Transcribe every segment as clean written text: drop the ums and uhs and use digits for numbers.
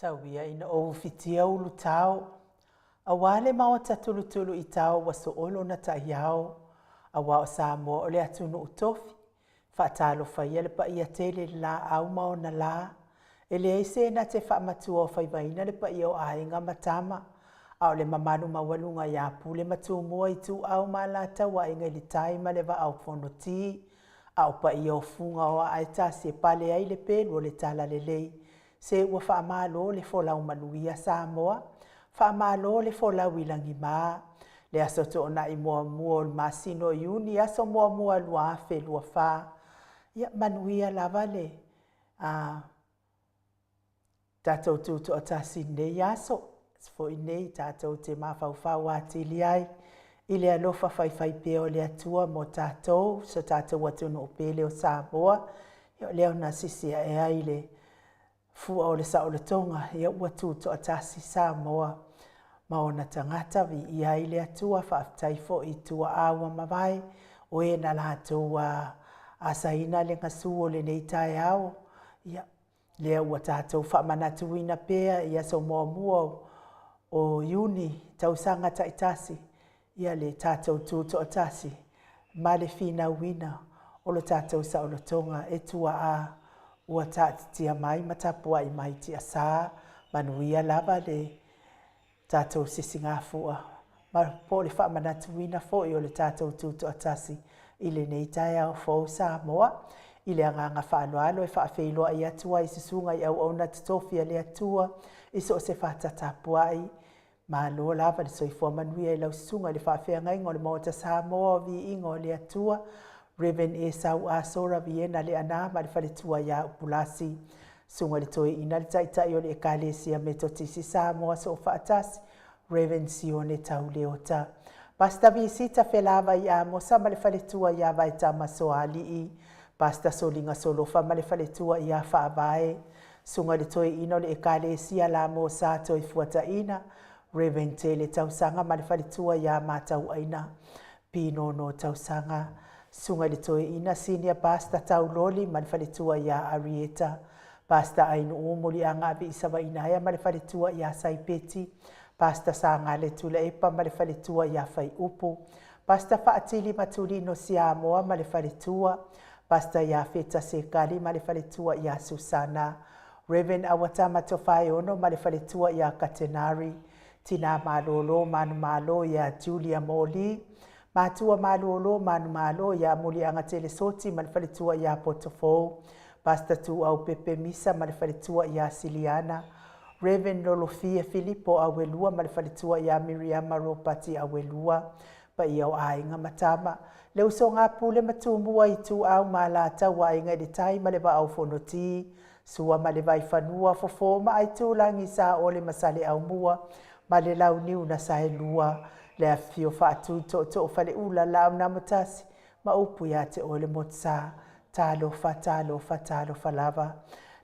Tau ia ina ou ufitia ulutao, aua le maota tulutulu i tao ua soo lona ta'iao, auā o Samoa o le atunuu tofi. Faatalofa ia le paia tele i le laau ma ona la, e leai se na te faamatuaofaivaina le paia o Aiga ma Tama, a o le mamalu maualuga ia Pule ma Tumua, Ituau ma Alataua, Aiga i le Tai ma le Vaa o Fonoti, a o paia o fuga o aa e tasi e pale ai le pelu o le talalelei. Se ua faamalo le folau manuia Samoa, faamalo le folau i lagima. Le aso Toonai muamua o le masina o Iuni, aso muamua 2024. Ia manuia lava le tatou tutoatasi i lenei aso, aso foi lenei tatou te mafaufau atili ai i le alofa faifaipea o le Atua mo tatou, so tatou atunuu pele o Samoa. Ia o lea na sisi ae ai le fua o le saolotoga, ia ua tutoatasi Samoa ma ona tagata, viia ai le Atua. Faafetai foi i tuaa ua mavae, o e na latou asaina le gasu o lenei taeao, ia lea ua tatou faamanatuina pea i aso muamua o Iuni tausaga taitasi, ia le tatou tutoatasi ma le finauina o lo tatou saolotoga e tuaa ua taatitia mai ma tapuai mai tiasa. Manuia lava le tatou sisigafua ma po o le faamanatuina foi o le tatou tutoatasi i lenei taeao fou Samoa. I le agaga faaaloalo e faafeiloai atu ai i susuga i auauna totofi a le Atua i so o se fata tapuai, malo lava le soifua manuia i lau susuga i le faafeagaiga o le Maota Samoa o Viiga o le Atua, Reverend Esau Asora Viena Leaana ma le faletua ia Upulasi, susuga i le Toeaina le Taitai o le Ekalesia Metotisi Samoa Soofaatasi, Reverend Sione Tauleota, Pastor Visita Felavai Amosa ma le faletua ia Vaetama Soalii, Pastor Soliga Solofa ma le faletua ia Faavae, susuga i le Toeaina o le Ekalesia Lamosa Toefuataina, Reverend Tele Tausaga ma le faletua ia Matauaina Pinono Tausaga, susuga i le Toeaina Senior Pastor Tauloli ma le faletua ia Arieta, Pastor Ainuu Muliaga Aviisavainaea ma le faletua ia Saipeti, Pastor Sagale Tuilaepa ma le faletua ia Faiupu, Pastor Faatili Matulino Siamoa ma le faletua, Pastor Iafeta Sekali ma le faletua ia Susana, Reverend Awatama Tofaeono ma le faletua ia Katenari, Tina Malolo Manumalo ia Julia Moli, Matua Malolo Manumalo ia Muliaga Telesoti ma le faletua ia Potofou, Pastor Tuau Pepe Misa ma le faletua ia Siliana, Reverend Lolofia Filipo Auelua ma le faletua ia Miriama Ropati Auelua, paia o Aiga ma Tama, le usoga a Pule ma Tumua, Ituau ma Alataua, Aiga i le Tai ma le Vaa o Fonoti, Sua ma le Vaifanua, Fofo ma Aitulagi, Saole ma Saleaaumua ma le Launiu na Saelua, le afifio Faatui, Tootoo Faleula, Laau na Amotasi ma upu ia te oe le Motusa. Talofa, talofa, talofa lava.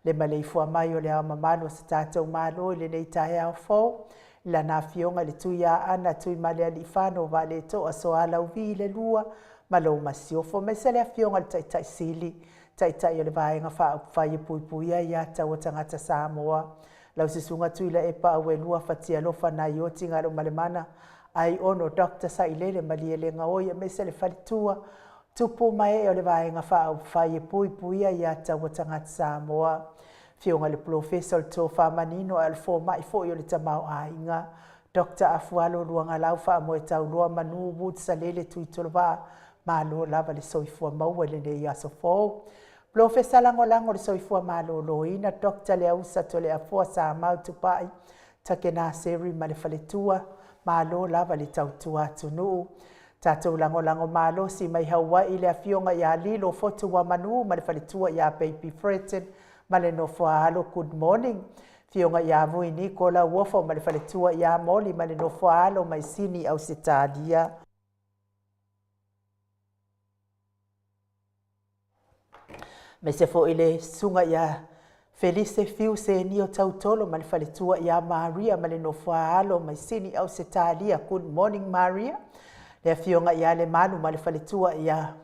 Le maleifua mai o le Ao Mamalu o se tatou Malo i lenei taeao fou, i lana Afioga i le Tuiaana Tuimalealiifano Vaaletoa Sualauvi le Lua ma lou Masiofo, aemaise le Afioga i le Taitai Sili, Taitai o le Vaega Faaupufai e Puipuia Aia Tatau a Tagata Samoa, lau Susuga Tuilaepa Auelua Fatialofa Naioti Galumalemana Aiono Dr. Sailele Malielegaoi, aemaise le faletua, tupu ma ee o le Vaega Faaupufai e Puipuia Aia Tatau a Tagata Samoa, Afioga i le Polofesa o le Tofa Manino a o le Fomai foi o le Tamaoaiga, Dr. Afualo Luagalau Faamoetauloa Manu Wood Salele Tuitolovaa, malo lava le soifua maua i lenei aso fou. Polofesa Lagolago o le Soifua Maloloina, Dr. Leausa Toleafoa Samau Tupai Takenaseri ma le faletua, malo lava le tautua atunuu. Tatou lagolago malosi mai Hawaii le afioga ia Lilo Fotuamanu ma le faletua ia Baby Freton ma le nofo a alo, good morning. Afioga ia Vui Niko Lauofo ma le faletua ia Moli ma le nofo a alo mai Sini, Ausetalia. Aemaise foi le susuga ia Felise Fiu Senio Tautolo ma le faletua ia Maria ma le nofo a alo mai Sini, Ausetalia, good morning Maria. Le afioga ia Lemalu ma le faletua ia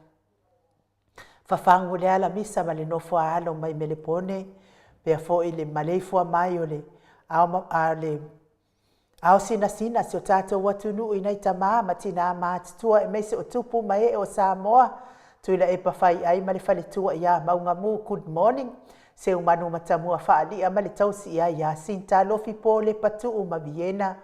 Fafagu Leala Misa ma le nofo a alo mai Melepone, pea foi le maleifua mai o le Ao le ao sinasina si o tātou atunuu i nai tamā ma tinā matutua aemaise o tupu ma ee o Samoa. Tuilaepa Faiai ma le faletua ia Maugamu, good morning. Seumanu Matamua Faalia ma le tausi ia Iasinta Lofi Pole Patuu ma Viena.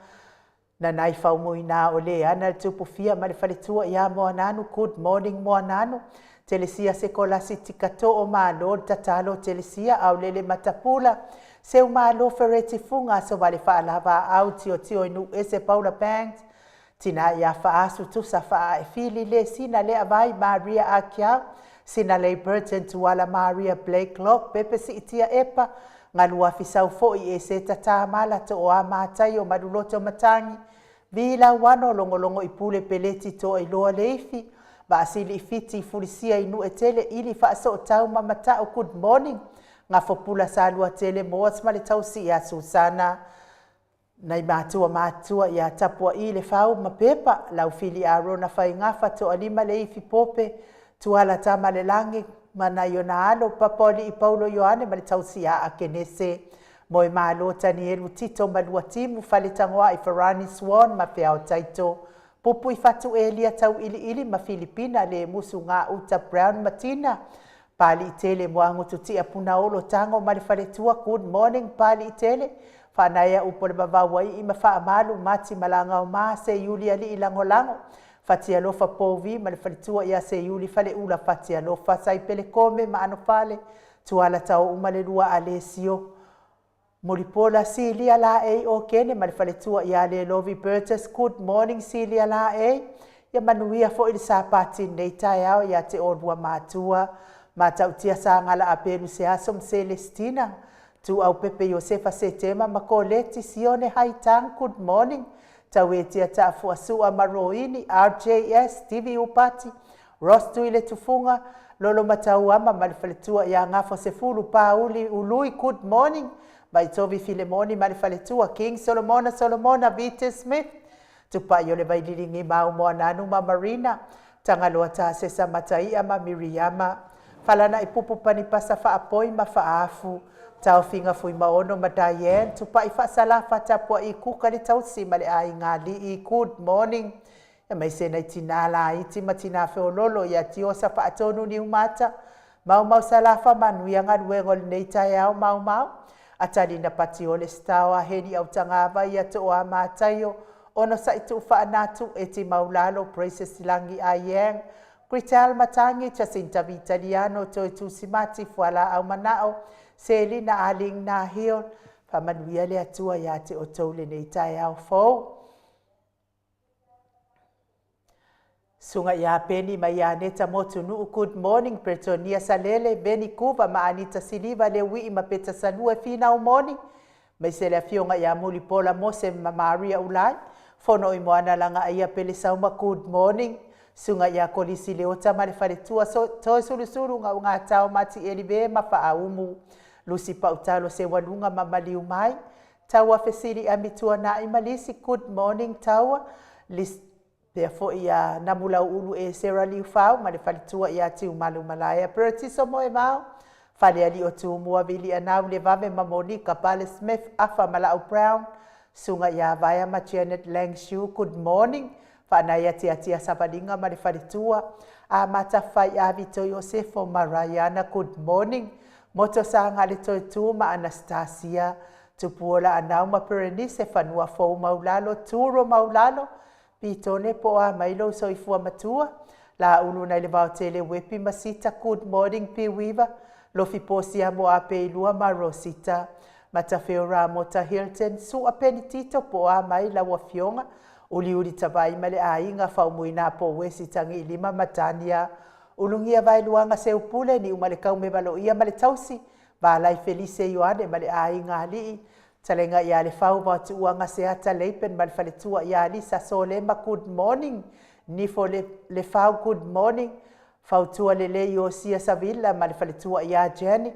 Nanai Faumuina o le ana le Tupufia ma le faletua ia Moananu, good morning Moananu. Telesia Sekolasi Tikato'o malo le tatalo Telesia Aulele Matapula. Seumalo Fereti Fuga Aso Vale Faalavaau Tiotio i Nuuese Paula Banks. Tina ia Faasu Tusa Faaefili le Sina Lea Vai Maria Akiau. Sina Lei Burton Tuala Maria Blake Locke Pepe Siitia Epa. Galua Fisau foi e se tata mala to o a matai o Maluloto Matangi. Vila wano longolongo i pule peleti to iloa leifi. Vaasili i fiti fulisia i Nu'u e tele ili faasootau ma mata'u, good morning. Gafopula Salua Tele Moas ma le tausi ia Susana. Nai matua matua ia Tapua'i le Fau ma Pepa. Laufili Arona Faigafa To'alima le ifi pope. Tuala Tama le Lagi ma nai ona alo Papaoli'i Paulo Ioane ma le tausi ia Akenese. Moe malo Tanielu Tito Malua Timu Faletagoa'i Farani Swan ma Feao Taito. Pupu i fatu Elia tau iliili ma Filipina le musu ngā uta Brown Matina. Pali tele moangu tutia puna olo tango ma le faletua, good morning Pali tele. Whanaia upo le mavaua i ma whaamalu mati malanga o maa se Yuli ali i langolango. Fatia lofa povi ma le faletua ia se Yuli fale ula fatia lofa sai pele kome ma ano fale. Tuala tau uma le lua Alesio. Mulipola Silia la e o kene ma le faletua ia le Lovi Burgess, good morning Silia la e. Ia manuia foi le sapati nei taeao ia te olua matua. Matautia sa ngala apelu se aso ma Celestina. Tu au pepe Josefa Setema ma Coleti Sione Haitang, good morning. Tauetia Taafua Sua Maroini, RJS, TV Upati, Ross Tuile Tufunga, Lolo Matauama ma le faletua ia Ngafo Sefulu Pauli Ului, good morning. Vaitovi Filemoni ma le faletua King Solomona Solomona Vita Smith. Tupai o le vaililingi mau Moananu ma Marina. Tagaloa Tasesa Mataia ma Miriama. Falana i pupu panipasa faapoi ma faafu. Taufiga Fuimaono ma Diane. Tupai faasalafa tapua'i kuka le tausi ma le aiga ali'i, good morning. Ia mai se nai tinā laiti ma tinā feololo ia Tiosa Faatonu Niumata. Maumau Salafa manuia galuega o lenei taeao maumau. Atalina Patiole Staoa Heni Autagava ia To'oa Mataio. Ono sa'i tuu faanatu e ti maulalo Praises Lagi Aiang. Grital Matangi Jacinta Vitaliano Toi Tusimati Fuala au mana'o Selina Aling Na Hill. Faamanuia le Atua iā te outou lenei taeao fou. Suga iā Peni ma ia Aneta Motunu'u, good morning. Bretonia Salele, Beni Kuva ma Anita Siliva le Ui'i ma Peta Salua e finau moni. Mai se le afioga ia Mulipola Mose ma Maria Ulai. Fono i moana laga aia Pele Sauma, good morning. Suga ia Kolisi Leota ma le faletua so, toe sulusulu gaugatao mati elive ma faaumu. Lusi Pautalo se waluga ma maliu mai. Taua fesili amituana'i ma lisi, good morning Taua. Lis, pea foi ia Namulau ulu e Sera Liufau ma le faletua ia Tiumalu Malaea. Peretiso moe mao. Faleali o Tumua Vili Anau le Vave ma Monika Pale Smith Afa Malau Brown. Suga ia Vaea ma Janet Langshu, good morning. Faanaia Tiatia Savaliga ma le faletua. A Matafai a Vito Iosefo ma Rayana, good morning. Moto saga le Toetū ma Anastasia. Tupuola Anau ma Perenise Fanua Fou Maulalo Turo Maulalo. Pitone po a mai lou soifua matua. La ulu nai le vaotele Wepi Masita, good morning Piwiva. Lofi Posia mo a Peilua ma Rosita. Matafeo Ramota Hilton, Sua Penitito po a mai lau afioga. Uliuli Tavai ma le aiga Faumuina po Wesi Tangi Lima Matania. Ulugia Vaeluaga Seupule ni uma le kaume valoia ma le tausi. Valai Felise Ioane ma le aiga ali'i. Talega ia le fau ma tuuaga Seata Leipen ma le faletua ia Lisa Solema, good morning. Nifo le, le fau, good morning. Fautua lelei Iosia Savila ma le faletua ia Jenny.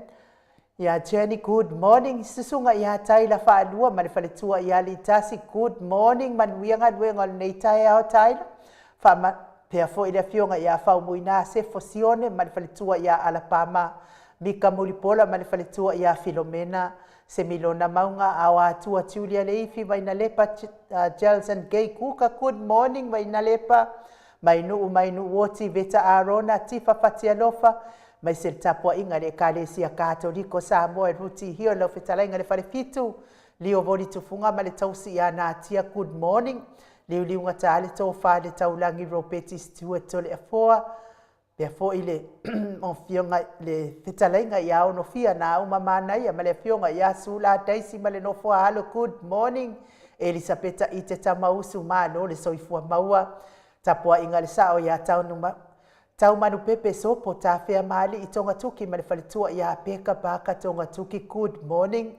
Ia Jenny, good morning. Susuga ia Taila Faalua ma le faletua ia Litasi, good morning. Manuia galuega o lenei taeao Taila. Faama pea foi le afioga ia Faumuina Sefo Sione ma le faletua ia Alapama. Mika Mulipola ma le faletua ia Filomena, Semilona Mauga, Aoatua Julia Leifi, Vainalepa Jelson Gay Kuka, good morning Vainalepa, Mainuu Mainuu Oti, Veta Arona, Tifa Fatialofa, mai se le tapuaiga le Ekalesia Katoliko Samoa e Ruti Hio lau fetalaiga le Falefitu, Lio Voli Tufuga ma le tausi ia Natia, good morning. Liuliuga ta le tofa le taulagi Robeti Stewart Toleafoa, pea foi le afioga le fetalaiga ia Onofia na uma manaia ma le afioga ia Sula Daisy ma le nofo a alo, good morning. Elisapeta i te Tamausu, malo le soifua maua. Tapuaiga le sao ia Taumanupepe Sopo Tafea Maali i Togatuki ma le faletua ia Peka Paka Togatuki, good morning.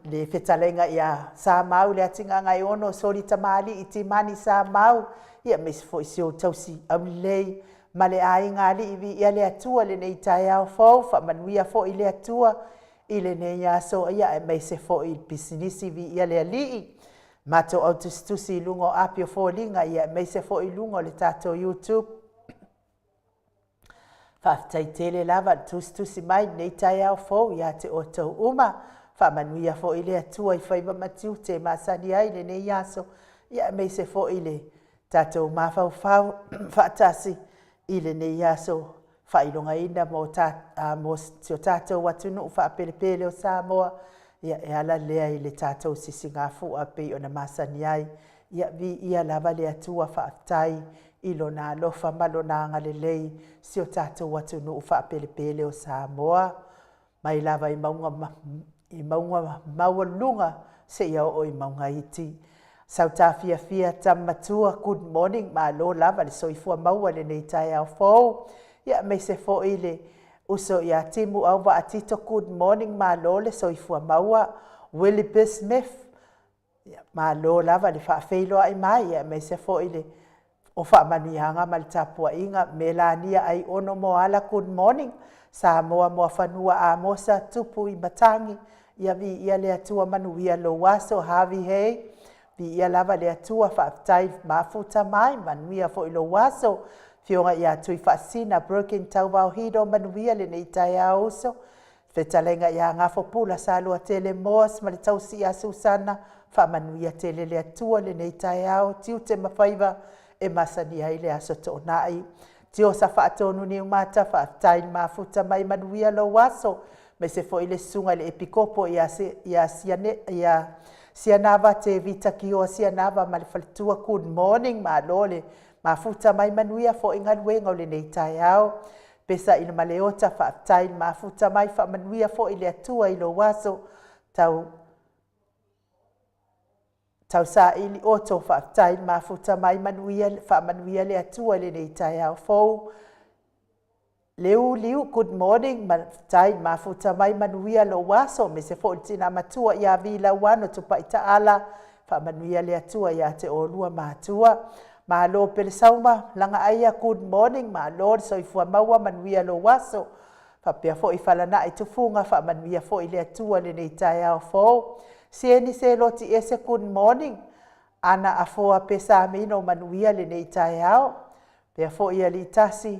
Le fetalaiga ia Samau le atigaga e ono soli tamali i Timani Samau, ia aemaise foi si ou tausi aulelei ma le aiga alii, viia le Atua lenei taeao fou, faamanuia foi le Atua i lenei aso, ia aemaise foi i pisinisi, viia le Alii. Matou au tusitusi i luga o api o foliga, ia aemaise foi i luga o le tatou YouTube. Faafetai tele lava le tusitusi mai lenei taeao fou ia te outou uma. Faamanuia foi le Atua i faiva ma tiute e masani ai lenei aso, ia aemaise foi le tatou mafaufau faatasi i lenei aso faailogaina mo si o tatou atunuu faapelepele o Samoa, ia e ala lea i le tatou sisigafua pei ona masani ai. Ia viia lava le Atua, faafetai i lona alofa ma lona agalelei si o tatou atunuu faapelepele o Samoa, mai lava i mauga i mauga maualuluga seia oo i mauga iti. Sautafiafia Tama Matua, good morning, malo lava le soifua maua i lenei taeao fou. Ia aemaise foi le uso ia Timu Auvaa Tito, good morning, malo le soifua maua. Willie B. Smith, malo lava le faafeiloai mai, aemaise foi le o faamanuiaga ma le tapuaiga. Melania Aiono Moala, good morning. Samoa Muafanua Amosa Tupu i Matagi, ia viia le Atua, manuia lou aso. Harvey Hay, viia lava le Atua, faafetai mafuta mai, manuia foi lou aso. Afioga ia Tui Faasina Broken Tauvaohido, manuia lenei taeao uso. Fetalaiga ia Gafopula Saluatele Moas ma le tausi ia Susana, faamanuia tele le Atua lenei taeao, tiute ma faiva e masani ai le aso toonai. Tiosa Faatonu Niumata, faafetai le mafuta mai, manuia lou aso. Aemaise foi le susuga i le Epikopo ia Sianava Tevita Kioa Sianava ma le faletua, good morning, malo le mafuta mai, manuia foi galuega o lenei taeao. Pesa ina Maleota, faafetai le mafuta mai, faamanuia foi le Atua i lou aso. Tausaili Oto, faafetai le mafuta mai, manuia, faamanuia le Atua i lenei taeao fou. Leu Liu, good morning, faafetai le mafuta mai, manuia lou aso. Aemaise foi le tina matua ia Vi Lauano Tupai Taala, faamanuia le Atua ia te oulua matua. Malo Pelesauma Lagaaia, good morning, malo le soifua maua, manuia lou aso. Faapea foi Falanai Tufuga, faamanuia foi le Atua i lenei taeao fou. Sieni Seloti Ese, good morning. Ana Afoa Pesamino, manuia lenei taeao. Pea foi Aliitasi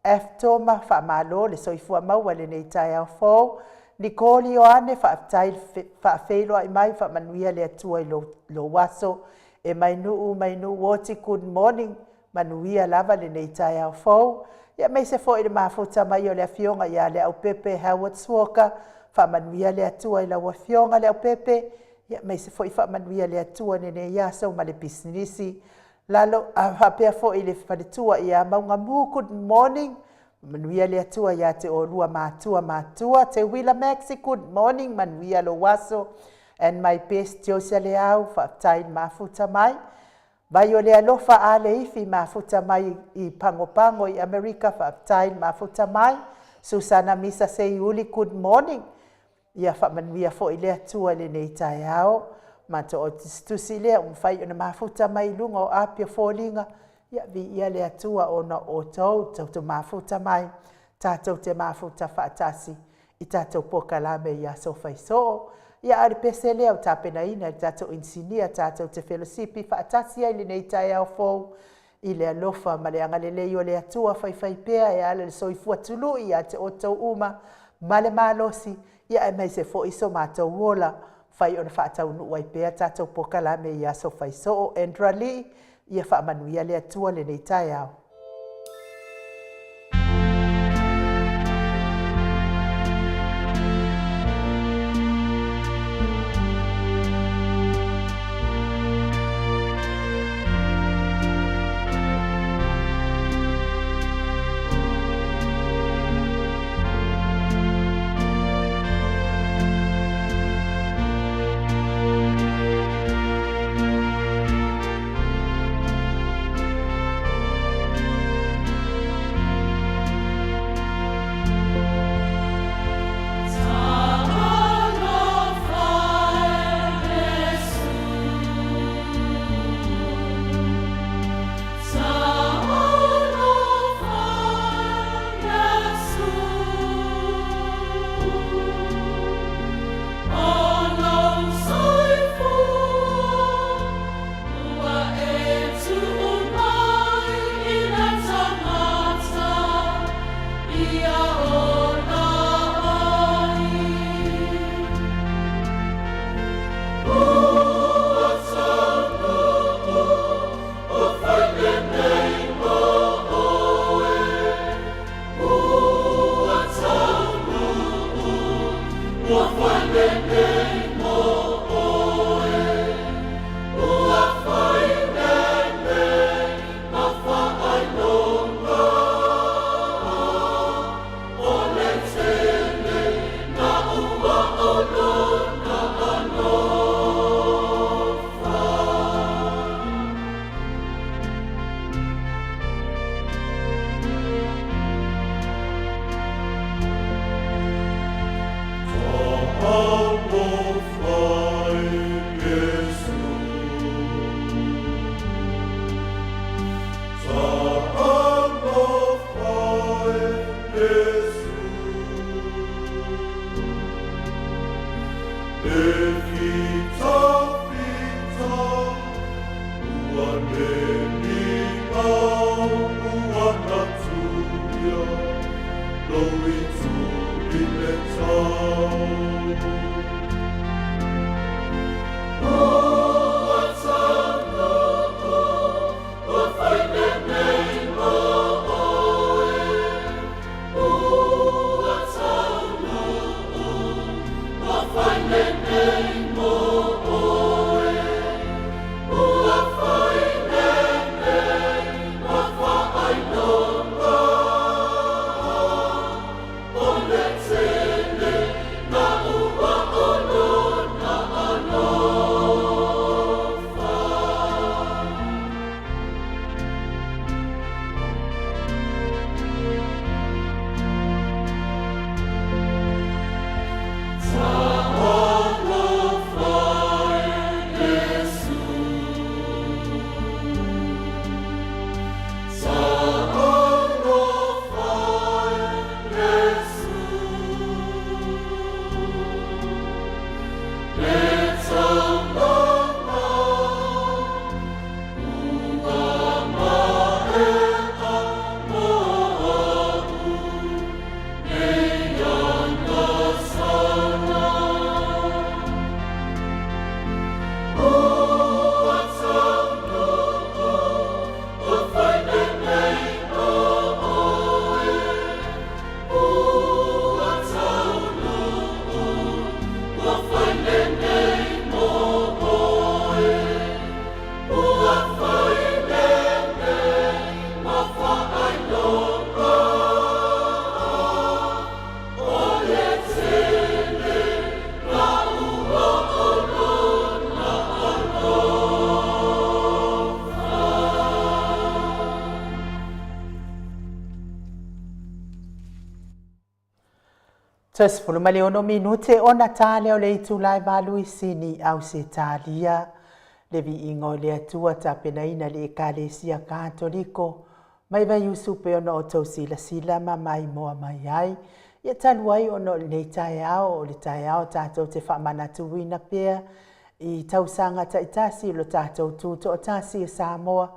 F. Toma, faamalo le soifua maua i lenei taeao fou. Nicole Ioane, faafetai faafeiloai mai, faamanuia le Atua i lou aso. E Mainuu Mainuu Oti, good morning, manuia lava lenei taeao fou. Ia aemaise foi le mafuta mai o le afioga ia Leaupepe Howard Suoka, faamanuia le Atua i lau afioga Leaupepe, ia aemaise foi faamanuia le Atua i lenei aso ma le pisinisi. Lalo faapea foi le faletua ia Maugamu, good morning, manuia le Atua ia te oulua matua matua. Teuila Maxi, good morning, manuia lou aso. And my best Josia Leau, faafetai le mafuta mai. Vai o le alofa a le ifi mafuta mai i Pagopago i Amerika, faafetai le mafuta mai. Susana Misa Seiuli, good morning. Ia faamanuia foi le Atua i lenei taeao. Matou tusitusi lea ua mafai ona mafuta mai i luga o api o foliga. Ia viia le Atua ona o outou tou mafuta mai, tatou te mafuta faatasi i tatou polokalame i aso faisoo. Ia a o le pese lea ua tapenaina e le tatou inisinia tatou te felosipi faatasi ai i lenei taeao fou. I le alofa ma le agalelei o le Atua faifaipea e ala i le soifua tului ia te outou uma ma le malosi, ia aemaise foi so matou ola, fai ona faataunuu ai pea tatou polokalame i aso faisoo. Andrew Lee, ia faamanuia le Atua lenei taeao. 16 minute ona ta lea o le itula e 8 i Sini, Ausetalia. Le viiga o le Atua tapenaina le Ekalesia Katoliko mai Vaiusu pe ona o tou silasila ma maimoa mai ai. Ia talu ai ona o lenei taeao, o le taeao tatou te faamanatuina pea i tausaga taitasi o lo tatou tutoatasi e Samoa.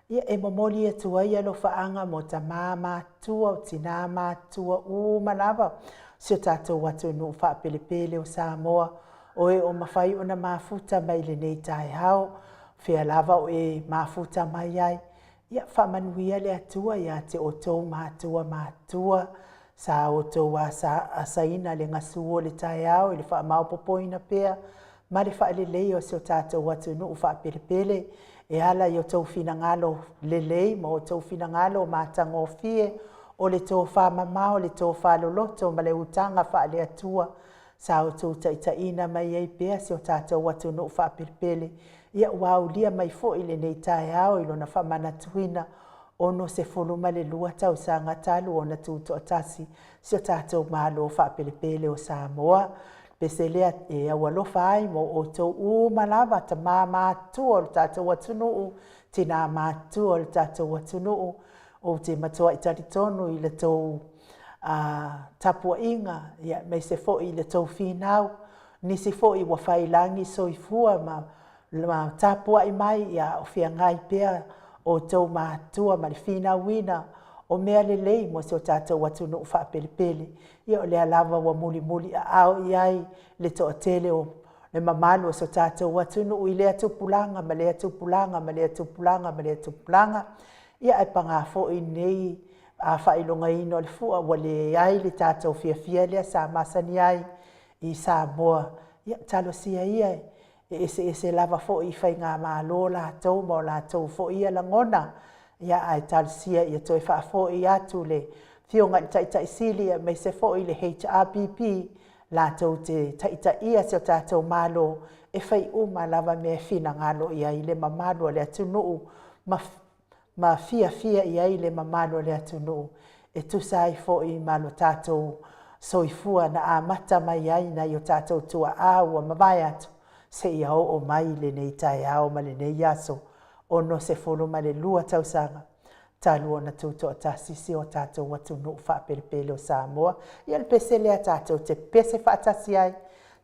Ia, e momoli atu ai alofaaga mo tamā matutua, o tinā matutua uma lava o si o tatou atunuu faapelepele o Samoa, o e o mafai ona mafuta mai i lenei taeao, fea lava o e mafuta mai ai, ia faamanuia le Atua ia te outou matua matutua sa outou asaina le gasu o le taeao i le faamaopoopoina pea ma le faaleleia o si o tatou atunuu faapelepele e ala i outou finagalo lelei ma outou finagalo matagofie, o le tofamamao, le tofa loloto ma le utaga faale-Atua sa outou taitaiina mai ai pea si o tatou atunuu faapelepele, ia ua aulia mai foi lenei taeao i lona faamanatuina 62 tausaga talu ona tutoatasi si o tatou Malo faapelepele o Samoa. Pese lea e aualofa ai mo outou uma lava, tama matutua o le tatou atunuu, tina matutua o le tatou atunuu. Ou te matuai talitonu i le tou tapuaiga, aemaise foi i le tou finau, nisi foi ua faiilagi soifua ma tapuai mai a o feagai pea outou matua ma le finauina o mea lelei mo si o tatou atunuu faapelepele. Ia o lea lava ua mulimuli aao i ai le toatele o le mamalu o si o tatou atunuu i lea tupulaga ma lea tupulaga ma lea tupulaga ma lea tupulaga. Ia ae paga foi i lenei faailogaina o le fua, ua leai le tatou fiafia lea sa masani ai i Samoa. Ia talosia ia e eseese lava foi i faigamalo latou ma o latou foi ia lagona, ae talosia ia toe faafoi atu le Afioga i le Taitai Sili aemaise foi le HRPP latou te taitaia si o tatou Malo e fai uma lava mea e finagalo i ai le mamalu o le atunuu ma fiafia i ai le mamalu o le atunuu e tusa ai foi ma lo tatou soifua na amata mai ai nai o tatou tuaa ua mavae atu seia oo mai i lenei taeao ma lenei aso 62 tausaga talu ona tutoatasi si o tatou atunuu faapelepele o Samoa. Ia o le pese lea tatou te pepese faatasi ai,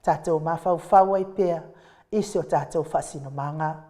tatou mafaufau ai pea i si o tatou faasinomaga.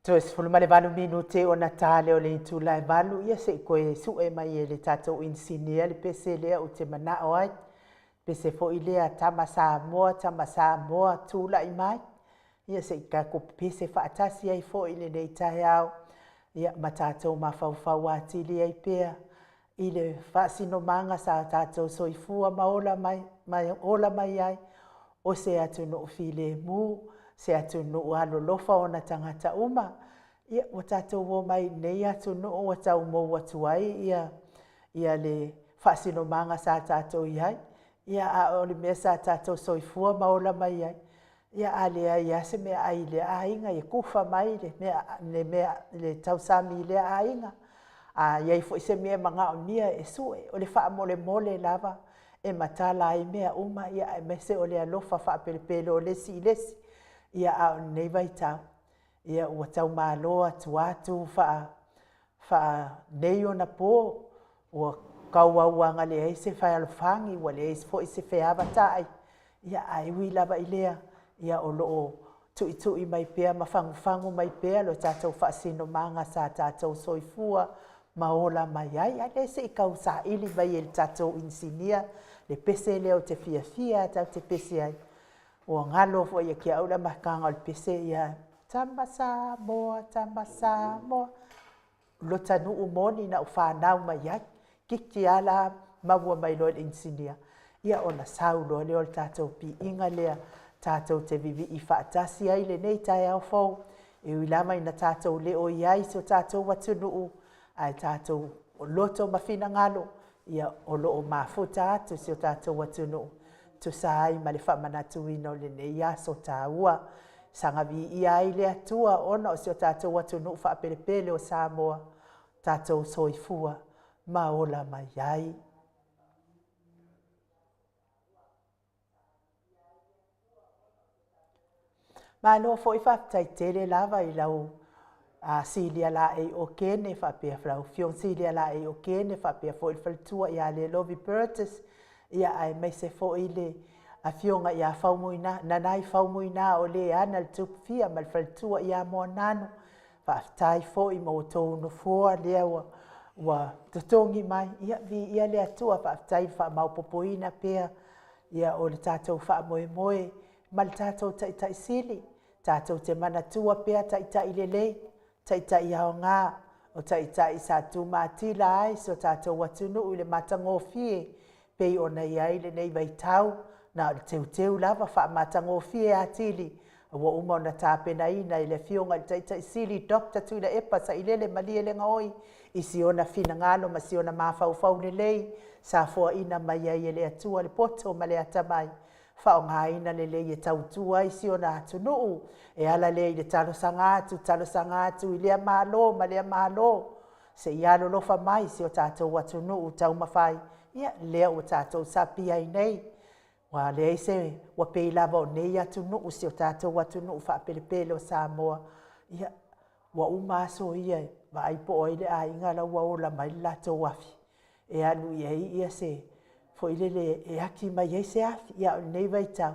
Toe 18 minute ona ta lea o le itula e 8, ia se i koe sue mai e le tatou inisinia le pese lea ou te manao ai. Pese foi lea Tama Samoa, Tama Samoa, tulai mai. Ia se i tatou pese faatasi ai foi i lenei taeao, ia ma tatou mafaufau atili ai pea i le faasinomaga sa tatou soifua ma ola mai, ma ola mai ai, o se atunuu filemu, se atunuu alolofa ona tagata uma. Ia, ua tatou o mai i lenei atunuu ua tau mou atu ai ia, ia le faasinomaga sa tatou i ai, ia a o le mea sa tatou soifua ma ola mai ai, ia a leai lava se meaai i lea aiga, e kufa mai le mea, le mea, le tausami i lea aiga. A i ai foi se mea e manaomia e sue, o le faamolemole lava e matala ai mea uma, ia aemaise o le alofa faapelepele o le isi i le isi. Ia a o lenei vaitau, ia ua taumalo atu atu faa-nei ona po, ua tauauaga leai se fealofani, ua leai foi se feavataai, ia ae ui lava i lea, ia o lo o tuitui mai pea ma fagufagu mai pea lo tatou faasinomaga sa tatou soifua ma ola mai ai. A lea se i tau saili mai e le tatou inisinia le pese lea ou te fiafia tatou te pese ai. Ua galo foi ia te au le amataga o le pese, ia Tama Samoa, Tama Samoa, lota nuu moni na ou fanau mai ai. Kiki ala maua mai loa e le inisinia, ia ona sau loa lea o le tatou piiga lea tatou te vivii faatasi ai lenei taeao fou. E ui lava ina tatou le o i ai i so tatou atunuu, ae tatou loto ma finagalo, ia o lo o mafuta atu si o tatou atunuu, tusa ai ma le faamanatuina o lenei aso taua. Saga viia ai le Atua ona o si o tatou atunuu faapelepele o Samoa, tatou soifua ma ola mai ai. Malo foi faafetai tele lava i lau Silia Laei Okene faapea lau Afioga Silia Laei Okene faapea foi le faletua ia Lelovi Burgess, ia aemaise foi le afioga ia Faumuina, Nanai Faumuina o le ana le Tupufia ma le faletua ia Moananu. Faafetai foi mo outou nofoa lea ua totogi mai, ia viia le Atua, faafetai le faamaopoopoina pea ia o le tatou faamoemoe ma le tatou Taitai Sili. Tatou te manatua pea Taitai lelei, Taitai aoga, o Taitai sa tumatila ai si o tatou atunuu i le matagofie pei ona i ai lenei vaitau, na o le teuteu lava faamatagofie atili ua uma ona tapenaina e le Afioga i le Taitai Sili Dr. Tuilaepa Sailele Malielegaoi i si ona finagalo ma si ona mafaufau lelei sa foaina mai ai e le Atua le poto ma le atamai, faaaogaina lelei e tautua ai si ona atunuu. E ala lea i le talosaga atu, talosaga atu i lea Malo ma lea Malo, se i alolofa mai i si o tatou atunuu taumafai, ia lea ua tatou sapi ai nei, ua leai se, ua pei lava o nei atunuu si o tatou atunuu faapelepele o Samoa, ia ua uma aso ia e vaai po o ai le aiga la ua ola mai le latou afi e alu i ai se foi lele e aki mai ai se afi. A o lenei vaitau,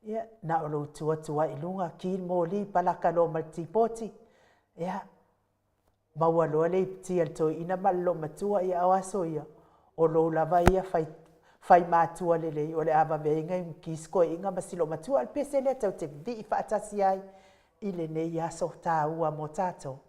ia na o lou tu atu lava i luga ki le moli palaka loa ma le tipoti, ia maua loa le iputi a le toeaina ma le olomatua. Ia a o aso ia, o lou lava ia fai matua lelei o le a vave ai ona ki si toeaina ma si olomatua. O le pese lea tatou te vivii faatasi ai i lenei aso taua mo tatou.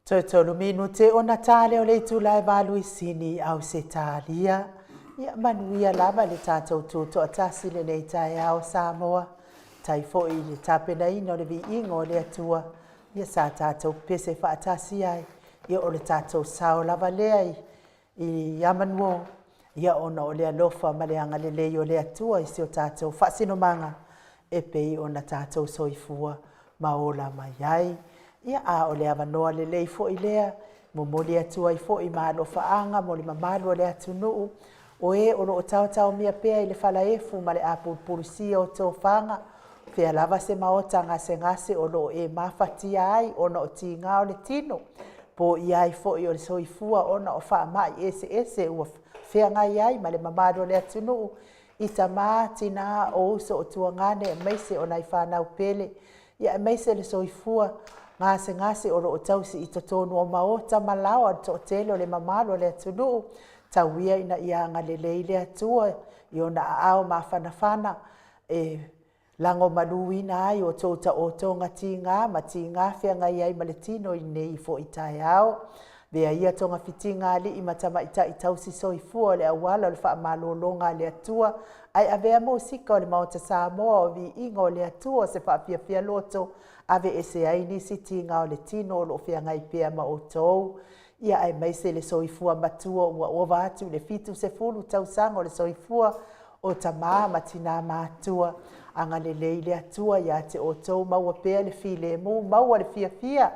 Toe tolu minute ona ta lea o le itula e valu i Sini, Ausetalia. Ia manuia lava le tatou tutoatasi i lenei taeao Samoa. Tai foi i le tapenaina o le viiga o le Atua, ia sa tatou pepese faatasi ai. Ia o le tatou sao lava lea i ia manuō, ia ona o le alofa ma le agalelei o le Atua i si o tatou faasinomaga e pei ona tatou soifua ma ola mai ai. Ia, a o le avanoa lelei foi lea, momoli atu ai foi ma alofaaga mo le mamalu o le atunuu, o e o lo o taotaomia pea i le falaefu ma le apulupulusia o tofaga, fea lava se maota gasegase o lo o e mafatia ai ona o tiga o le tino, po o i ai foi o le soifua ona o faamai eseese ua feagai ai ma le mamalu o le atunuu, i tama, tina, o uso o tuagane, aemaise o nai fanau pele, aemaise le soifua gasegase o lo o tausi i totonu o maota ma laoa i le toatele o le mamalu o le atunuu. Tau ia ina ia agalelei le Atua i ona aao mafanafana e lagomaluina ai outou taotoga tiga ma tiga feagai ai ma le tino i lenei foi taeao. Avea ia togafitiga a alii ma tamaitai tausi soifua o le auala o le faamalologa a le Atua, ae avea musika o le Maota Samoa o Viiga o le Atua o se faafiafia loto, aveese ai nisi tiga o le tino o lo o feagai pea ma outou. Ia aemaise le soifua matua ua ova atu i le 70 tausaga o le soifua o tama ma tina matutua. Agalelei le Atua ia te outou, maua pea le filemu, maua le fiafia.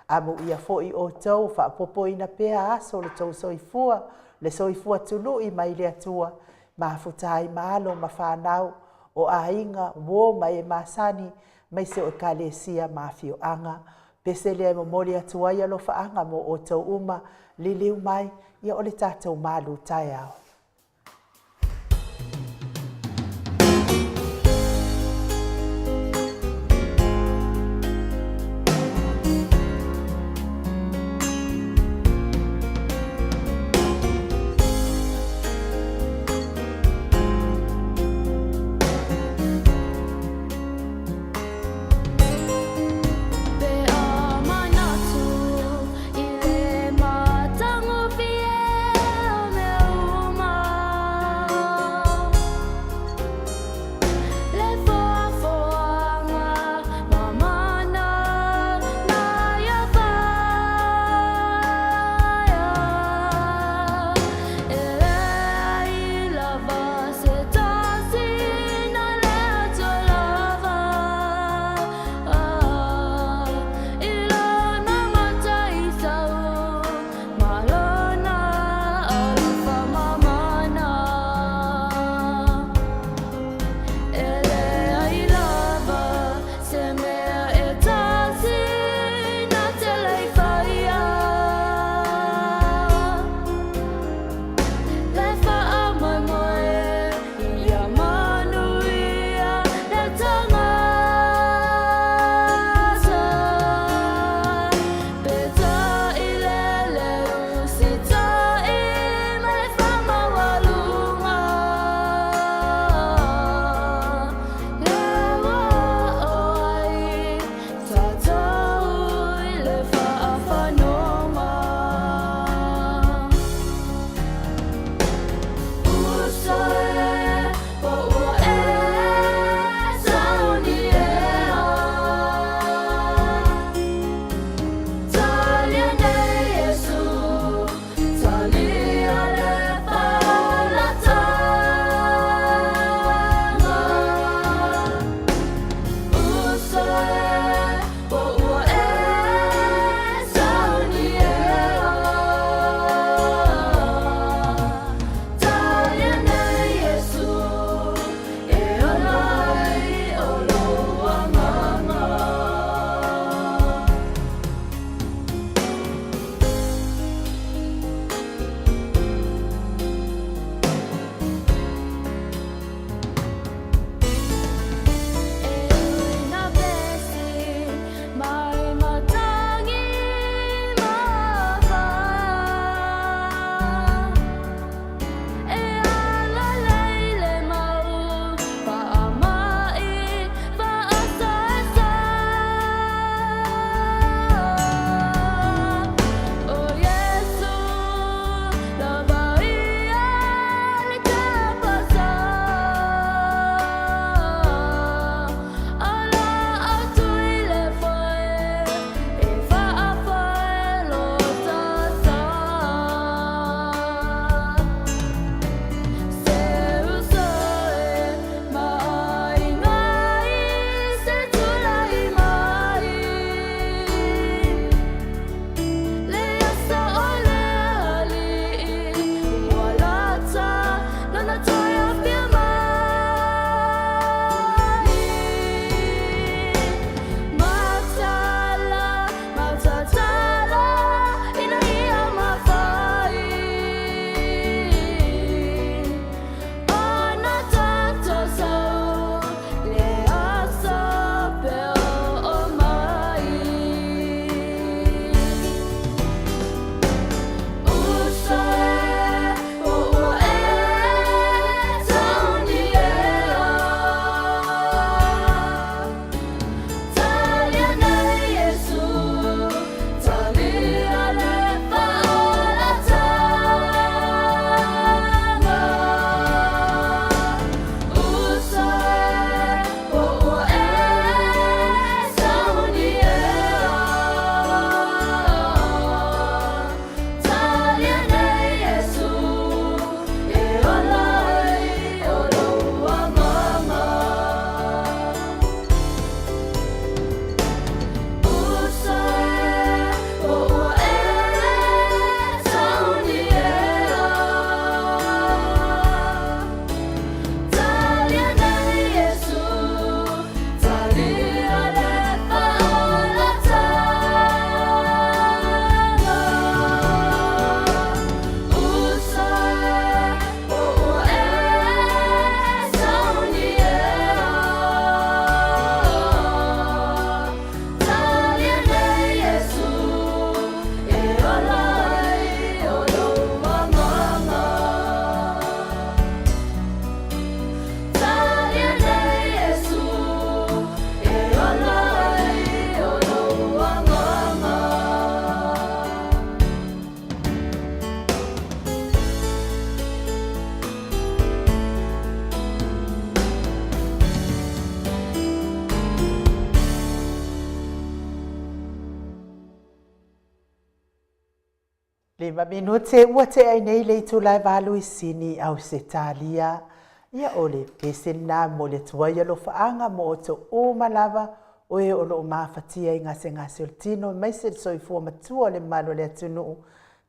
Amuia foi outou, faaopoopoina pea aso o le tou soifua, le soifua tului mai le Atua, mafuta ai ma alo ma fanau, o aiga, uo ma e masani, aemaise o ekalesia ma afioaga. Pese lea e momoli atu ai alofaaga mo outou uma, liliu mai, ia o le tatou malu taeao. Pe a manatu i le matagofie o mea uma. Lima minute ua tea ai nei le itula e valu i Sini, Ausetalia. Ia o le pese lena mo le atu ai alofaaga mo outou uma lava o e o lo o mafatia i gasegase o le tino aemaise le soifua matua o le mamalu o le atunuu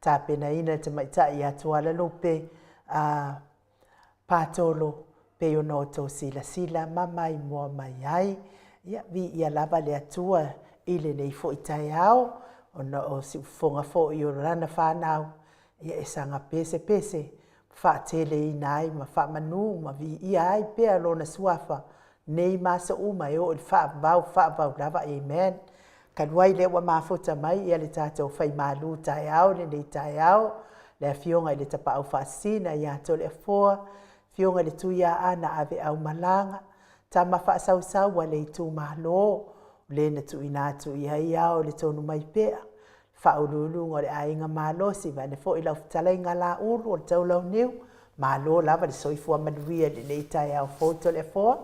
tapenaina le tamaitai ia Tuala Lupe a Patolo pei ona outou silasila ma maimoa mai ai. Ia, viia lava le Atua i lenei foi taeao, ona o siufofoga foi o lana fanau, ia e saga pesepese ma faateleina ai ma faamanu ma viia ai pea lona suafa nei ma aso uma e oo i le faavavau, faavavau lava. Amen. Talu ai lea ua mafuta mai ia le tatou faimalu taeao i lenei taeao, le Afioga i le Tapaau Faasisina ia Toleafoa, Afioga i le Tuiaana Aveaumalaga, tama faasausau a le itumalo, o le na tuuina atu i ai ao le tonu mai pea, faauluuluga o le aiga malosi, vaeane foi lau fetalaiga Laulu o le Taulauniu, malo lava le soifua manuia i lenei taeao fou Toleafoa.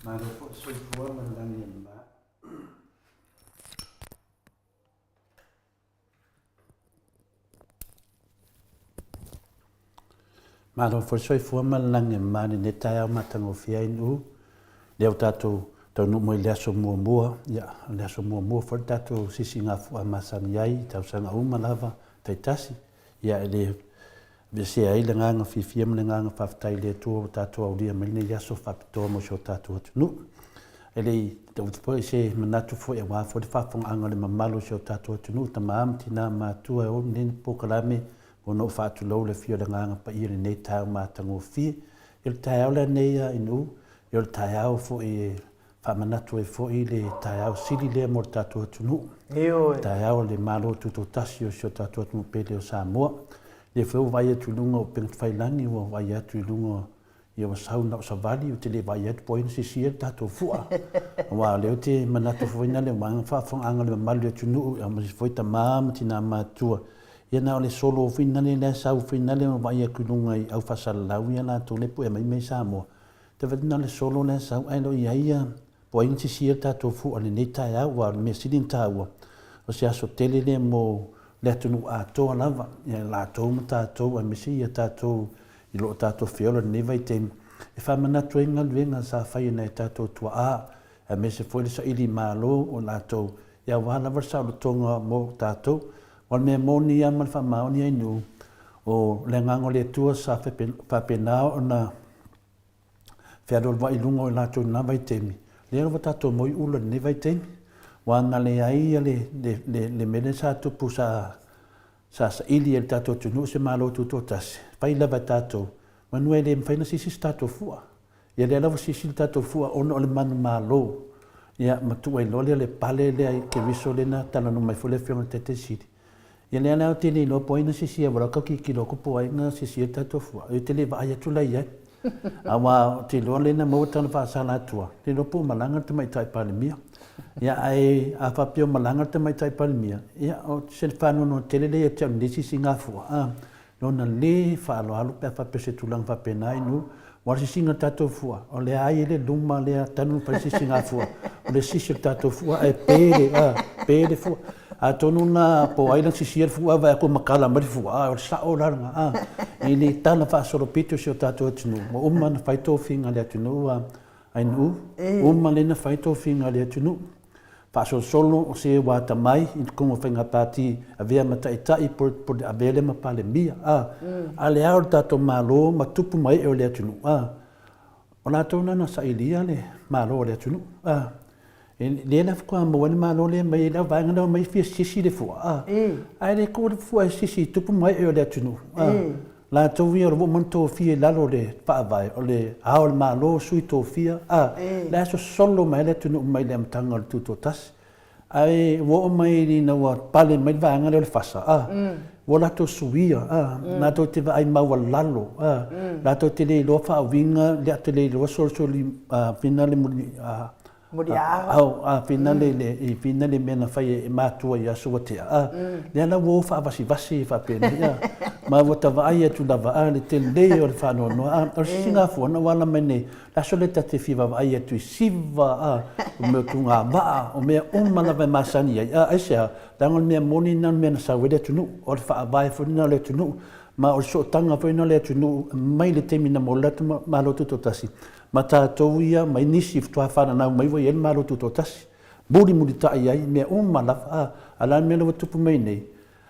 Malo foi le soifua ma le lagi e mama. Malo foi le soifua ma le lagi e mama i lenei taeao matagofie ai Nu'u. Lea ua tatou taunuu mai i le aso muamua, ia, o le aso muamua foi le tatou sisigafua masani ai i tausaga uma lava taitasi. Ia, e le aveesea ai le agaga fiafia ma le agaga faafetai i le Atua ua tatou aulia mai lenei aso faapitoa mo si o tatou atunuu. E le i taoto foi se manatu foi aua foi le faafofogaaga a le mamalu o si o tatou atunuu, tama ma tina ma matua e ou lenei polokalame ona ou faatulou le afio o le Agaga Paia i lenei taeao matagofie. Ia o le taeao lenei a Inu, ia o le taeao foi e faamanatu ai foi le taeao sili lea mo le tatou atunuu. Ioe. Taeao o le Malo Tutoatasi o si o tatou atunuu pele o Samoa. Lea foi ua vaai atu i luga o upega tafailagi, ua vaai atu i luga ia ua sau na o savali, ou te le vaai atu po o ai na sisia le tatou fua. Aua o lea ou te manatu foi na le vaega faafofogaaga a le mamalu o le atunuu, aemaise foi tama ma tina matutua. Ia na o le solo foi na lea sau foi na lea vaai atu i luga i au faasalalau ia latou lea pue mai mai Samoa. Te vaai na o le solo lea sau ae le o i ai ia po o ai na sisia le tatou fua i lenei taeao aua o le mea sili ona taua o se aso tele lea mo le atunuu atoa lava, ia latou ma tatou aemaise ia tatou i lo tatou feola i lenei vaitaimi e faamanatu ai galuega sa fai e nai a tatou tuaa aemaise foi le saili malo o latou ia aua lava le saolotoga mo tatou. O le mea moni lava ma le faamaoni ai nuu, o le agaga o le Atua sa faapena ona fealualuai i luga o i latou i lena vaitaimi, lea ua tatou moi ula i lenei vaitaimi. Aua na leai le mea lea sa tupu sa saili ai e le tatou atunuu se Malo Tutoatasi, fai lava e tatou, manu e le mafai ona sisi se tatou fua. Ia lea la ua sisi le tatou fua ona o le manumalo, ia ma tuu ai loa lea le pale lea i Keriso lea na talanoa mai foi le Afioga i le Taitai Sili. Ia lea la ou te le iloa po o ai na sisia aua o la e tau tilotilo atu po o ai na sisia le tatou fua. Ou te le vaai atu la i ai. Aua ou te iloa lea na maua tana faasala atua, ou te iloa po o malaga le Tamaitai Palemia. Ia ae a faapea o malaga le Tamaitai Palemia, ia o se faanoanoa tele lea ia te au i lenei sisigafua, a. Lona le faaaloalo pe a faapea o se tulaga faapena i nuu, aua o le sisiga o le tatou fua, o lea lava e i ai le luma lea talu ona fai le sisiga fua, o le sisi o le tatou fua ae pe le, a, pe le fua. Atonu na po o ai na sisia le fua, vaai atu ua matala mai le fua, a o le sao la lena, a. I le tala faasolopito o si o tatou atunuu, ua uma ona fai tofiga a le atunuu a Ainuu, uma lea na fai tofiga a le atunuu. Faasolosolo o se ua atamai i totonu o faiga pati avea ma taitai po o le avea lea ma Palemia a a le ao o le tatou Malo ma tupu ma ee o le atunuu a o latou na na sailia le Malo o le atunuu a lea la faatoa maua ai le Malo lea mai le au vaega lea omai fia sisi le fua a ae le tuu le fua e sisi i tupu ma ee o le atunuu a Latou ia o lo o ua uma ona tofia i lalo o le Faavae, o le Ao o le Malo, Sui Tofia, a, la e sosolo mai lava le atunuu mai le amataga o le Tutoatasi. Ae ua oo mai ina ua pale mai le vaega lea o le FASA, a, ua latou suia, a, latou te vaai maualalo, a, latou te le iloa faauiga, latou te le iloa solisoli, a, fina le muli, a, Muliaao. Ao, a finale le, i finale mea na fai e matua i aso ua tea, a, lea la ua o faavasivasi faapenei, a, ma ua ta vaai atu lava, a, le tele o le faanoanoa, a, o le sisigafua na ua ala mai nei, le aso lea ta te fia vaavaai atu i siva, a, o mea o tugavaa, o mea uma lava e masani ai, a, aisea, leaga o le mea moni lena o le mea na sau ai le atunuu, o le faavae foi lena o le atunuu, ma o le sootaga foi lena o le atunuu mai le taimi na maua ai le latou Malo Tutoatasi, ma tatou ia mai nisi faatoa fananau mai ua i ai le Malo Tutoatasi, mulimulitai ai mea uma lava, a, a o le a le mea la ua tupu mai nei?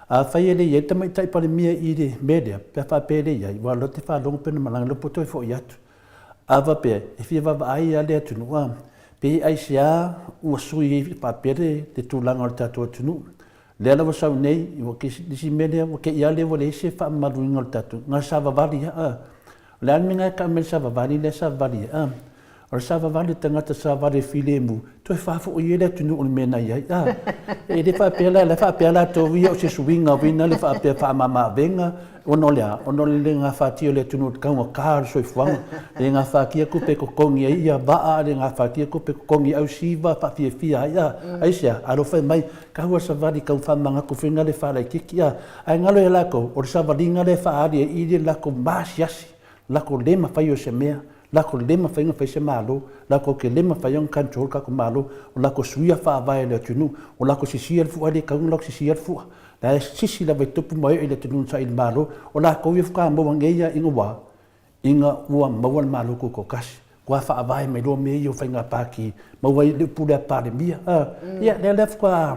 Afai e le i ai le Tamaitai Palemia i le mea lea, pe a faapea e le i ai, aua o lea ou te faalogo pe na malaga, lea ua toe foi atu. A faapea, e fia vaavaai lava le atunuu, a, pe aisea ua sui ai faapea le tulaga o le tatou atunuu. Lea la ua sau nei, ua isi mea lea, ua te i lava lea ua leai se faamamaluina o le tatou, na o le savavali lava. A, o le a le mea lena e tau mai le savavali lea e savavali ai? A, o le savavali o le tagata savavali e filemu, toe faafoi ai le atunuu i le mea na i ai. A, e le faapea la, la e faapea latou ia o se suiga foi lena le faapea faamama-avega, ona o le a? Ona o le le gafatia o le atunuu i le taugata o le soifuaga, le gafatia tupe e totogi ai ia vaa, le gafatia tupe e totogi ai ausiva faafiafia ai. A, aisea? Alofa e mai, Tau a savali tau faamanatu foi na le faalaititi a ae galo ia latou o le savaliga lea e faaali ai i le latou maasiasi latou le mafai o se mea latou le mafai ona fai se malo latou te le mafai ona control le tatou malo o latou suia faavae o le atunuu o latou sisia le fua e le tatau ona latou sisia le fua la e sisi lava i tupu ma ee i le atunuu na saili malo o latou ia faatoa maua nei ia ina ua Ina ua maua le Malo Tutoatasi, ua faavae mai loa mea ia o faiga pati, maua ai le upu lea Palemia. Ia, lea lea faatoa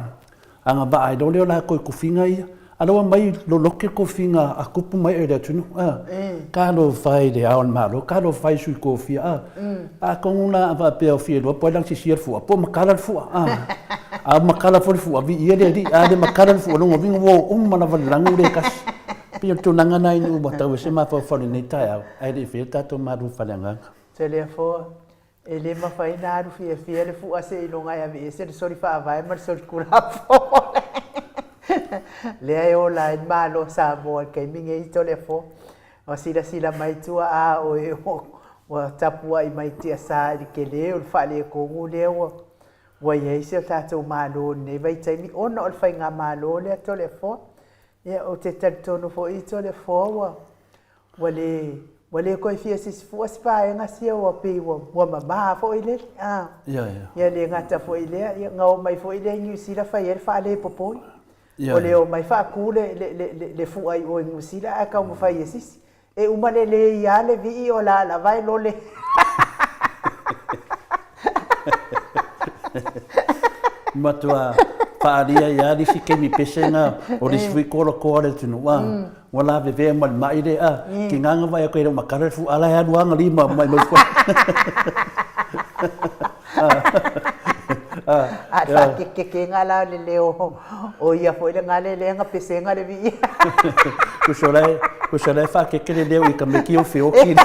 agavaa ai loa lea o latou i tofiga ia. A o lea ua aumai lolote tofiga a tupu ma ee o le atunuu. Talofa e i Le Ao o le Malo, talofa e i Sui Tofia. Atonu la a faapea o fia iloa po o ai lana sisia le fua, po o matala le fua. A matala foi le fua, viia le Alii. A le matala le fua, lona uiga ua o uma lava i le lanu lea e tasi. E pei o le tulaga lena ina ua tau ese mafaufau i lenei taeao, ae le i faia le tatou malu faaleagaga. Toleafoa, E le mafai ona alu fiafia le fua seiloga e aveese le soli faavae ma le soli Tulafono lea e ola ai le Malo o Samoa i le taimi nei Toleafoa. Ua silasila mai tua a oe ua tapuai mai tiasa i le tele o le faaletonu lea ua i ai si o tatou Malo i lenei vaitaimi ona o le faigamalo lea Toleafoa. Ia, ou te talitonu foi Toleafoa ua ua le ua le toe fia sisifua si vaega sia ua pei ua ua mamā foi lele a. Ia, ia. Ia le gata foi i lea, ia na omai foi lea i Niu Sila fai ai le faalepopoi. Ia, O le omai faatu le le le le fua i o i Niu Sila ae taumafai e sisi. E uma lelei lava le vii o la lava e lole. Matua faaalia ai lava le isi taimi pesega o le isi foi toalatoa o le atunuu, a, ua lavevea ma le mai lea, a, tiga na vaai atu e le o matala le fua, a la e alu lava ana lima mai mai fua. A o le faakekekega la o le leo o ia foi lena lea na pesega le vii. Tusa o la e, tusa o la e faakeke le leo i ka meki o feoki.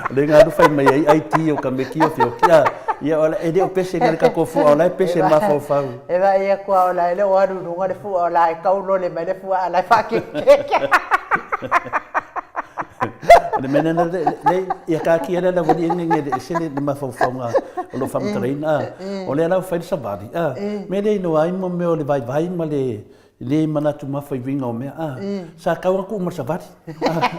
O lea na alu fai mai ai ID o ka meki o feoki. A, ia o la, e le o pese i le tatou fua, o la e pese mafaufau. E vaai atu lava o la e le o alu i luga le fua, o la e taulole mai le fua, a o la e faakekeke. O le mea lena, le, ia taatia lea le aualii nei e ese le mafaufauga o lo o faamatalaina, a, o lea la ua fai le savali, a, mea lea e iloa ai mo mea o le vaivai ma le le manatu mafa i uiga o mea, a, sa tau lava tuu ma le savali, a,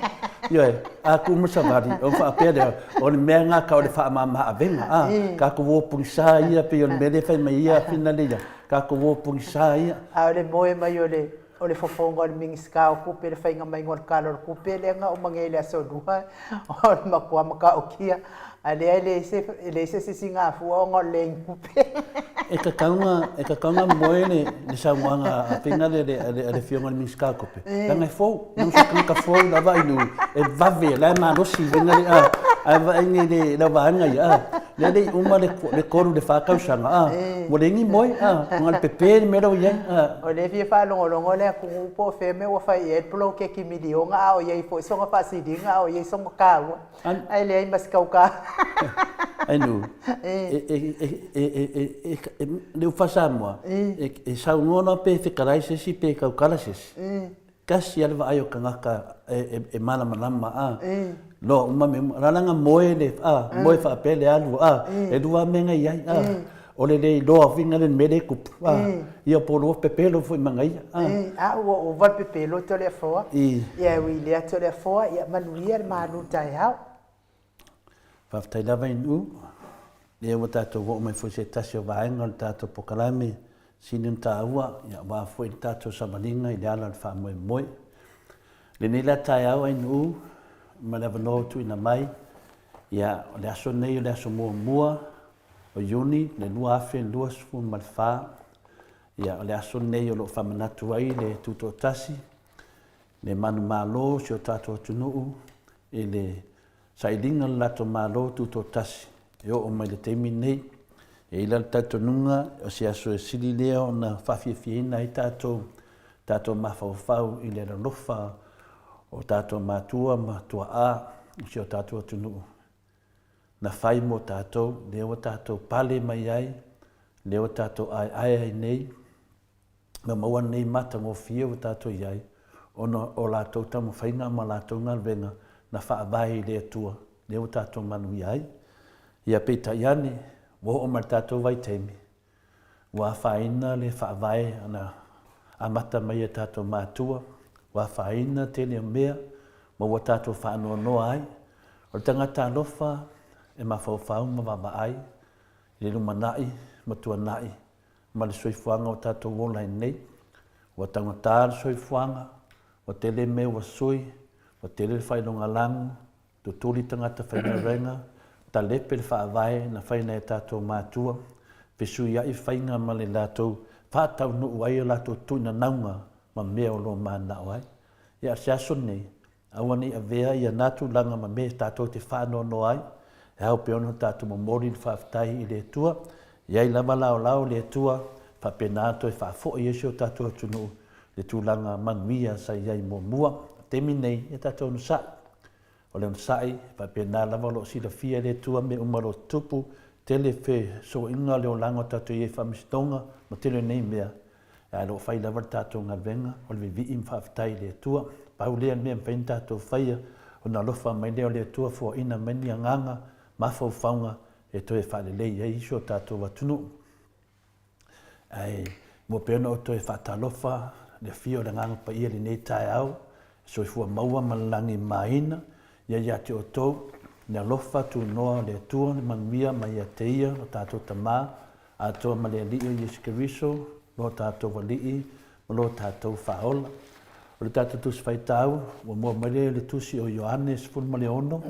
ioe, a tuu ma le savali, ona faapea lea, o le mea lena tau o le faamama avega, a, tatou o pogisa ia, pei o le mea lea e fai mai ai ia Afina lea, tatou o pogisa ia. A o le moe mai o le O le fofoga o le Minisita o Tupe le faiga maiga o le Tala o le Tupe lea na uma nei i le Aso Lua, o le matua matautia, a lea e leai se, e leai se sisigafua ona o le leai ni tupe. E tatau ona, e tatau ona moe le, le saunoaga a Fina le, le, le, le Afioga i le Minisita o Tupe, leaga e fou, leaga o se tagata fou lava i le, e vave, la e malosi fina le, a, ae vaai nei le, le vaega ia, a, lea le i uma le, le 3 i le 4 tausaga, a, ua leai ni moe, a, na o le pepe le mea la ua i ai, a. O lea e fia faalogologo le atunuu po o fea mea ua fai i ai le poloketi miliona a o i ai foi sona faasiliga a o i ai sona taua, ae leai ma se tauta. Ainu, e, e, e, e, e, e, e, le ufa Samoa, e, e saunoa loa pe fetalai se isi pe tautala se isi. Tasi lava le vaai o tagata e malamalama a, loa uma mea uma. Lalaga moe le, a, moe faapea le alu, a, e lua lava mea na i ai, a, o le le iloa foi na le mea lea e tupu, a, ia po o lua pepelo foi ma ia, a. A ua ova le pepelo Toleafoa. Ia e ui i lea Toleafoa, ia manuia le malu taeao. Faafetai lava i Nu'u, lea ua tatou oo mai foi i se tasi o vaega o le tatou polokalame sili ona taua, ia aua foi le tatou savaliga i le ala o le faamoemoe. Lenei la taeao ai Nu'u, ma le avanoa ua tuuina mai, ia o le aso lenei o le aso muamua o Iuni le 2024, ia o le aso lenei o lo o faamanatu ai le Tutoatasi, le manumalo o si o tatou atunuu i le sailiga o le latou Malo Tutoatasi e oo mai le taimi lenei. E i ai la le talitonuga o se aso e sili lea ona faafiafiaina ai tatou, tatou mafaufau i le alolofa o tatou matua ma tuaa o si o tatou atunuu na fai mo tatou, lea ua tatou pale mai ai, lea ua tatou aeae ai nei, na maua nei matagofie ua tatou i ai, ona o latou taumafaiga ma latou galuega na faavae i le Atua, lea ua tatou manuia ai. Ia peitai ane, ua oo mai le tatou vaitaimi, ua afaina le faavae na amata mai e tatou matua, ua afaina tele o mea, ma ua tatou faanoanoa ai. O le tagata alofa e mafaufau ma vaavaai i le lumanai ma tuanai ma le soifuaga o tatou ola ai nei. Ua taugata le soifuaga, ua tele mea ua sui, ua tele le failogalagu, tutuli tagata faigaluega, talepe le faavae na fai e nai a tatou matua, fesuiai faiga ma le latou faataunuu ai o latou tuinanauga ma mea o lo o mananao ai. Ia, o se aso lenei, Aua ne i avea ia na tulaga ma mea tatou te faanoanoa ai, e ao pea ona tatou momoli le faafetai i le Atua. E i ai lava laolao le Atua, faapena toe faafoi ai si o tatou atunuu i le tulaga manuia sa i ai muamua. O le taimi lenei, ia tatou onosai. O le onosai, e faapena lava o lo o silafia e le Atua mea uma o lo o tutupu, tele fesoaina o le olaga o tatou i ai i faamasinoga ma tele o nei mea, Ae o lo o fai lava le tatou galuega o le vivii ma faafetai i le Atua. Pau lea mea e mafai ona tatou faia, ona alofa mai lea o le Atua foaina mai ni agaga mafaufauga e toe faalelei ai si o tatou atunuu. Ae mua pea ona ou toe faatalofa le afio o le Agaga Paia i lenei taeao, soifua maua ma le lagi e mamaina ia ia te outou le alofa tunoa o le Atua, le manuia mai ia te Ia lo tatou Tama Atoa ma le Alii o Iesu Keriso, lo tatou Alii ma lo tatou Faaola. O le tatou Tusi Faitau, ua mua mai lea i le Tusi o Ioane 16,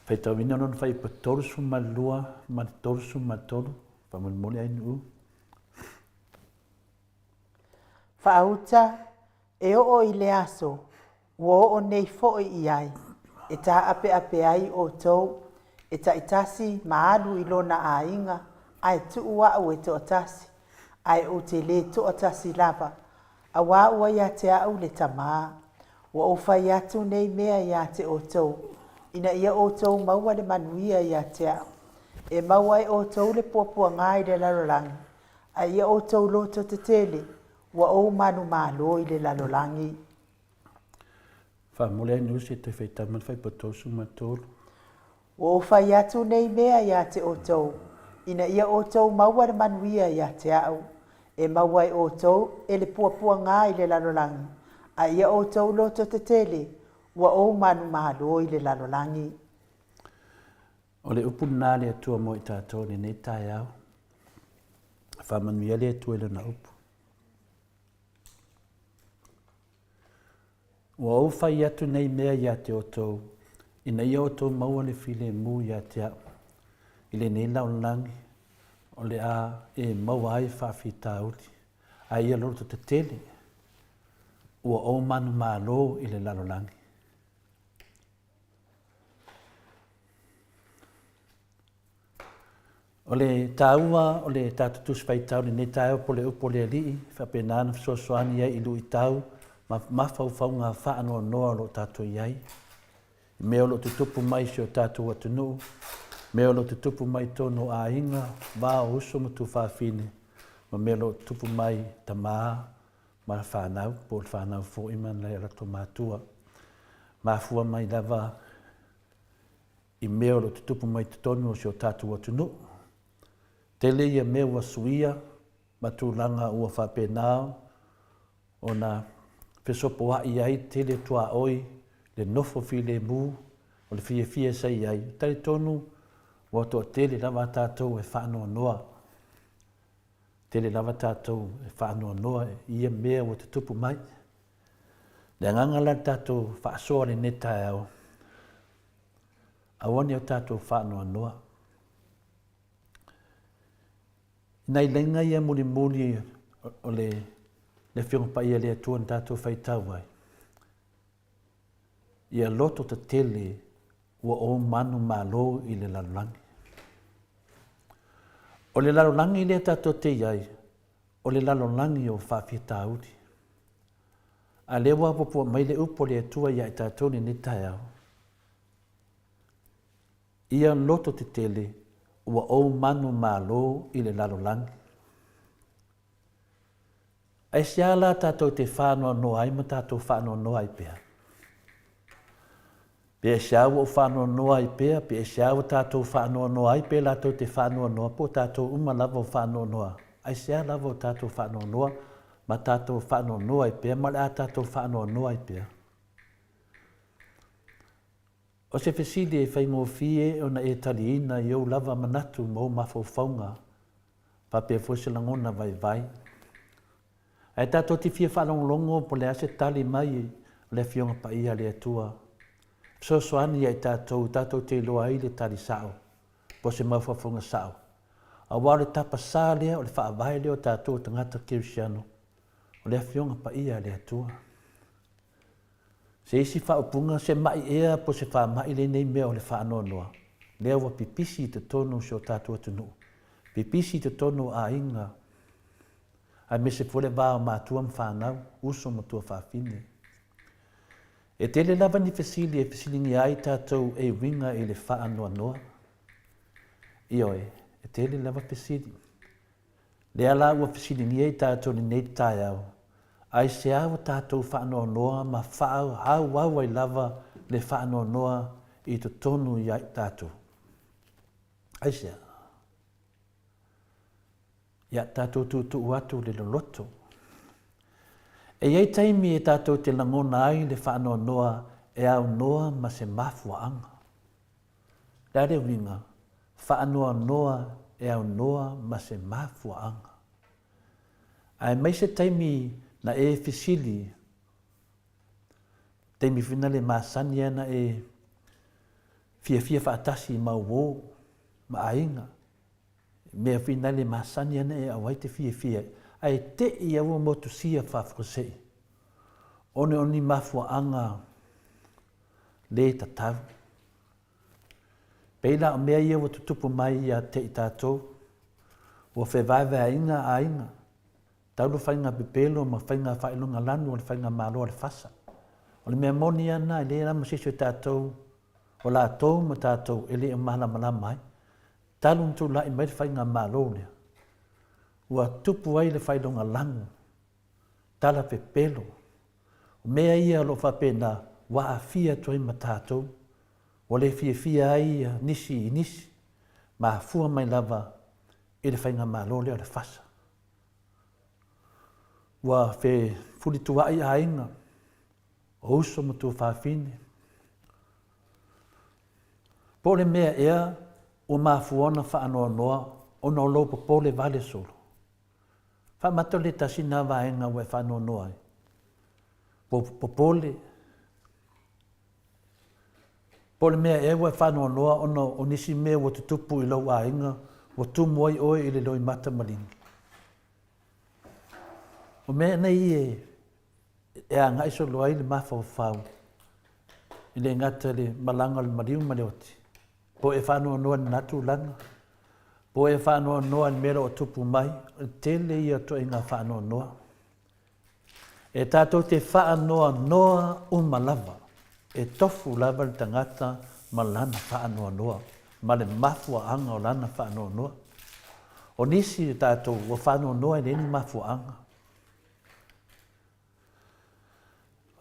faitauina lona fuaiupu 32 ma le 33, faamolemole Ainuu. Faauta, E oo i le aso ua oo nei foi i ai, e tā'ape'ape ai outou, e ta'itasi ma alu i lona aiga, ae tuu a'u e toatasi, ae ou te lē toatasi lava, auā ua ia te a'u le Tamā. Ua ou fai atu nei mea iā te outou, ina ia outou maua le manuia ia te a'u. E maua e outou le puapuagā i le lalolagi, ae ia outou loto tetele, Ua ou manumalo i le lalolagi. Faamuli ai Nusi e toe faitau mai le fuaiupu 33. Ua ou fai atu nei mea ia te outou, ina ia outou maua le manuia ia te au, e maua e outou e le puapuagā i le lalolagi, a ia outou loto tetele, ua ou manumalo i le lalolagi. O le upu lena a le Atua mo i tatou i lenei taeao. Faamanuia le Atua i Lana upu. Ua ou fai atu nei mea ia te outou, ina ia outou maua le filemu ia te au. I lenei lalolagi, o le a e maua ai faafitauli, a ia loto tetele, ua ou manumalo i le lalolagi. O le taua o le tatou Tusi Faitau i lenei taeao po o le upu o le Alii, e faapena ona fesoasoani ai i luitau ma mafaufauga faanoanoa o lo o tatou i ai, i mea o lo o tutupu mai i si o tatou atunuu, mea o lo o tutupu mai i totonu o aiga, va o uso ma tuafafine, ma mea o lo o tutupu mai i tama ma le fanau, po o le fanau foi ma nai o latou matua. Mafua mai lava i mea o lo o tutupu mai totonu o si o tatou atunuu. Tele ia mea ua suia ma tulaga ua faapena ona fesopoai ai tele tuaoi le nofo filemu o le fiafia sa i ai. Talitonu ua toatele lava tatou e faanoanoa, tele lava tatou e faanoanoa i ia mea ua tutupu mai. Le agaga la le tatou faasoa lenei taeao, aua ne i o tatou faanoanoa. Nai laina ia mulimuli o le Afioga Paia a le Atua na tatou faitau ai, ia loto tetele ua ou manumalo i le lalolagi. O le lalolagi lea tatou te i ai, o le lalolagi o faafitauli. A lea ua puapua mai le upu a le Atua ia i tatou lenei taeao, Ia loto tetele ua ou manumalo i le lalolagi. Aisea la tatou te faanoanoa ai ma tatou faanoanoa ai pea? Pe aisea ua ou faanoanoa ai pea, pe aisea ua tatou faanoanoa ai pe latou te faanoanoa, po o tatou uma lava o faanoanoa. Aisea lava o tatou faanoanoa ma tatou faanoanoa ai pea ma o le a tatou faanoanoa ai pea? O se fesili e faigofie ona e taliina i ou lava manatu ma ou mafaufauga, faapea foi se lagona vaivai. Ae tatou te fia faalogologo po o le a se tali mai a le Afioga Paia a le Atua. Fesoasoani ia i tatou, tatou te iloa ai le tali sao, po o se mafaufauga sao. Aua o le tapasā lea, o le faavae lea o tatou o tagata kerisiano, o le Afioga Paia a le Atua. Se isi faaupuga, se ma'i ea po o se faama'i lenei mea o le faanoanoa, lea ua pipisi i totonu o si o tatou atunuu, pipisi i totonu o aiga, aemaise foi le va o matua ma fanau, uso ma tuafafine. E tele lava ni fesili e fesiligia ai tatou e uiga i le faanoanoa. Ioe, e tele lava fesili. Lea la ua fesiligia i tatou i lenei taeao, aisea ua tatou faanoanoa ma faaauau ai lava le faanoanoa i totonu ia i tatou? Aisea? Ia tatou tuutuu atu le loloto. E i ai taimi e tatou te lagona ai le faanoanoa e aunoa ma se mafuaaga. Le a le uiga? Faanoanoa e aunoa ma se mafuaaga. Aemaise taimi na e fesili, taimi foi na le masani ana e fiafia faatasi ma uō ma aiga, mea foi na le masani ana e auai te fiafia, ae te'i ia ua motusia faafuasei, ona o ni mafuaaga le tatau. Pei la o mea ia ua tutupu mai ia te i tatou, ua fevaevaeaina aiga, talu faiga pepelo ma faiga faailoga lanu o le faigamalo a le FASA. O le mea moni lava lena, e leai lava ma se isi o tatou, o latou ma tatou e le o malamalama ai. Talu ona tulai mai le faigamalo lea, ua tupu ai le faailoga lanu, tala pepelo. O mea ia o lo o faapena ua aafia atu ai ma tatou, ua le fiafia ai nisi i nisi, mafua mai lava i le faigamalo lea o le FASA. Ua fefulituaai aiga, o uso ma tuafafine. Po o le mea ea ua mafua ona faanoanoa ona o lou popole vale solo. Faamata le tasi lena vaega ua e faanoanoa ai. Po popole. Po o le mea ea ua e faanoanoa ona o nisi mea ua tutupu i lou aiga ua tumu ai oe i le loimata maligi. O mea nei e, e agai solo ai le mafaufau e le gata i le malaga o le maliu ma le oti, Po e faanoanoa i lena tulaga, po e faanoanoa i le mea o lo o tupu mai, o le tele ia o ituaiga faanoanoa. E tatou te faanoanoa uma lava, e tofu lava le tagata ma lana faanoanoa, ma le mafuaaga o lana faanoanoa. O nisi o tatou ua faanoanoa e leai ni mafuaaga.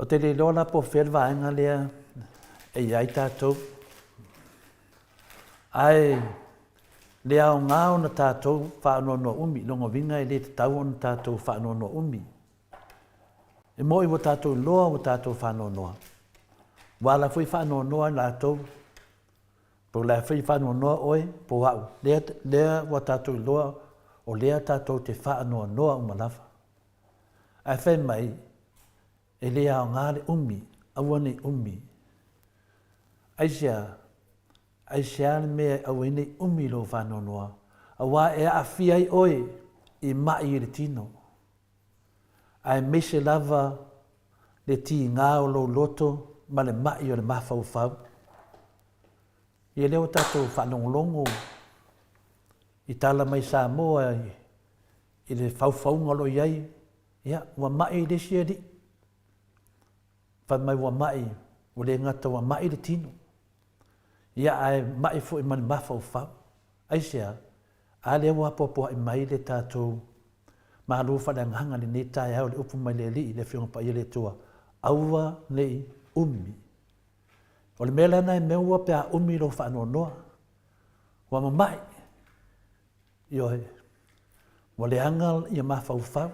Ou te le iloa la po o fea le vaega lea e i ai tatou. Ae le aoga ona tatou faanoanoa umi, lona uiga e le tatau ona tatou faanoanoa umi. E moni ua tatou iloa ua tatou faanoanoa, ua ala foi faanoanoa i latou, po o le a foi faanoanoa oe po o au, lea, lea ua tatou iloa o lea tatou te faanoanoa uma lava. Ae fai mai, e le aoga le umi, aua ne i umi. Aisea? Aisea le mea e aua ai ne i umi lou faanoanoa? Aua e aafia ai oe i maʻi i le tino, aemaise lava le tiga o lou loto ma le maʻi o le mafaufau. Ia lea ua tatou faalogologo i tala mai Samoa i le faufauga o lo o i ai, ia, ua ma'i le isi alii. Fai mai ua ma'i, ua le gata ua ma'i le tino, ia ae ma'i foi ma le mafaufau. Aisea? A lea ua apoapoa'i mai le tatou Malo faaleagaga i lenei taeao i le upu mai le Alii, le Afioga Paia le Atua, aua ne i umi. O le mea la lena e meua pe a umi lou faanoanoa, ua mama'i, Ioe, ua leaga ia mafaufau,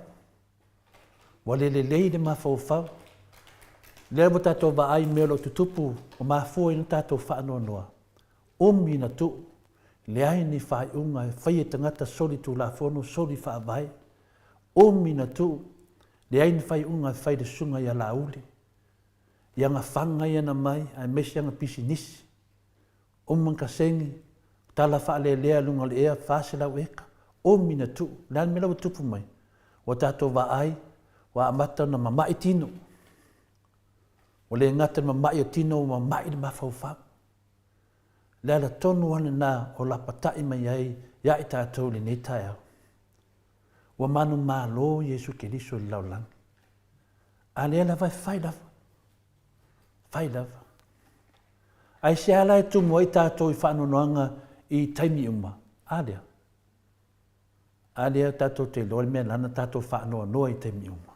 ua le lelei le mafaufau. Lea ua tatou vaai i mea o lo o tutupu ua mafua ai ona tatou faanoanoa. Umi na tuu, leai ni faaiuga e faia e tagata soli tulafono, soli faavae. Umi na tuu, leai ni faaiuga e fai i le susuga ia Laauli, i ana faga ia na mai aemaise ana pisinisi. Uma na kasegi, tala faalelea i luga o le ea, 400 eka, umi na tuu. O le a le mea la ua tupu mai? Ua tatou vaai, ua amata ona mama'i tino. Ua le gata i le mama'i o tino, ua mama'i le mafaufau. Le ala tonu lava lena o lapatai mai ai ia i tatou i lenei taeao. Ua manumalo Iesu Keriso i le lalolagi. A lea lava e fai lava. Fai lava. Aisea la e tumu ai tatou i faanoanoaga i taimi uma? A lea. A lea tatou te iloa le mea lana tatou faanoanoa i taimi uma.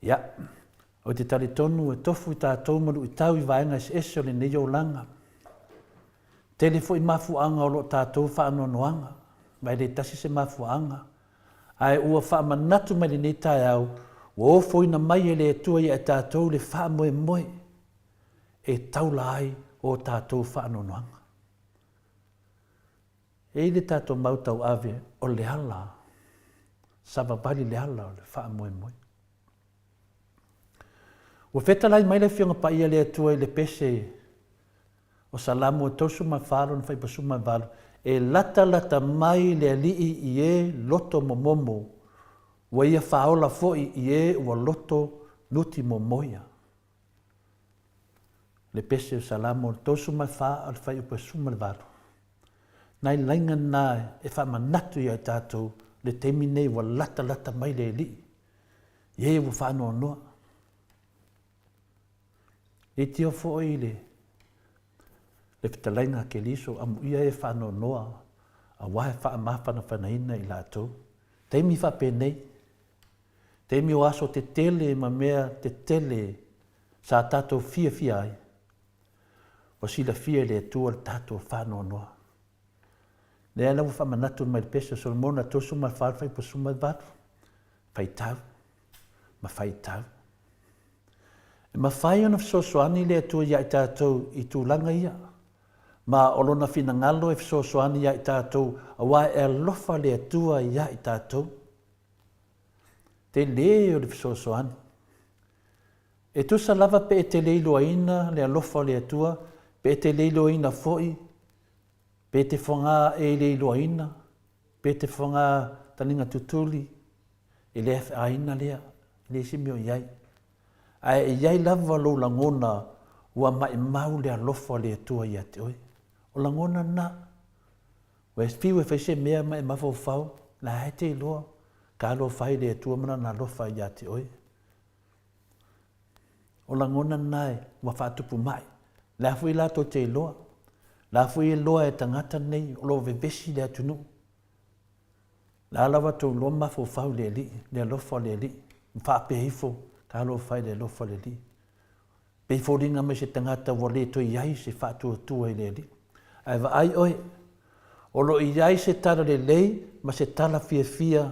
Ia, ou te talitonu e tofu i tatou ma luitau i vaega eseese o lenei olaga. Tele foi mafuaaga o lo o tatou faanoanoaga, ma e le tasi se mafuaaga. Ae ua faamanatu mai lenei taeao, ua ofoina mai e le Atua ia i tatou le faamoemoe e taula ai o tatou faanoanoaga. E i le tatou mau tauave o le ala, savavali le ala o le faamoemoe. Ua fetalai mai le Afioga Paia le Atua i le pese o Salamo e 34 lona fuaiupu 18, E latalata mai le Alii i e loto momomo, ua ia faaola foi i e ua loto nuti momoia. Le pese o Salamo 34 o le fuaiupu 18. Nai laiga na e faamanatu ia i tatou le taimi nei ua latalata mai le Alii i e ua faanoanoa. Leitio foi le le fetalaiga a Keriso, amuia e faanoanoa aua e faamafanafanaina i latou. Taimi faapenei, taimi o aso tetele ma mea tetele sa tatou fiafia ai, ua silafia e le Atua le tatou faanoanoa. Lea la ua faamanatu mai le pese o Solomona 34 fuaiupu 18, faitau ma faitau. E mafai ona fesoasoani le Atua ia i tatou i tulaga ia, ma o Lona finagalo e fesoasoani ia i tatou, aua e alofa le Atua ia i tatou. Tele o le fesoasoani. E tusa lava pe e te le iloaina le alofa o le Atua, pe e te le iloaina foi, pe e te foga e le iloaina, pe e te foga taliga tutuli, e le aina lea, e leai se mea o i ai. Ae e i ai lava lou lagona ua maimau le alofa o le Atua ia te oe. O lagona na, ua e fiu e fai se mea ma e mafaufau, la e te iloa, ka alofa ai le Atua ma Lana alofa ia te oe. O lagona na e ua faatupu mai. Le a foi la tou te iloa. La foi e loa e tagata nei o lo o vevesi le atunuu. Le a lava tou iloa mafaufau i le Alii, le alofa o le Alii, ma faapea ifo, Talofa i le alofa o le Alii. Pei foliga mai se tagata ua le toe i ai se faatuatua i le Alii. Ae vaai oe, o lo o i ai se tala lelei ma se tala fiafia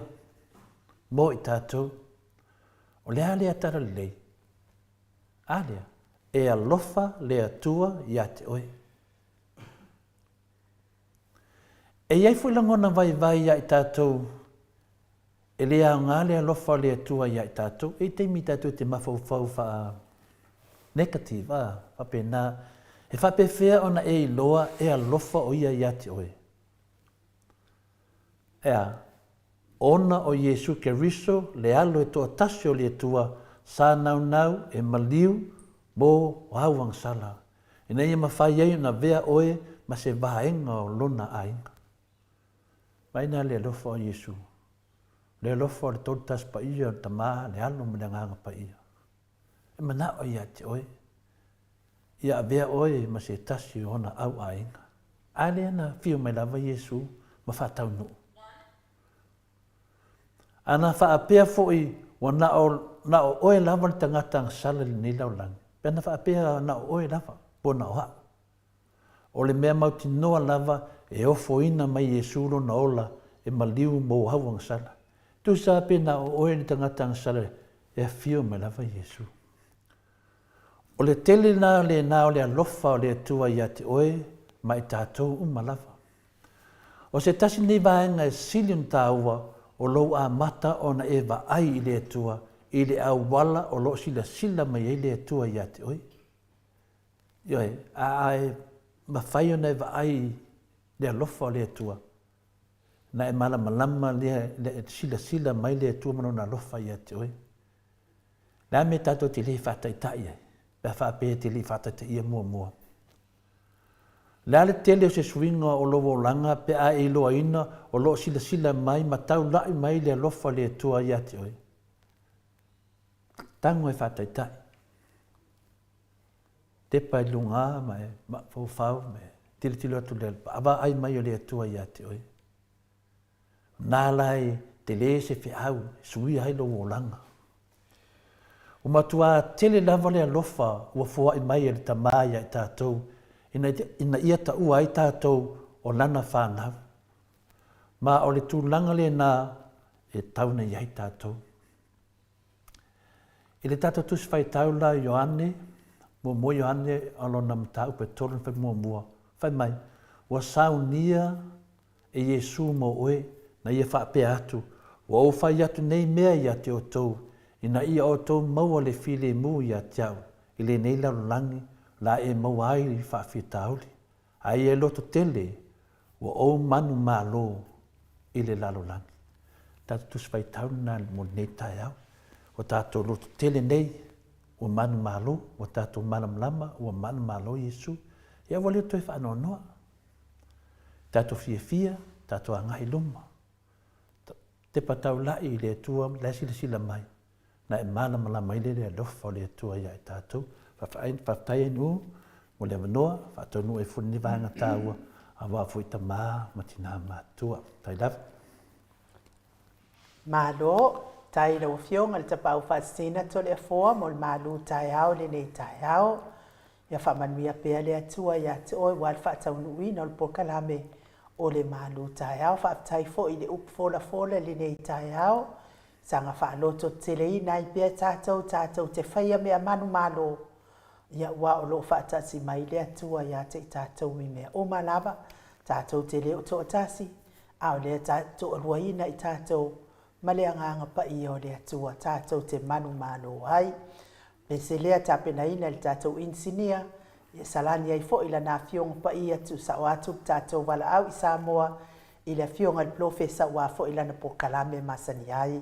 mo i tatou. O le a lea tala lelei? A lea, e alofa le Atua ia te oe. E i ai foi lagona vaivai ia i tatou e le aoga le alofa o le Atua ia i tatou. E i ai taimi tatou te mafaufau faa negative, a, faapena. E faapefea ona e iloa e alofa o Ia ia te oe? E a? Ona o Iesu Keriso le Alo e toatasi o le Atua sa naunau e maliu mo au agasala, ina ia mafai ai ona avea oe ma se vaega o Lona aiga. Mai na le alofa o Iesu, le alofa o le Tolu Tasi Paia o le Tama, le Alo ma le Agaga Paia, e manao ia te oe, ia avea oe ma se tasi o ona au aiga. A lea na afio mai lava Iesu ma faataunuu. A na faapea foi ua na o, na o oe lava le tagata agasala i lenei lalolagi, pe ana faapea na o oe lava, po na o a'u. O le mea mautinoa lava e ofoina mai Iesu lona ola e maliu mou au agasala. Tusa pe na o oe le tagata agasala e afio mai lava Iesu. O le tele la lena o le alofa o le Atua ia te oe ma i tatou uma lava. O se tasi lenei vaega e sili ona taua o lou amata ona e vaai i le Atua i le auala o lo o silasila mai ai le Atua ia te oe. Ioe, a e mafai ona e vaai i le alofa o le Atua, na e malamalama lea, e silasila mai le Atua ma Lona alofa ia te oe. Le a mea tatou te le faataitai ai, pe a faapea e te le i faataitaia muamua? Le a le tele o se suiga o lou olaga pe a e iloaina o lo o silasila mai ma taula'i mai le alofa o le Atua ia te oe? Tago e faataitai. Tepa i luga ma e mafaufau ma e tilotilo atu i le vaavaai mai o le Atua ia te oe. Na la e tele se feau e suia ai lou olaga. Ua matua tele lava le alofa ua foai mai e le Tama ia i tatou ina, ina ia taua ai tatou o Lana fanau. Ma o le tulaga lena e tau nei ai tatou. I le tatou Tusi Faitau la Ioane, muamua Ioane o lona mataupu e tolu na fai muamua, fai mai, Ua saunia e Iesu mo oe, na ia faapea atu, Ua ou fai atu nei mea ia te outou, ina ia outou maua le filemu ia te au, i lenei lalolagi la e maua ai i faafitauli. A ia e loto tele, ua ou manumalo i le lalolagi. Tatou Tusi Faitau lena mo lenei taeao. Ua tatou loto tele nei, ua manumalo, ua tatou malamalama, ua manumalo Iesu. Ia ua le toe faanoanoa. Tatou fiafia, tatou agai i luma. Tepa taulai i le Atua la e silasila mai. Na e malamalama ai lea i le alofa o le Atua ia i tatou. Faafetai ai Nuu mo le avanoa, faataunuu ai foi lenei vaega taua aua foi tama ma tina matutua. Faafetai lava. Malo, tai i lau Afioga i le Tapaau Faasisina Toleafoa mo le malu taeao i lenei taeao. Ia faamanuia pea le Atua ia te oe aua le faataunuuina o le polokalame o le malu taeao. Faafetai foi i le upu folafola i lenei taeao. Saga faalototeleina ai pea tatou, tatou te faia mea manumalo, ia aua o lo o faatasi mai le Atua ia te i tatou i mea uma lava, tatou te le o toatasi, a o lea e toaluaina i tatou ma le Agaga Paia o le Atua tatou te manumalo ai. Pese lea tapenaina e le tatou inisinia, ia salani ai foi lana Afioga Paia tuusao atu le tatou valaau i Samoa i le Afioga i le Polofesa aua foi lana polokalame masani ai.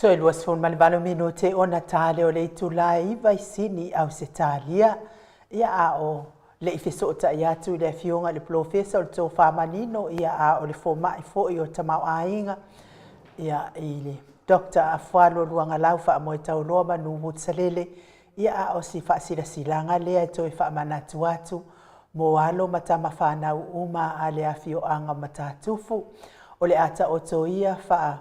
Toe 28 minute ona ta lea o le itula e 9 i Sini i Ausetalia. Ia a o le i fesootai atu i le Afioga i le Polofesa o le Tofa Manino, ia a o le fomai foi o le tamaoaiga, ia i le Doctor Afualo Luagalau Faamoetauloa Manu Vutisalele, ia a o si faasilasilaga lea e toe faamanatu atu mo alo ma tama fanau uma a le afioaga o Matatufu. O le a taoto ia faa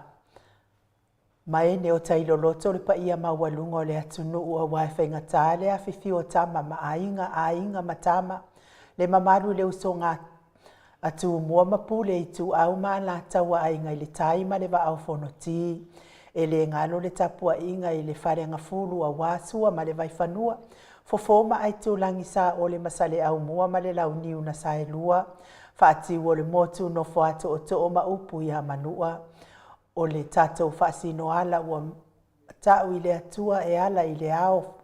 Maene o tai loloto le paia maualuga o le atunuu aua e faigata le afifio o tama ma aiga, aiga ma tama, le mamalu i le usoga a Tumua ma Pule, Ituau ma Alataua, Aiga i le Tai ma le Vaa o Fonoti. E le galo le tapuaiga i le Faleagafulu aua Sua ma le Vaifanua, Fofo ma Aitulagi, Saole ma Saleaaumua ma le Launiu na Saelua, Faatiuolemotu, Nofo a Tootoo ma upu ia Manua. O le tatou faasinoala ua ta'u i le Atua e ala i le ao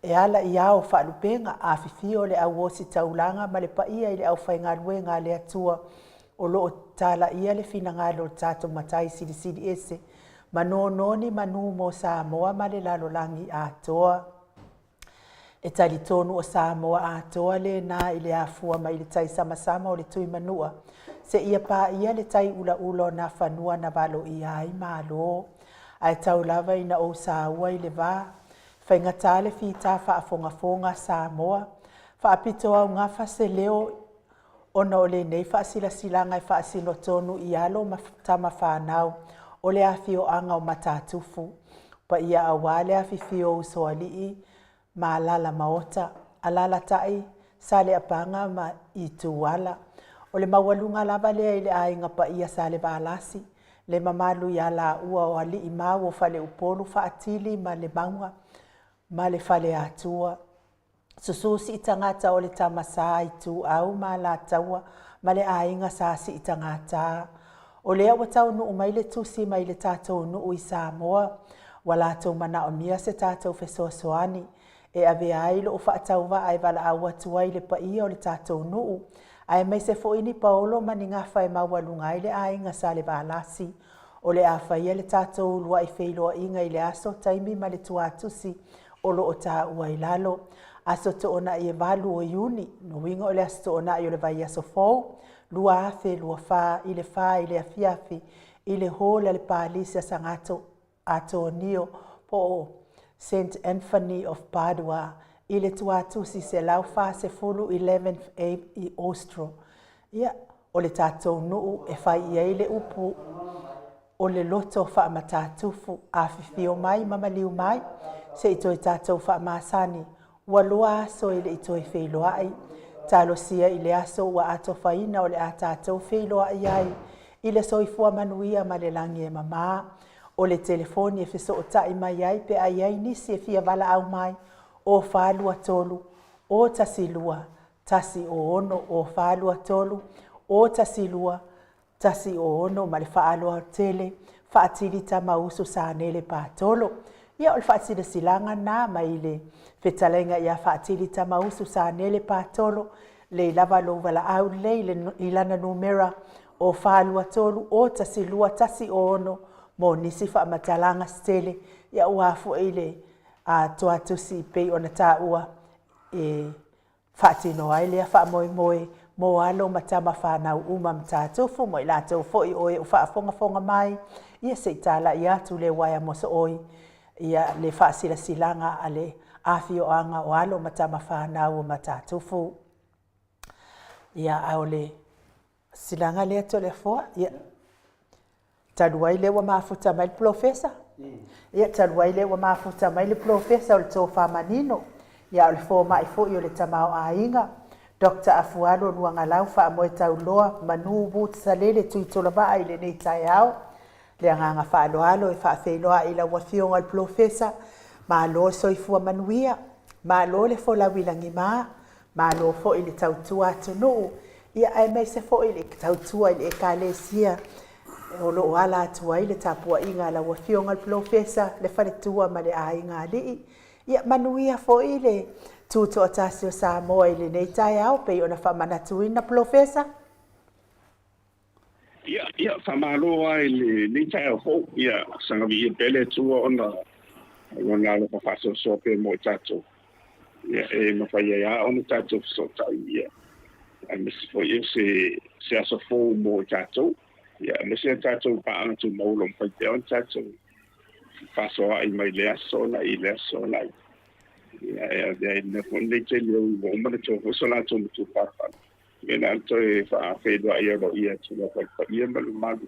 e ala i ao faalupega, afifio le au ositaulaga ma le paia i le aufaigaluega a le Atua o lo o talaia le finagalo o le tatou Matai Silisili Ese ma nono ni manu mo Samoa ma le lalolagi atoa. E talitonu o Samoa atoa lena i le afua mai le tai samasama o le Tuimanua seia paia le tai ulaula o Nafanua na valoia ai Malo. Ae tau lava ina ou saua i le va, faigata le fita faafogafoga a Samoa, faapito augafa se leo ona o lenei faasilasilaga e faasino tonu i alo ma tama fanau o le afioaga o Matatufu, paia aua le afifio o usoalii ma alala maota, alalatai Saleapaga ma Ituala. O le maualuga lava lea i le aiga paia Salevalasi, le mamalu ia laua o alii mau o Faleupolu Faatili ma le Mauga ma le Faleatua. Susu Siitagata o le Tama Sa Ituau ma Alataua ma le aiga Sa Siitagata. O lea ua taunuu mai le tusi mai le tatou nuu i Samoa, ua latou manaomia se tatou fesoasoani e avea ai lou faatauvaa e valaau atu ai i le paia o le tatou nuu, aemaise foi ni paolo ma ni gafa e maualuga ai le aiga Salevalasi. O le a faia le tatou uluai feiloaiga i le aso, taimi ma le tuatusi o lo o taua i lalo. Aso Toonai e 8 o Iuni, lona uiga o le Aso Toonai o le vaiaso fou, 2024 i le 4 i le afiafi i le Hall a le Palisi a Sagato Atonio po o St Anthony of Padua i le tuatusi 140 11th Ave i Austral. Ia, o le tatou nuu e fai i ai le upu o le loto faamatatufu, afifio mai ma maliu mai, se i toe tatou faamasani, ua loa aso e le i toe feiloai. Talosia i le aso ua atofaina o le a tatou feiloai ai i le soifua manuia ma le lagi e mama. O le telefoni e fesootai mai ai pe a i ai nisi e fia valaau mai, o 423 012 106 o 423 012 106 ma le faaaloalo tele Faatili Tamausu Sanele Patolo. Ia o le faasilasilaga na mai le fetalaiga ia Faatili Tamausu Sanele Patolo, lei lava lou valaau lelei i lana numera o 423 012 106 mo nisi faamatalaga se tele, ia aua foi le tuatusi pei ona taua e faatino ai lea faamoemoe mo alo ma tama fanau uma Matatufu ma i latou foi o e o faafogafoga mai, ia se i talai atu le uaea mosooi ia le faasilasilaga a le afioaga o alo ma tama fanau o Matatufu. Ia, a o le silaga lea Toleafoa, ia, talu ai lea ua mafuta mai le polofesa, ia, talu ai lea ua mafuta mai le polofesa o le tofa manino, ia, o le fomai foi o le tamaoaiga, Doctor Afualo Luagalau Faamoetauloa Manu Woods Salele Tuitolovaa i lenei taeao. Le agaga faaaloalo e faafeiloai i lau Afioga i le Polofesa, malo le soifua manuia, malo le folau i lagima, malo foi le tautua atunuu, ia aemaise foi le tautua i le Ekalesia o lo o ala atu ai le tapuaiga a lau Afioga i le Polofesa, le faletua ma le aiga alii. Ia manuia foi le Tutoatasi o Samoa i lenei taeao pei ona faamanatuina Polofesa. Ia, faamalo lava i lenei taeao fou, ia saga viia pea le Atua ona o Lona alofa faasoasoa pea mo i tatou, ia e mafai ai lava ona tatou fesootai, ia aemaise foi o se aso fou mo i tatou, ia aemaise a tatou paaga tumau o lo o mafai pea ona tatou fefaasoaai mai le aso agai i le aso agai. Ia e avea ai lenei foi lenei taimi ua uma ona to foi so latou matupalapala. Ia na ona toe faafeiloai aloaia atu lava i le paia ma le mamalu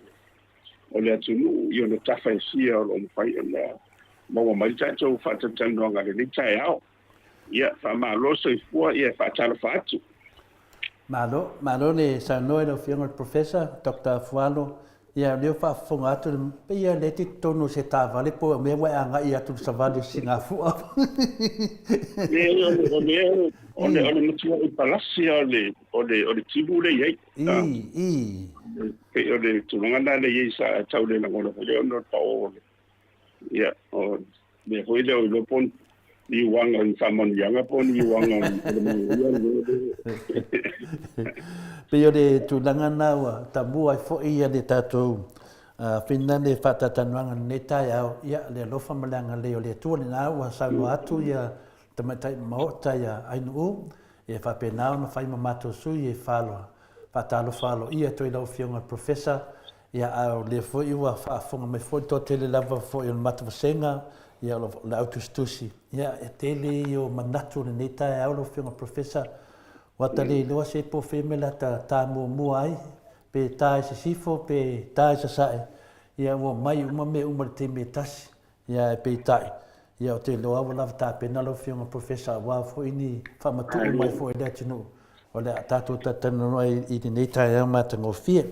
o le atunuu i ona tafa e fia o lo o mafai ona maua mai le tatou faatalatalanoaga i lenei taeao. Ia, faamalo soifua, ia e faatalofa atu. Malo, malo le saunoa i lau Afioga i le Professor Doctor Afualo. Ia, o lea ua faafofoga atu le paia lea e te i totonu o se taavale po o mea ua e agai atu i le savali o Sisigafua. Leai, o le, o le, o le, o le matuai palasi lava o le, o le, o le timu lea e i ai. I, i. Pei o le tulaga lena lea e i ai sa tau le lagona foi lea ona o le pao o le, ia, o le mea foi lea o iloa po o ni uaga o ni faamanuiaga po o ni uaga o le manaia le mea lea. Pei o le tulaga lena ua tamua ai foi le tatou finale faatalatalanoaga i lenei taeao, ia, le alofa ma le agalelei o le Atua lena ua saunoa atu ia Tamaitai Maota ia Ainuu, ia faapena ona fai ma matou sui e faatalofa aloaia atu ai lau Afioga i le Professor, ia a o lea foi ua faafofoga mai foi le toatele lava foi o le matou vasega, ia o le au tusitusi. Ia e tele ia o manatu o lenei taeao lau Afioga i le Professor, ua ta le iloa se po o fea mea o le a ta ta muamua ai, pe ta i sisifo pe ta i sasae, ia ua omai uma mea uma i le taimi e tasi. Ia, ae peitai, ia ou te iloa ua lava tapena lau Afioga Professor aua foi ni faamatuu mai foi i le atunuu o le a tatou talatalanoa ai i lenei taeao matagofie.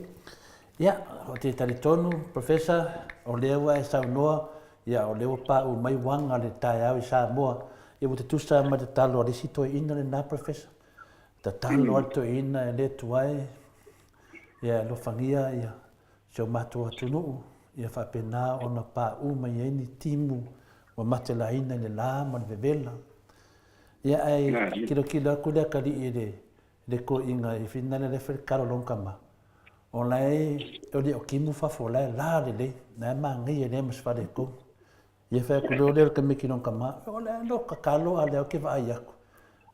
Ia, ou te talitonu Professor, o lea ua e saunoa, ia o lea ua pauu mai uaga o le taeao i Samoa, ia ua tutusa ma le tatalo a le isi toeaina lena Professor. Tatalo a le toeaina e le Atua e, ia alofagia ia si o matou atunuu ia faapena ona pauu mai ai ni timu ua matelaina i le la ma le vevela. Ia ae kilokilo atu le atalii i le le toeaina i finale lea fai le talo long tama. O la e o le o timu fafo o la e la lelei, la e manaia e leai ma se faaletonu. Ia fai atu loa lea o le tamaiti i lona tama, O le a lou tatalo a o lea ou te vaai atu.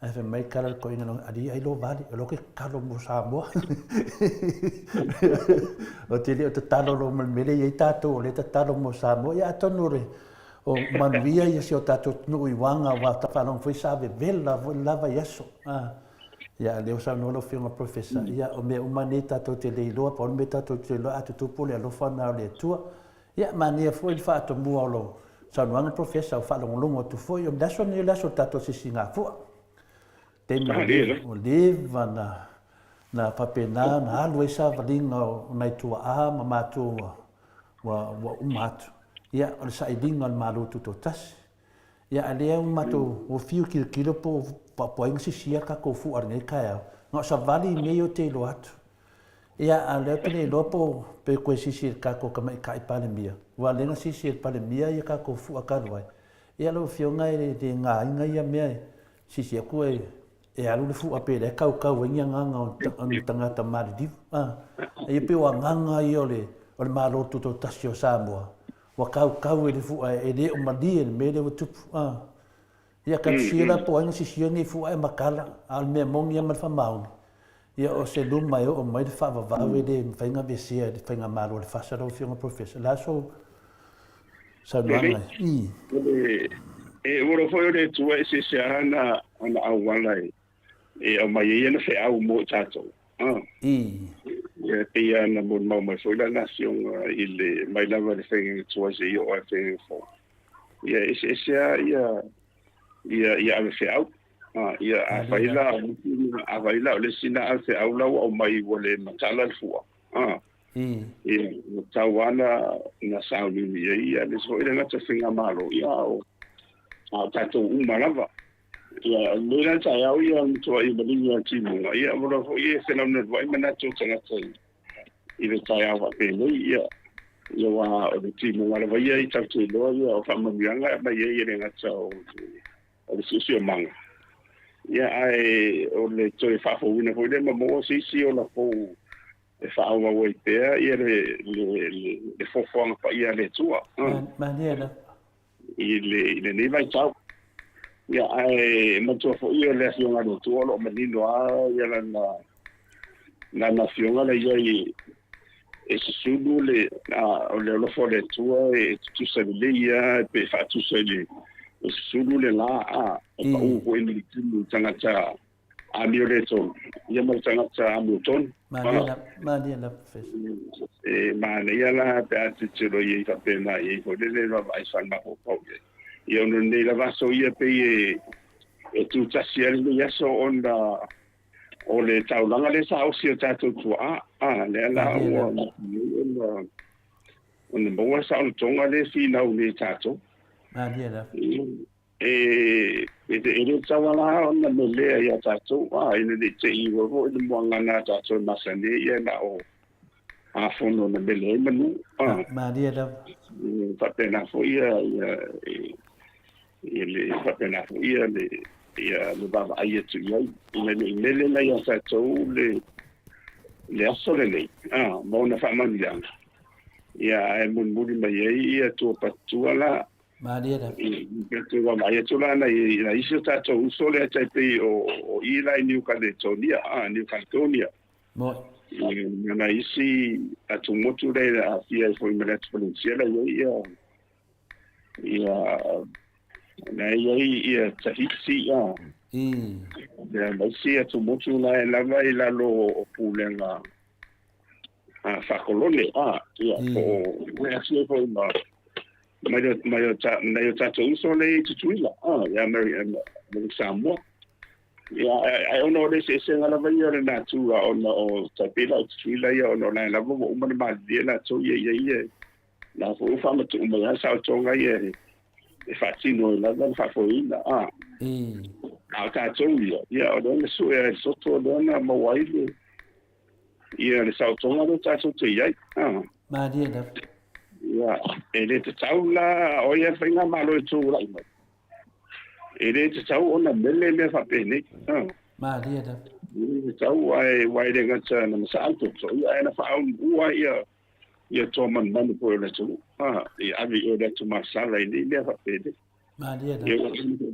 Ae fai mai le tala a le toeaina lona, Alii ai lou vale, o lea ou te tatalo mo Samoa. Ou te le o tatalo loa ma le mea lea e i ai tatou, o lea e tatalo mo Samoa. Ia atonu o le o manuia ia si o tatou atunuu i uaga aua ta faalogo foi sa vevela foi le la vaiaso. Ia a o lea ua saunoa lau Afioga Professor, ia o mea uma nei tatou te le iloa, pau le mea tatou te iloa a tutupu le alofa lena o le Atua. Ia, manaia foi le faatomua o lou saunoaga Professor, ua faalogologo atu foi, o le aso lenei o le aso o le tatou sisigafua. Taimi ua leva, ua leva na, na faapena na alu ai savaliga o nai tuaa ma matua ua, ua, ua uma atu. Ia, o le sailiga o le Malo Tutoatasi. Ia, a lea ua matou, ua fiu tilotilo po o ai na sisia le tatou fua i lenei taeao, na o savali i mea ia ou te iloa atu. Ia, a o lea ou te le iloa po pe toe sisi e le tatou Tamaitai Palemia, aua o lea na sisi e le Palemia ia tatou fua talu ai. Ia lau Afioga e le gaina ia mea e sisi atu e e alu le fua pe la e kaukau ai ni agaga o ni tagata maliliu. A, ia pei o agaga ia o le o le Malo Tutoatasi o Samoa, ua kaukau e le fua e le o malie le mea lea ua tupu. A. Ia katusia la po o ai na sisia nei fua ae matala, a o le mea moni lava ma le faamaoni, ia o se luma e oo mai le faavavau e le mafai ona aveesea e le Faigamalo a le FASA lau Afioga Professor. O le a sou saunoaga? I. E ua foi o le Atua e eseese lava ana auala e aumai ai ana feau mo i tatou. I. Ia e pei lava ona molimau mai foi lana Afioga i le mai lava i le faiga tuai seia oo i le faiga fou. Ia e eseese lava ia ia ia ave feau. Ia afai la afai la o le isi na ave feau la ua aumai ua le matala le fua. Ia ua tatau lava ona na sauniuni i ai ia le isi foi le gata faigamalo ia a o a o tatou uma lava. Ia, o lenei la taeao ia o le matuai maligi o timuga, ia ua loa foi e fenaunauai manatu o tagata i le taeao faapenei, ia, ia aua o le timuga lava ia i tatou te iloa ia o faamanuiaga e aumai ai e le gata o le siosiomaga, ia ae o le toe faafouina foi lea ma maua se isi ola fou. E faaauau ai pea ia le le le foafoaga paia a le Atua Malie lava. I le i lenei vaitau. Ia ae manatua foi o le Afioga a le Atua o lo o manino lava ia lana lana Afioga la i ai e susulu le o le alofa o le Atua e tutusa lelei lava pe faatusa i le e susulu le la e pau foi ma le tino i tagata amio le tonu, ia ma le tagata amiotonu. Malie lava, malie lava, Professor. E manaia la pe a tilotilo i ai faapena i ai foi lele vaavaai faale-mafaufau i ai. Ia ona o lenei lava aso ia pei e e tutasi ai lenei aso ona o le taulaga lea sa osi e o tatou tuaa, a, lea la ua ona ona maua le saolotoga lea e finau nei e tatou. Malie lava. E le tatau lava la ona melea ia tatou, ina ne i te i ua foi le muagana a tatou e masani ai, ia na o afono na mele ai manu. Malie lava. Faapena foi ia, ia le faapena foi ia le ia le vaavaai atu i ai, ina ne i mele la ia tatou le le aso lenei, ma ona faamanuiaga, ia ae mulimuli mai ai ia tua patua la. Malie lava. Pe te vaavaai atu la nai nai isi o tatou uso lea tai pei o o i la i New Caledonia, New Caledonia. Moi. Ma nai isi atumotu lea e aafia ai foi ma le atu Polenisia la i ai ia ia la i ai ia Tahiti a. Ia ma isi atumotu la e lava i lalo o pulega faakolone a ia po o le asia foi ma mai o mai o ta nai o tatou uso le i Tutuila a ia Amerika Samoa ia ai ona o le eseesega lava ia o le natura ona o tai pei la o Tutuila ia ona o la e lava ua uma ona malilie latou ia ia ia la foi ua faamatuu mai lava saotoga ia e faatino ai lava le faafoeina a a o tatou ia ia o lea na sue ai le soto lea na maua ai le Ia le saotoga lea tatou te i ai. Malie lava. Ia, e le tatau la, o ia faigamalo e tulai mai. E le tatau ona mele mea faapenei. Malie lava. E le tatau, ae ua e le gata na masaa le toto, ia ae na faaaunuua ia ia toa manumanu foi o le atunuu. Ia ave i o le atu masala i nei mea faapenei. Malie lava. Ia,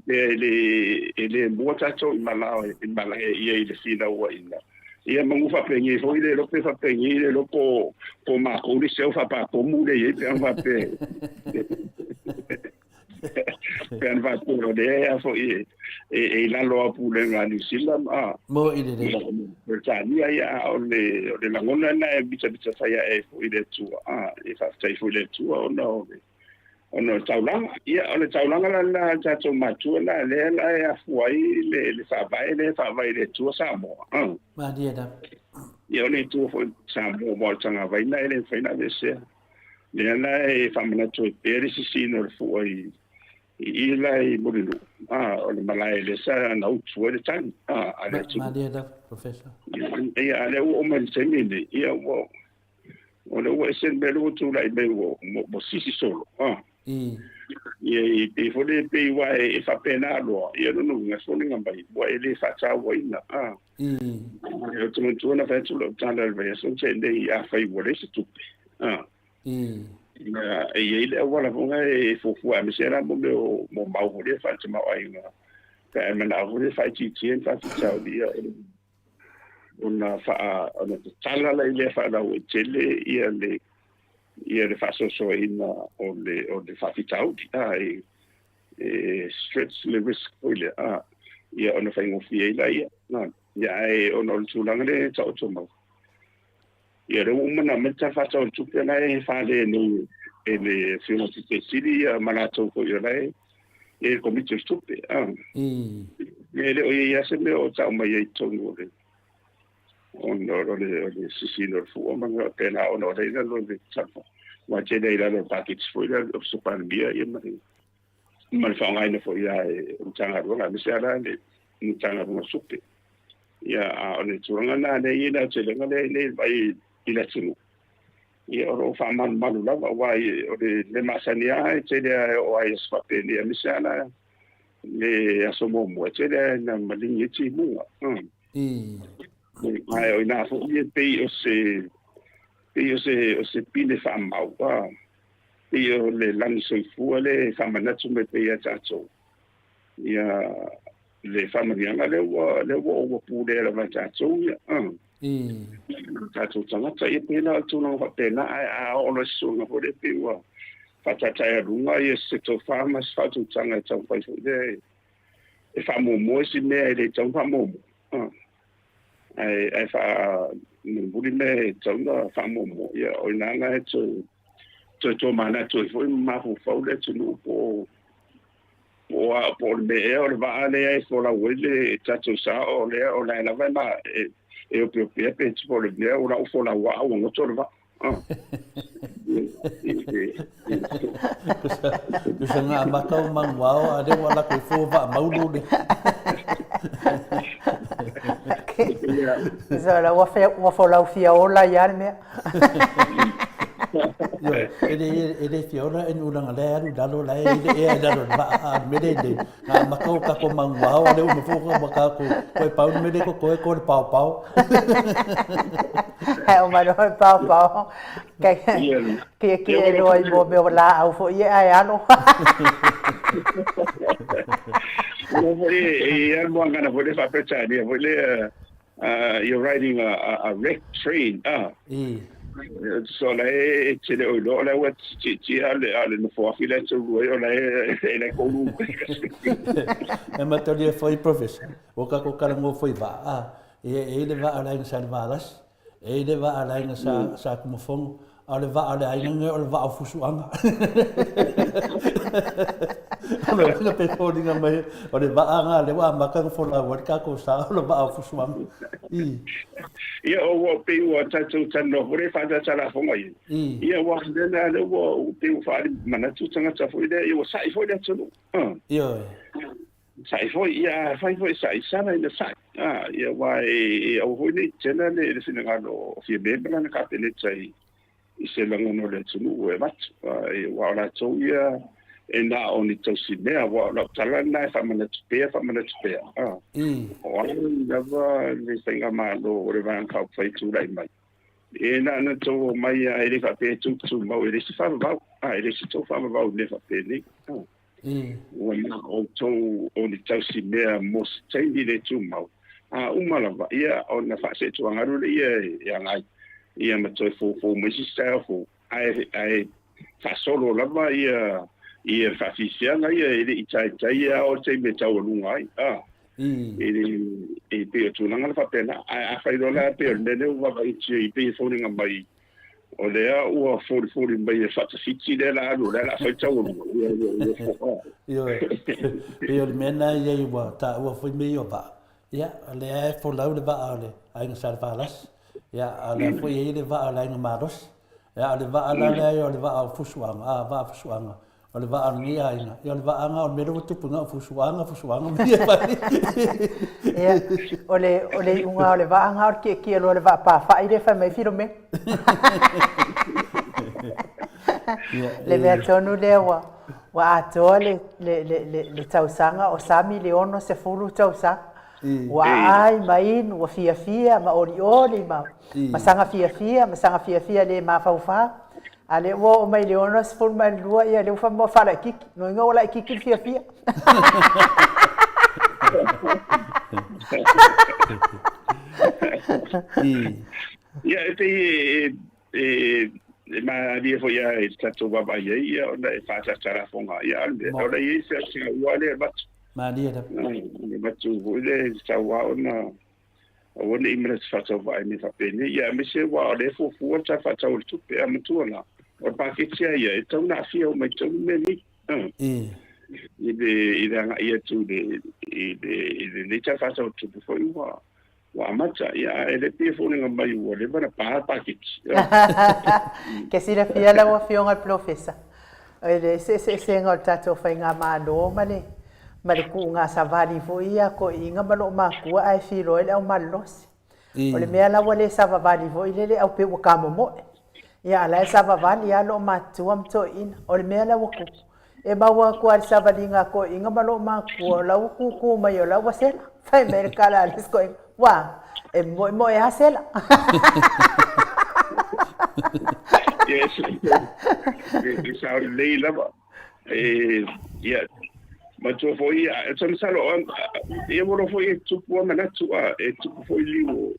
e le e le mua tatou i malao i malae ia i le finauaiga. Ia manu faapenei foi le iloa pe faapenei le iloa po po matou le isi au faapapomu lea i ai pe ana faapea pe ana faapea o lea a foi e e i lalo o pulega a Niu Sila ma Mo i lelei. Peretania ia a o le o le lagona lena e mitamita fai ae ai foi i le Atua a e faafetai foi i le Atua ona o le ona o le taulaga. Ia, o le taulaga la lena a le tatou matua la, lea la e afua ai le, le faavae lea e faavae i le Atua Samoa. Malie lava. Ia, o le Atua foi Samoa, aua o le tagavai lena e le mafai ona aveesea. Lea la e faamanatu ai pea le sisiina o le fua i, i i la i Mulinuu, o le malae lea sa na utu ai le tagi, a le atunuu. Malie lava, Professor. Ia, a lea ua oo mai i le taimi lenei, ia ua, O lea ua ese le mea lea ua tulai mai ua ua sisi solo. Ia i pei foi lea pei ua e faapena loa, ia lona uiga e foliga mai ua e le faatauaina. Ou te manatua na fai atu lau tala i le vaiaso na tea nei, afai ua leai se tupe, ia e i ai le auala foi lea e fuafua aemaise la mo mea o mo mau foi lea faale-tamaoaiga pe a e manao foi lea e faaitiitia ni faafitauli, ia ona faa ona tatala la i lea faalauaitele ia le ia le faasoasoaina o le o le faafitauli a e e stretch le risk foi lea a ia ona faigofie ai la ia na ia ae ona o le tulaga lea e taoto mai ia lea ua uma ona aumai le Tala Faatatau o le Tupe la e fale nei e le Afioga i le Sili ia ma latou foi o la e e le Komiti o le Tupe a e le o i ai lava se mea o tau mai ai i totonu o le ona o le o le sisiina o le fua ma mea faapena ona o lea e i lalo o le tala aua e tele ai i lalo o le paketi foi lea o le Palemia ia ma le ma le faaaogaina foi a e Matagaluega aemaise lava la le Matagaluega o Tupe. Ia a o le tulaga lena lea e i ai le aotelega lea e vaai i le atunuu ia o lo o faamalumalu lava aua o le mea masani lava e tele lava e oo lava i aso faapenei aemaise lava la le aso muamua e tele lava ina maligi ai timuga. Ae o i ina foi e pei o se Pei o se o se pine faamau a pei o le lagi soifua le faamanatu mai pea ia tatou ia le faamanuiaga lea ua lea ua ua pulea lava e tatou ia tatou tagata ia pei la o le tulaga faapena ae a oo loa i se tulaga foi lea pei ua faataetaealuga ia se tofa ma se faautautaga e taumafai foi lea e faamuamua isi mea e le tatau ona faamuamua ae ae faamulimuli mea e tatau ona faamuamua ia o i ina lena e toe toe tomanatu ai foi ma mafaufau le atunuu po o po o a po o le mea ea o le vaa lea e folau ai le tatou sa o lea o la e lava e ma e, e opeopea pe po o le mea o la ua folau a ua goto le vaa. Tusa nga amata o manuao a lea ua lako i fua vaa maulu le. Tusa la ua folau fia ola ia le mea. Ioe, e le, e le fia ola e nulaga lea alu i lalo la e i le ea i lalo o le vaa a o le mea lea nei, na amata o kako manuao a lea ua mafua ka ma kako koe pau le mea lea kokoe ko le paopao. Ae o mai loa le paopao. Kai kia kia e loa i mo mea o laau foi e ae alo. Ua foi e e alu moagana foi le faa-Peretania foi lea you're riding a wrecked train ah. So la e te le o iloa o la ua tiitia a le a le nofoafi la e taulu ai o la e e la e koulu. E matalia foi Professor, ua kako talanoa foi vaa, ah, e e i le vaa a le aiga sa le Valasi, e i le vaa a le aiga sa sa Tumafono, A o le vaa o le aiga nei o le vaa o Fusuaga. O le uiga pe foliga mai o le vaa nga lea ua amata ona folau ai le tatou sa o le vaa o Fusuaga. I. Ia o ua pei ua tatou talanoa foi lea i faatalalafoga ia. I. Ia ua lea la lea ua pei ua faaali manatu tagata foi lea ia ua sa'i foi le atunuu. Ioe. Sa'i foi, ia afai foi e sa'i, sala ina sa'i. Ia aua e aua foi ne i tetena le finagalo o Fiame ma lana Kapeneta i se lagona o le atunuu e avatu. Aua o latou ia e na o ni tausimea, aua o lau tala lena e faamanatu pea, faamanatu pea. O ai lava le faigamalo o le Vaega Faaupufai e tulai mai, e na ona tou omai lava, e le faapea e tou tumau, e leai se faavavau, e leai se tou faavavau i mea faapenei. Ua na outou o ni tausimea mo se taimi le tumau, a uma lava, ia, ona faaseetuagalu lea e agai, ia ma toe foufou mai se isi taeao fou, ae, ae faasolo lava ia, ia faafiafiaga ia e le i taitai a oo i le taimi e taualuga ai, a. I le, e pei o tulaga na faapena. Ae afai loa la pei o le mea lea ua vaavaai i pei e foliga mai O lea ua folifoli mai e faatafiti lea la alu, o lea la fai taualuga. Ia, ia, ia, fo'a. Ioe, pei o le mea lena e i ai ua taua foi mea ia o vaa. Ia, o lea e folau le vaa o le Aiga Salevalasi, ia, a o lea foi e i ai le vaa o le Aiga Malosi. Ia, o le vaa la lea o le vaa o Fusuaga, a, vaa Fusuaga, O le vaa o lenei aiga, ia o le vaa lena o le mea lea ua tupu i ina o fusuaga, fusuaga ma ia fai. Ia, o le, o le iuga o le vaa lena o le tietie loa o le vaa pafa'i lea e fai mai ai Filomena. Le mea tonu lea ua, ua atoa le, le, le, le, le tausaga o Sami le 60 tausaga. Ua aai ma inu, ua fiafia ma olioli ma, ma saga fiafia, ma saga fiafia le mafaufau. A lea ua oo mai i le 62, ia lea ua fai mai ua faalaititi. Lona uiga ua laititi le fiafia. Ia, e pei e, e, e malie foi lava i le tatou vaavaai ai, ia, ona e faasalasalafoga. Ia, a o le mea, o la e i ai se taua lea e avatu. Malie lava. E avatu foi lea, e tatau lava ona Aua ne i manatu faatauvaa i mea faapenei, ia aemaise aua o lea e fuafua le Tala Faatatau o le Tupe, a matua la, o le paketi lava ia e tatau ona aafia uma i totonu mea nei. I le, i le agai atu i le, i le, i lenei Tala Faatatau o le Tupe foi ua, ua amata, ia ae le pei e foliga mai ua leva ona pa le paketi. Ke silafia lau Afioga i le Polofesa, i le eseeseesega o le tatou faigamalo ma le ma le kuuga savali foi ia toeaiina ma loo matua ae filo ai le au malolosi. O le mea la ua le savavali foi lele au pei ua tamomoe. Ia a la e savavali lava loo matua ma toeaiina. O le mea la ua tupu, e maua atu lava i le savaliga a toeaiina ma loo matua o la ua tutu mai o la ua sela. Fai mai le tala a le isi toeaina, ua, e moemoe lava sela. Ia, e sao lelei lava. E, ia, matua foi, ia, e masalo, ia ua foi e tupu a manatu, a, e tupu foi liu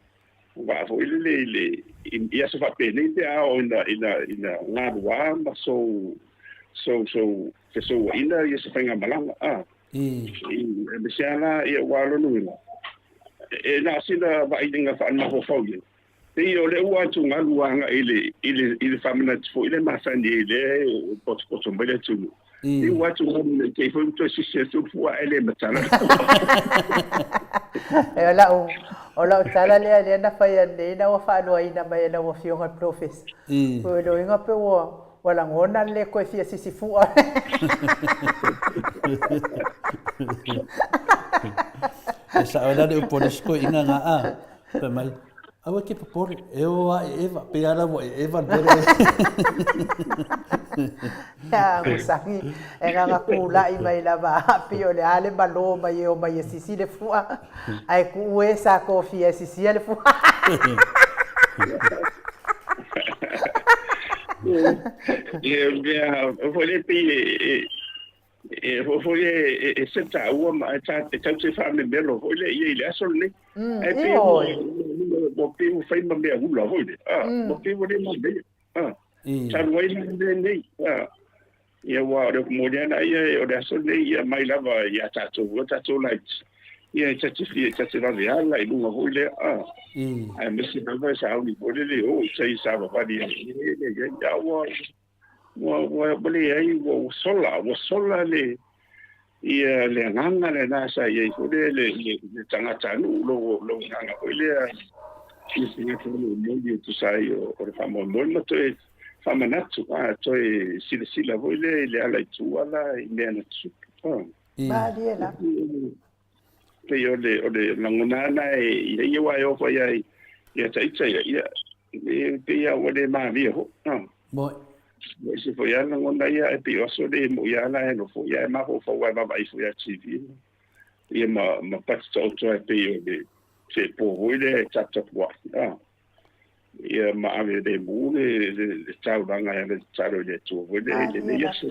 o vaa foi lele i le, i aso faapenei pe a oo ina, ina, ina galua ma sou, sou, sou fesouaina ia se faigamalaga, a. Aemaise lava la, ia, ua lona uiga, e na o sina vaaiga faale-mafaufau ia, pei o lea ua atugalu agai i le, i le, i le faamanatu foi lea masani ai lea e potopoto mai le atunuu. Pei ua atugalu ne i te i foi ua toe sisi atu le fua ae le matala. E o lau, o lau tala lea lea na fai ananei ina ua faaloaina mai e lau Afioga i le Polofesa. O le uiga pe ua, ua lagona le le toe fia sisi fua. E sao ai la le upu a le isi toeaina na a, fai mai, aua e te popole, e o a e eva, pei lava la ua e eva le mea lea. Ia, gusagi, e gaga kula'i mai lava a pei o le a le malo mai e o mai e sisi le fua, ae ku'u e sa kofia e sisia le fua. Ia, mea foi lea pei e, e foi e, e se taua ma e ta e tau te faamemelo foi lea ia i le aso lenei. Ae pei ua, ua pei ua fai ma mea ula foi lea. Ah, ua pei ua le manaia. Ah, talu ai le mea nei. Ah, ia ua o le moni ana ia o le aso lenei ia mai lava ia tatou, o tatou laiti. Ia e ta te fia, ta te vave ala i luga foi lea. Ah, aemaise lava e sauni foi lele o i tai savavali ai. E le ia ua ua ua ua leai ua ua sola ua sola le ia le agaga lena sa i ai foi le le le tagatanuu lou lou agaga foi lea i le tagatanuu moni e tusa ai o o le faamoemoe ma toe faamanatu a toe silasila foi lea i le ala i tua la i mea na tutupu a. Malie lava. Pei o le o le lagona lena e ia ia aua e oo foi lava ia ita ia ia e pei lava ua le malie foi a. Moi. Ua ese foi lava lagona ia ae pei o aso le moi lava la e nofo ia e mafaufau lava e vaavaai foi ia TV ia ma ma pati taoto ai pei o le feepo foi lea e taputapuai a. Ia ma ave lemu le le le taulaga e ave tatalo i le Atua foi lea i lenei aso.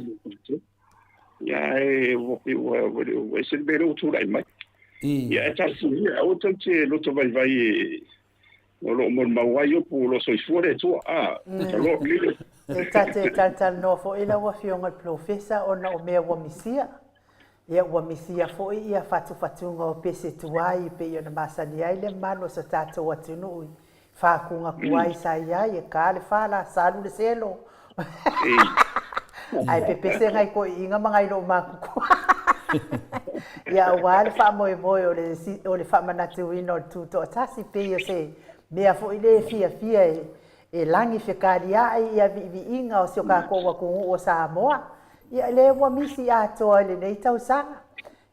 Ia e ua pei ua ua ua ese le mea lea ua tulai mai. Ia e tasi ia aua tou te loto vaivai e o lo o molimau ai upu o lo o soifua le Atua. A, the Lord liveth. E ta te talatalanoa foi lau Afioga i le Polofesa ona o mea ua misia. Ia ua misia foi ia fatufatuga o pese tuai e pei ona masani ai le mamalu o so tatou atunuu i fakuga tuai sa i ai, e ka le fa la, salu le selo. Ae pepese ngai toeaiina ma ngai loomatutua. Ia aua le faamoemoe o le, o le faamanatuina o le Tutoatasi, pei o se mea foi lea e fiafia e, e lagi fekalia'i ia viiviiga o si o tatou atunuu o Samoa. Ia lea ua misi atoa i lenei tausaga.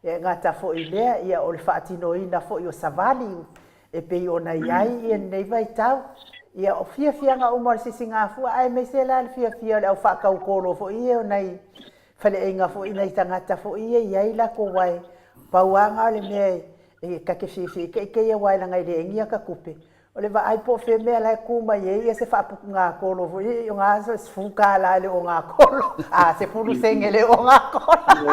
E gata foi i lea, ia o le faatinoina foi o savali e pei ona i ai ia lenei vaitau. Ia o fiafiaga uma o le sisigafua, aemaise la le fiafia o le au faataukolo foi ia o nai faleaiga foi, nai tagata foi ia e i ai latou wae. Pau lava na o le mea e ta te fiafia ai ita ia aua leaga e leai ni ata tupe. O le vaai po o fea mea la e tu mai ai ia se faaputugatolo foi ia, o na $10 i le ogatolo, a 10 sene i le ogatolo.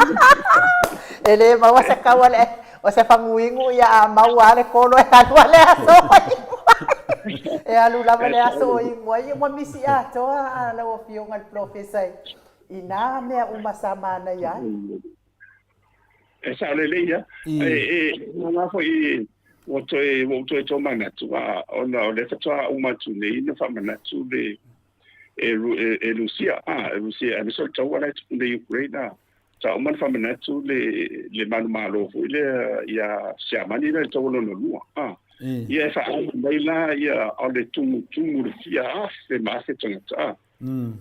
E le maua se tau a le, o se faguinu ia a maua lava le tolo e alu lava le aso o inu ai. E alu lava le aso o inu ai, ia ua misi atoa a lau Afioga i le Polofesa i na mea uma sa manaia ai. E sao lelei ia. E, e, na foi ua toe, ua ou toe tomanatu, a, ona o lea faatoa uma atu nei na faamanatu le, e, e, e Rusia, a, e Rusia, aemaise o le taua la e tupu nei i Ukraine, a, sa uma ona faamanatu le, le manumalo foi lea ia Siamani lea i le taua lona lua, a. Ia e faaali mai la ia o le tumutumu le fia afe ma afe tagata, a.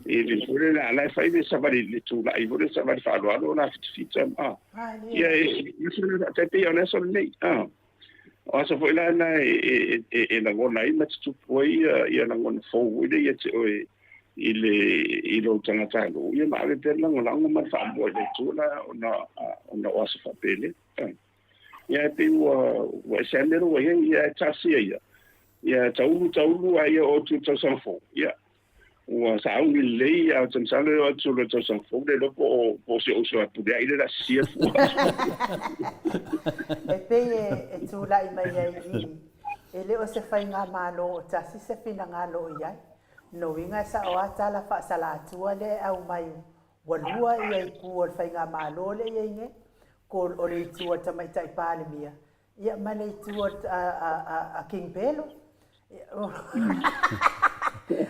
I le foi le la e fai le savali le tulai foi le savali faaaloalo la fitafita a. Ia e e pei o le aso lenei a. O aso foi la na e e e lagona ai ma tutupu ai ia ia lagona fou foi lea ia te oe i le i lou tagatanuu ia ma ave pea le lagolago ma le faamua i le Atua la ona ona o aso faapelei. Ia e pei ua ua ese lava le mea lea ua i ai ia e talosia ia ia taulu taulu a ia oo atu i le tausaga fou ia. Ua sauni lelei, ae ou te masalo e oo atu loa i le tausaga fou le iloa po o po o si ou uso a Pulea'i lea o le a sisia le fua. E pei e tulai mai ai i i, e le o se faigamalo o tasi se finagalo o i ai. Lona uiga e sao lava tala faasalatua lea e aumai ua lua ia itu o le faigamalo lea e i ai nei, ko o le itu a le Tamaitai Palemia ia ma le itu a King Pelo.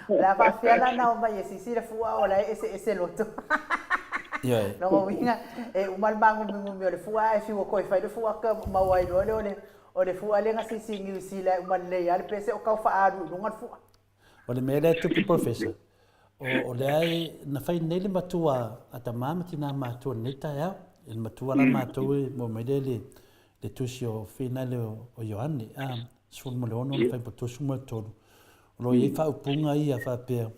O le a faapefea la ona omai e sisi le fua o la e eseese loto. Ioe. Lona uiga, e uma le magumigumi o le fua ae fiu e toe fai le fua maua ai loa lea o le fua lea na sisi i Niu Sila e uma lelei lava le pese o tau faaalu i luga le fua. O le mea lea e tupu Professor, o lea e na fai nei le matua a tama ma tina matua i lenei taeao. I le matua la matou e maua mai lea le le tusi o Finale o Ioane, a, 16 ona fai 33. O lo o i ai faaupuga ia faapea,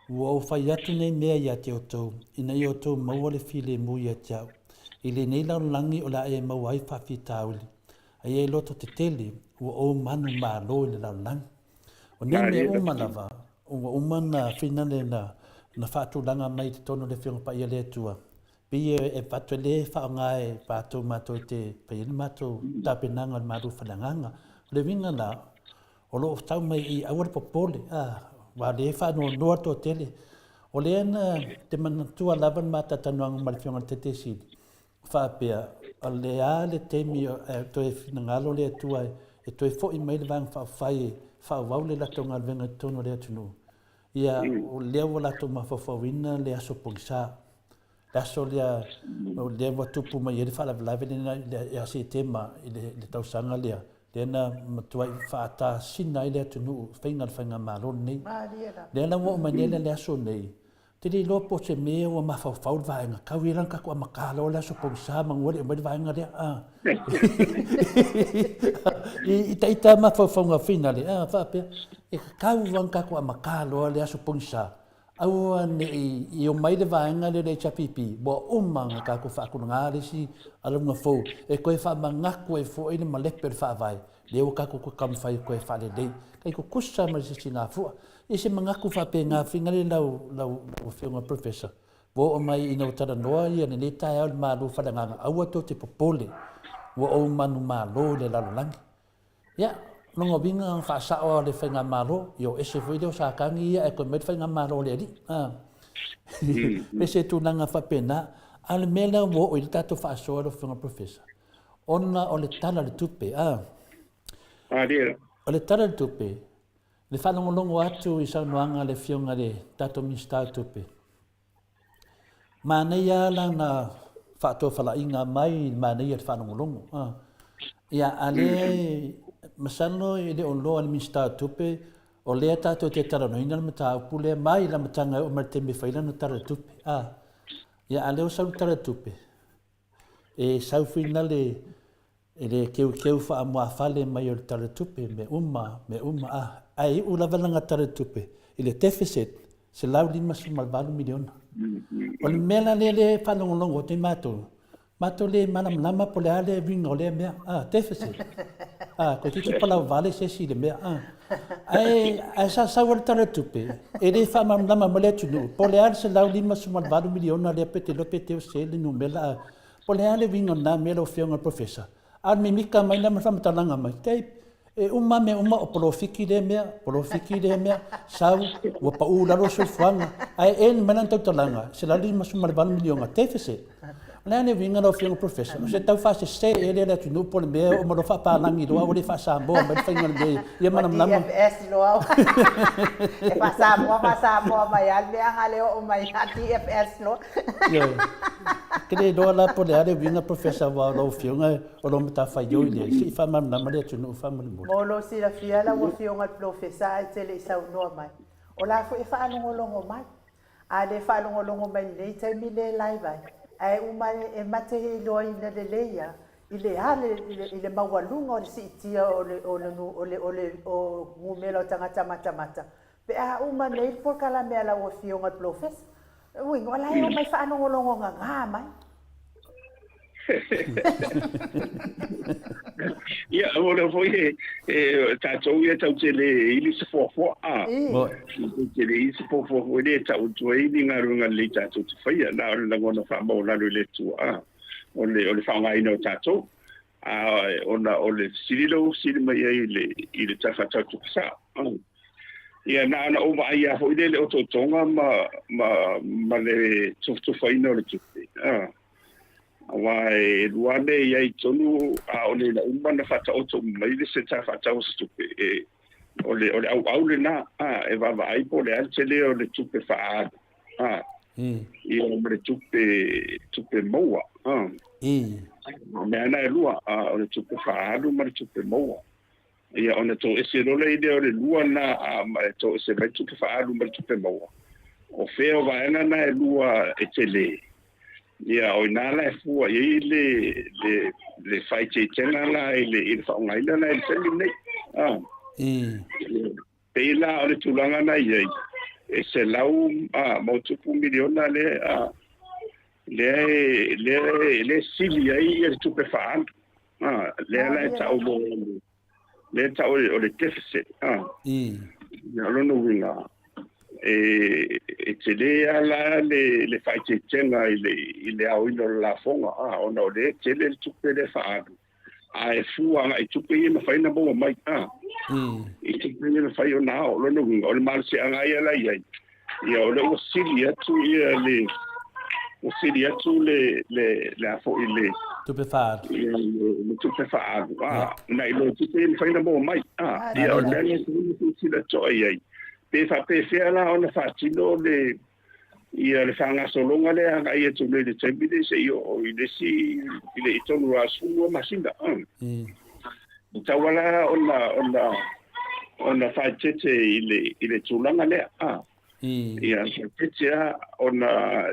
Ua ou fai atu nei mea ia te outou, ina ia outou maua le filemu ia te au. I lenei lalolagi o le a e maua ai faafitauli, a ia e loto tetele, ua ou manumalo i le lalolagi. O nei mea uma lava, ua uma na finale na, na faatulaga mai i totonu o le Afioga Paia le Atua. Pei e avatu e le faaaoga e matou matou te fai ai le matou tapenaga o le malu faleagaga. O le uiga la, o lo o tau mai i aua le popole, a, aua o lea e faanoanoa le toatele. O lea na te manatua lava le matatanoaga ma le Afioga i le Taitaiesili, faapea, o le a le taimi e toe finagalo le Atua e toe foi mai le Vaega Faaupufai e faaauau le latou galuega i totonu o le atunuu, ia, o lea ua latou mafaufauina le aso pogisa. Le aso lea, o lea ua tupu mai ai le faalavelave lena ia Setema i le tausaga lea, lea na matuai faatasina ai le atunuu i faiga o le faigamalo lenei. Lea la ua oo mai nei le aso nei, ou te le iloa po o se mea ua mafaufau le vaega, tau ia la ona tatou amata loa le aso pogisa manu e le i aumai le vaega lea. I ita mafaufauga finale, faapea, e tatau lava ona tatou amata loa le aso pogisa Aua ne i omai le vaega lea o le HRPP, ua uma ona tatou faatulaga le isi alauga fou e toe faamanatu ai foi le malepe o le Faavae, lea ua tatou toe taumafai e toe faalelei. Tai tutusa ma le sisigafua. Ia se manatu faapena finagalo lau, lau Afioga Professor, ua oo mai ina ua talanoa ia lenei taeao i le malu faaleagaga, aua tou te popole, ua ou manumalo i le lalolagi. Ia, lona uiga faasao a le faigamalo, ia o ese foi lea o Satani ia ae toe mai le faigamalo a le Alii. A. Pei se tulaga faapena. A o le mea lea ua oo i le tatou faasoa lau Afioga Professor, ona o le Tala o le Tupe, a. O le Tala o le Tupe, le faalogologo atu i saunoaga a le Afioga i le tatou Minisita o Tupe, Manaia lava lana faatofalaiga mai i le manaia o le faalogologo. Ia, a lea e, masalo e le o loa e le Minisita o Tupe, o lea tatou te talanoaina le mataupu lea mai le amataga e oo mai i le taimi e fai lana Tala o le Tupe. Ia, a lea ua sau le Tala o le Tupe, e sau finale E le keukeu faamuafale mai o le Tala Tupe, mea uma, mea uma, a, ae iu lava lana Tala Tupe i le deficit $158 miliona. O le mea la lea lea e faalogologo atu ai matou, matou le malamalama po o le a le uiga o lea mea, a, deficit. A, toeitiiti palauvale se isi i le mea, a. Ae, ae sa sau lava le Tala Tupe, e le faamalamalama mai le atunuu po o le a le $158 miliona lea pe te iloa pe teu se le numera, a, Po o le a le uiga o lena mea lau Afioga i le Professor? A o le mimita mai la ma le faamatalaga mai, tai, e uma mea uma o polofiki lea mea, polofiki lea mea, sau, ua pau i lalo le soifuaga, ae end mai lana tautalaga, $158 miliona deficit. O le a le uiga lau Afioga i le Professor? O se tau faasese ea lea i le atunuu po o le mea e oo mai loa faapalagi loa ua le faa-Samoa mai le faiga o le mea ia malamalama. Ua DFS loa e faa-Samoa faa-Samoa mai lava le mea a le oo mai ia DFS loa. Ioe. Ke le iloa la po o le a le uiga Professor aua o lau Afioga o lou matafaioi lea, se i faamalamalama le atunuu faamolemole. Mo lou silafia lau Afioga i le Polofesa ae te le i saunoa mai, o la foi e faalogologo mai. A le faalogologo mai i lenei taimi le live ai, ae uma e mate iloaina lelei a i le a le i le maualuga o le siitia o le o le o le o le o numera o tagata matamata pe a uma nei le polokalame a lau Afioga i le Polofesa. Uiga, o la e omai faalogologo gaga mai. Ia, o lea foi e, e tatou ia tau te le ili se foafoa. A, tau te le ili se foafoa foi le tau atu ai ni galuega lelei tatou te faia. Na o le lagona faamaualalo i le Atua. A, o le, o le faaaogaina o tatou. A, ona o le fesili lea ua fesili mai ai i le, i le Tala Faatatau Tupe Sao. A. Ia, na ona ou vaai lava foi lea i le otootoga ma, ma, ma le tufatufaina o le tupe. A. Aua e lua mea e i ai i totonu, a o le ina uma ona faataoto uma mai le se Tala Faatatau o se Tupe, e, o le, o le auau lena, a, e vaavaai po o le a le tele o le tupe faaalu, a, ia ma le tupe, tupe maua, a. O mea na e lua, a, o le tupe faaalu ma le tupe maua. Ia, ona toese loa lea o le lua lena, a, ma e toese mai le tupe faaalu ma le tupe maua. O fea o vaega na e lua e tele? Ia, o ina la e fua i ai le, le, le faaeteetega la i le, i le faaaogaina la i le taimi lenei. Ah. Pei la o le tulaga na i ai, e selau ma ona tupu miliona le, a, lea e, lea e, lea e sili ai ia le tupe faaalu. Ah, lea la e tau mo, lea e tau o le deficit. Ah. Ia, o lona uiga, e, e tele lava la le, le faaeteetega i le, i le aoina o le lafoga, a, ona o lea e tele le tupe lea e faaalu, a e fua agai i tupe ia e mafai ona maua mai, a, i tupe ia e mafai ona ao. O lona uiga, o le malosiaga ia la i ai, ia o lea ua sili atu ia le, ua sili atu le, le, le a foi le, Tupe faaalu. Ia, le tupe faaalu, a, nai lo tupe ia e mafai ona maua mai, a, ia o le mea lea e silasila totoa i ai, Pe faapefea la ona faatino le ia le faagasologa lea agai atu nei i le taimi lenei seia oo i le isi i le i tonu lava 12 masina. E tatau lava la ona ona ona faaeteete i le i le tulaga lea. Ia faaeteete lava ona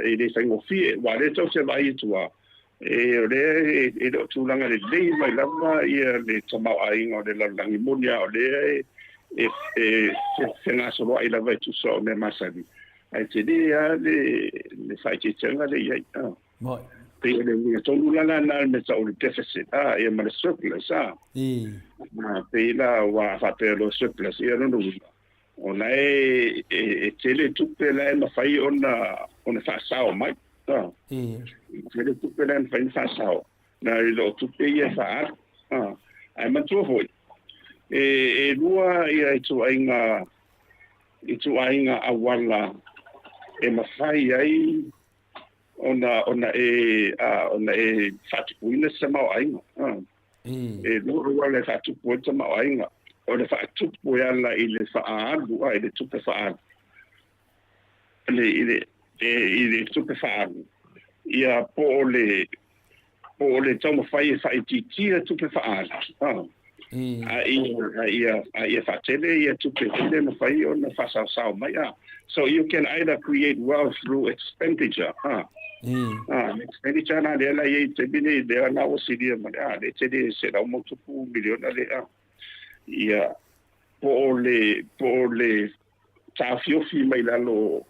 e le faigofie aua o lea tou te vaai atu lava e o lea e le o tulaga lelei mai lava ia le tamaoaiga o le lalolagi moni lava o lea e e e fegasoloai lava e tusa o mea masani, ae tele lava le le faaeteetega lea e i ai. Moi. Pei o le uiga tonu la lena o le mea tau o le deficit, a, ia ma le surplus, a. Pei la ua faapea loa surplus, ia lona uiga, O la e, e, e tele tupe la e mafai ona, ona faasao mai. Ah. E tele tupe la e mafai ona faasao. Na i lo tupe ia e faaalu. Ah. Ae manatua foi, e, e lua ia ituaiga, ituaiga auala e mafai ai ona, ona e, a, ona e faatupuina se tamaoaiga. Ah. E lua auala e faatupu ai le tamaoaiga, o le faatupu e ala i le faaalu, a, i le tupe faaalu, le, i le, e, i le tupe faaalu, ia po o le, po o le taumafai e faaitiitia tupe faaalu, a, a ia, a ia, a ia faatele ia tupe foi lea e mafai ona faasaosao mai, a. So you can either create wealth through expenditure, a, A, le expenditure la lea la i ai i le taimi nei, lea la ua silia ma le, a, lea e tele $100+ miliona lea, ia, po o le, po o le taofiofi mai lalo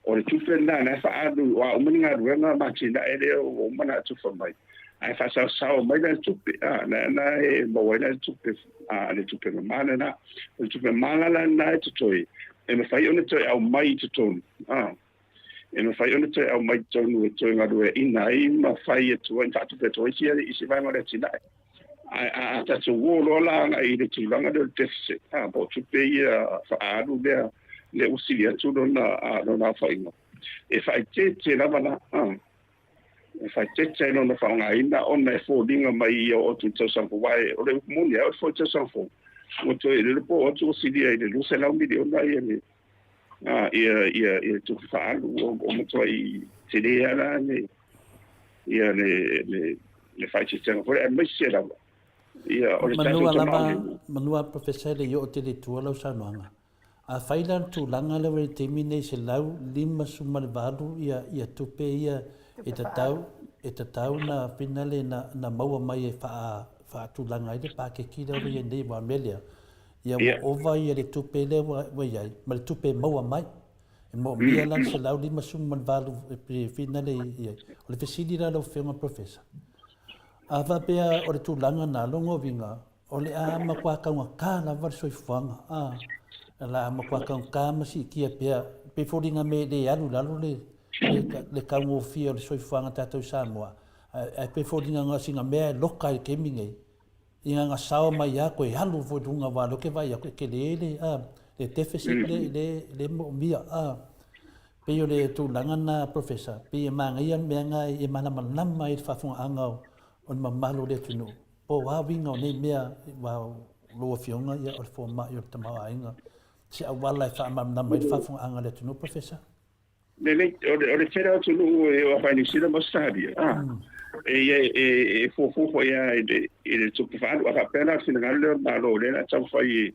o le tupe lena na e faaalu, o a uma ni galuega ma atinae lea ua uma ona atufa mai, ae faasaosao mai la le tupe, a, na, na e maua ai la le tupe, a, le tupe mama lena. O le tupe mama la lena e totoe, e mafai ona toe aumai i totonu, a. E mafai ona toe aumai totonu e toe galueaiina ai ma fai atu ai, faatupe atu ai isi, isi vaega o le atinae. Ae a, a tatou o loa la agai i le tulaga lea o le deficit, a, po o tupe ia faaalu lea, lea ua sili atu lona, a, lona aofaiga, e faaeteete lava la, a, e faaeteete ai lona faaaogaina ona e foliga mai ia oo atu i le tausaga fou. Aua o le upu moni lava, o le foi le tausaga fou, ua toe, le po oo atu ua silia i le $200 miliona ia le, a, ia, ia, ia tupe faaalu ua, ua matuai tele lava la le, ia le, le, le faaeteetega foi, aemaise lava ia o le tatou Manua lava, manua Professor e le i oo tele i tua lau saunoaga. Afai la le tulaga lea ua i le taimi nei 158 ia, ia tupe ia e tatau, e tatau na finale na, na maua mai e faa, faatulaga ai le pakeki lea ua i ai nei, aua o le mea lea, Ia ua ova ia le tupe lea ua i ai, ma le tupe e maua mai. E moomia la le 158 e finale i ai. O le fesili la lau Afioga Professor, A faapea o le tulaga na, lona uiga, o le a matua taugata lava le soifuaga, a, o le a matua taugata ma siitia pea, e pei foliga mea e le alu i lalo le, le, le taugofie o le soifuaga tatou i Samoa, ae, ae pei foliga na o sina mea e loka i le taimi nei, ina na sao mai lava toe alu foi i luga aua o lea ou te vaai atu e tele le, a, le deficit le, le, le moomia, a. Pei o le tulaga lena Professor, pei e manaia le mea lena e malamalama ai le faafofogaaga o le mamalu o le atunuu, po o a uiga o nei mea, aua o lou afioga o le fomai o le tamaoaiga, se auala e faamalamalama ai le faafofogaaga a le atunuu Professor? Lelei, o le tele o atunuu e oo atu i Niu Sila ma Ausetalia, e fuafua foi lava i le tupe faaalu. A faapea la o le finagalo lea o le Malo o lea o le a taumafai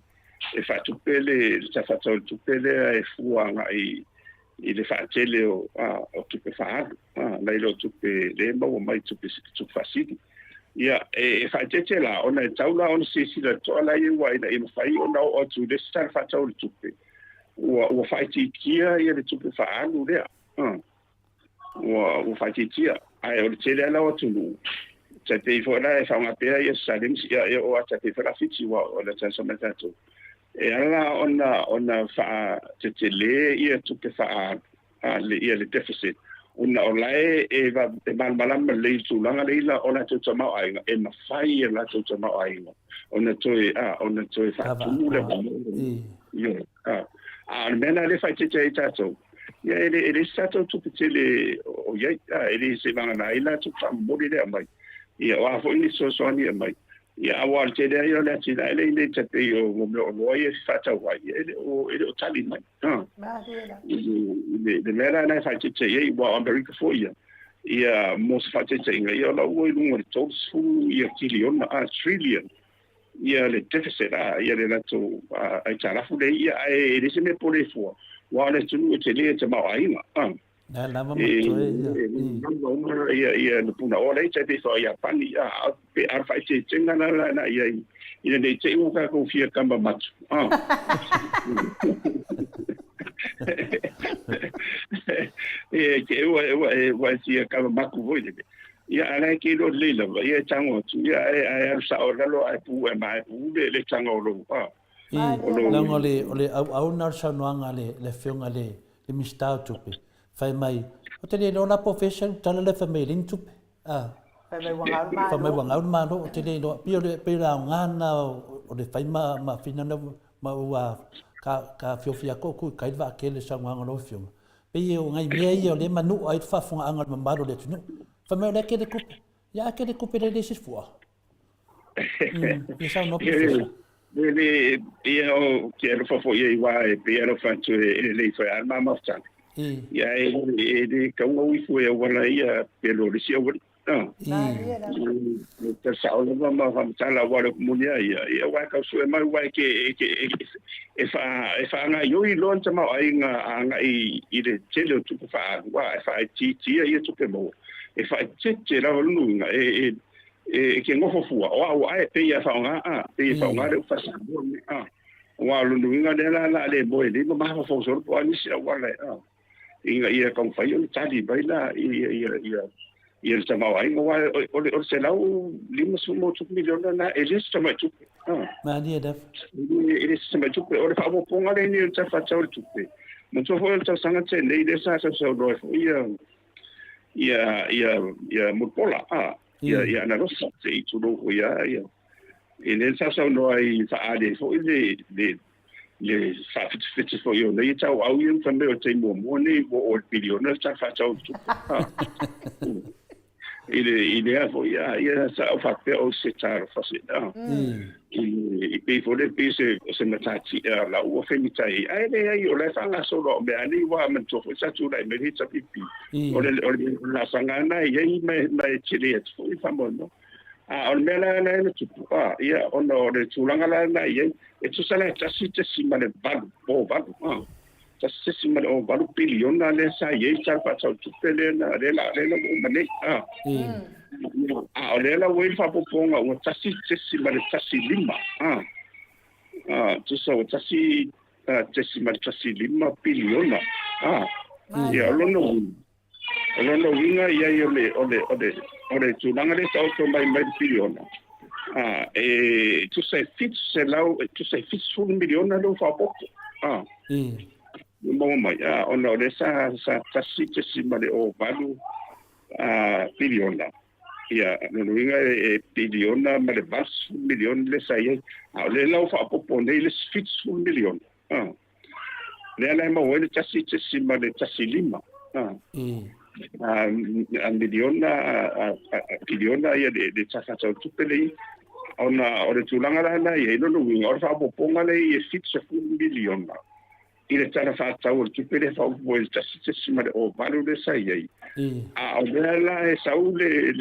e faatupe le Tala Faatatau o le Tupe lea e fua agai i le faatele o tupe faaalu, nai lo tupe lea e maua mai tupe faasili. Ia, e faaeteete la, ona e tatau la ona silasila totoa la ia ua ina ia mafai ona oo atu i le isi Tala Faatatau o le Tupe, ua faaitiitia le tupe faaalu lea. Ua faaitiitia. Ae o le tele lava la o atunuu, tai pei foi la e faaaoga pea ia Salim, ia e oo atu pei foi la Fiti, aua o le talosaga mai tatou. E ala la ona faatetele ia tupe faaalu, ia le deficit, ona o la e malamalama lelei i le tulaga lea o latou tamaoaiga, e mafai e latou tamaoaiga ona toe, ona toe faatumu le avanoa. A o le mea lena lea e faaeteete ai tatou, ia e leai se tatou tupe tele o i ai, e le se vagana ai la tupe faamomoli lea e aumai. Ia o a foi ni fesoasoani e aumai, ia aua o le tele lava ia o le atinae lea i inei tai pei o mea o oloa ia e faatau ai, ia e le o tali mai. I le mea la lena e faaeteete i ai, aua o Amerika foi ia, ia mo se faataitaiga, ia o la ua i luga o le 30 kiliona, trillion ia le deficit, ia le latou aitalafu lea ia, ae e le se mea pole fua, aua o le atunuu e tele e tamaoaiga. Na lava ma toe ia. Ia ia le punaoa lea tai pei foi Iapani, pe a faaeteetega la la na ia ina nei te i ua tatou fia kama matu. E ke ua ua ua fia kama maku foi le. Ia a la e ke iloa lelei lava, ia e tago atu, ia ae alu sao i lalo ae pu ae ma ae pu le taga o lou, a. I, leaga o le, o le auau lena o le saunoaga a le, le Afioga i le, le Minisita o Tupe, fai mai, ou te le iloa la po o fea si au tala lea fai mai e leai ni tupe, a. Fai mai ua gau le Malo. Fai mai ua gau le Malo, ou te le iloa, pei o le, pei o le aoga lena o le fai ma, ma finana ma ua ka, ka fiofi atu au ku i kai le vaatele i le saunoaga a lau Afioga. Pei o nai mea ia o lea e manua ai le faafofogaaga a le mamalu o le atunuu. Fai mai o lea e tele tupe. Ia a tele tupe lea e leai se fua. Ia saunoa Professor. Le le ia o ke alofa foi i aua e pei alofa atu e lelei foi a le ma mafutaga. Ia e le kauga uifu e auala ia pe lo le isi auala. E sao lava ma faamatala aua o le upu moni lava ia, ia aua e tau sue mai aua e ke e faagaoioi loa le tamaoaiga agai i le tele o tupe faaalu, a e faaitiitia ia tupe maua, e faaeteete lava lona uiga e ke nofo fua, o au ae pei e faaaoga, a pei e faaaoga le upu faa-Samoa lenei, a aua o lona uiga lea la o le a le moe lelei ma mafaufau solo po o a nisi auala a ina ia taumafai ona tali mai la ia le tamaoaiga, aua o le $157 miliona lena e le se tamai tupe. Malie lava. E le se tamai tupe. O le faaopoopoga lenei o le Tala Faatatau o le Tupe, manatua foi o le tausaga tenei lea sa sausaunoa ai foi ia Mulipola, ia Analosa, se i tulou foi lava ia lea sa saunoa ai faaali ai foi le le faafetefete foi o nei tauau ia fai mai o le taimi muamua nei ua oo i le piliona le Tala Faatatau o le Tupe. I lea foi ia sa ou faapea o se talofa se i pei foi lea pei se o se matatia la ua femita ai, ae leai o la e faagasolo au mea nei ua manatua foi sa tulai mai le HRPP o le laasaga lena e i ai ma e tele atu foi le faamoemoe. A o le mea la lea na tupu, a, ia, ona o le tulaga la lena e i ai, e tusa la e 1.8 o 8, a, 1.08 piliona lea sa i ai le Tala Faatatau Tupe lea na, lea la, lea la ua uma nei, a. A o lea la ua i ai le faaopoopoga ua 1.15, a, a, tusa ua 1.15 piliona, a. Ia, o lona uiga, O lona uiga i ai o le o le o le o le tulaga lea e taoto mai mai le piliona, a, e tusa e 700, e tusa e 70 miliona lea ua faaopoopo. A. Ua maua mai, a, ona o lea sa sa 1.08 a piliona. Ia, lona uiga e piliona ma le 80 miliona lea sa i ai. A o lea la ua faaopoopo nei le isi 70 miliona. A. Lea la e maua ai le 1.15 a miliona a piliona ia le Tala Faatatau o le Tupe lea ona o le tulaga la na i ai lona uiga o le faaopoopoga lea i e 70 miliona i le Tala Faatatau o le Tupe lea faaopoopo i le 1.08 lea sa i ai. A o lea la e sau le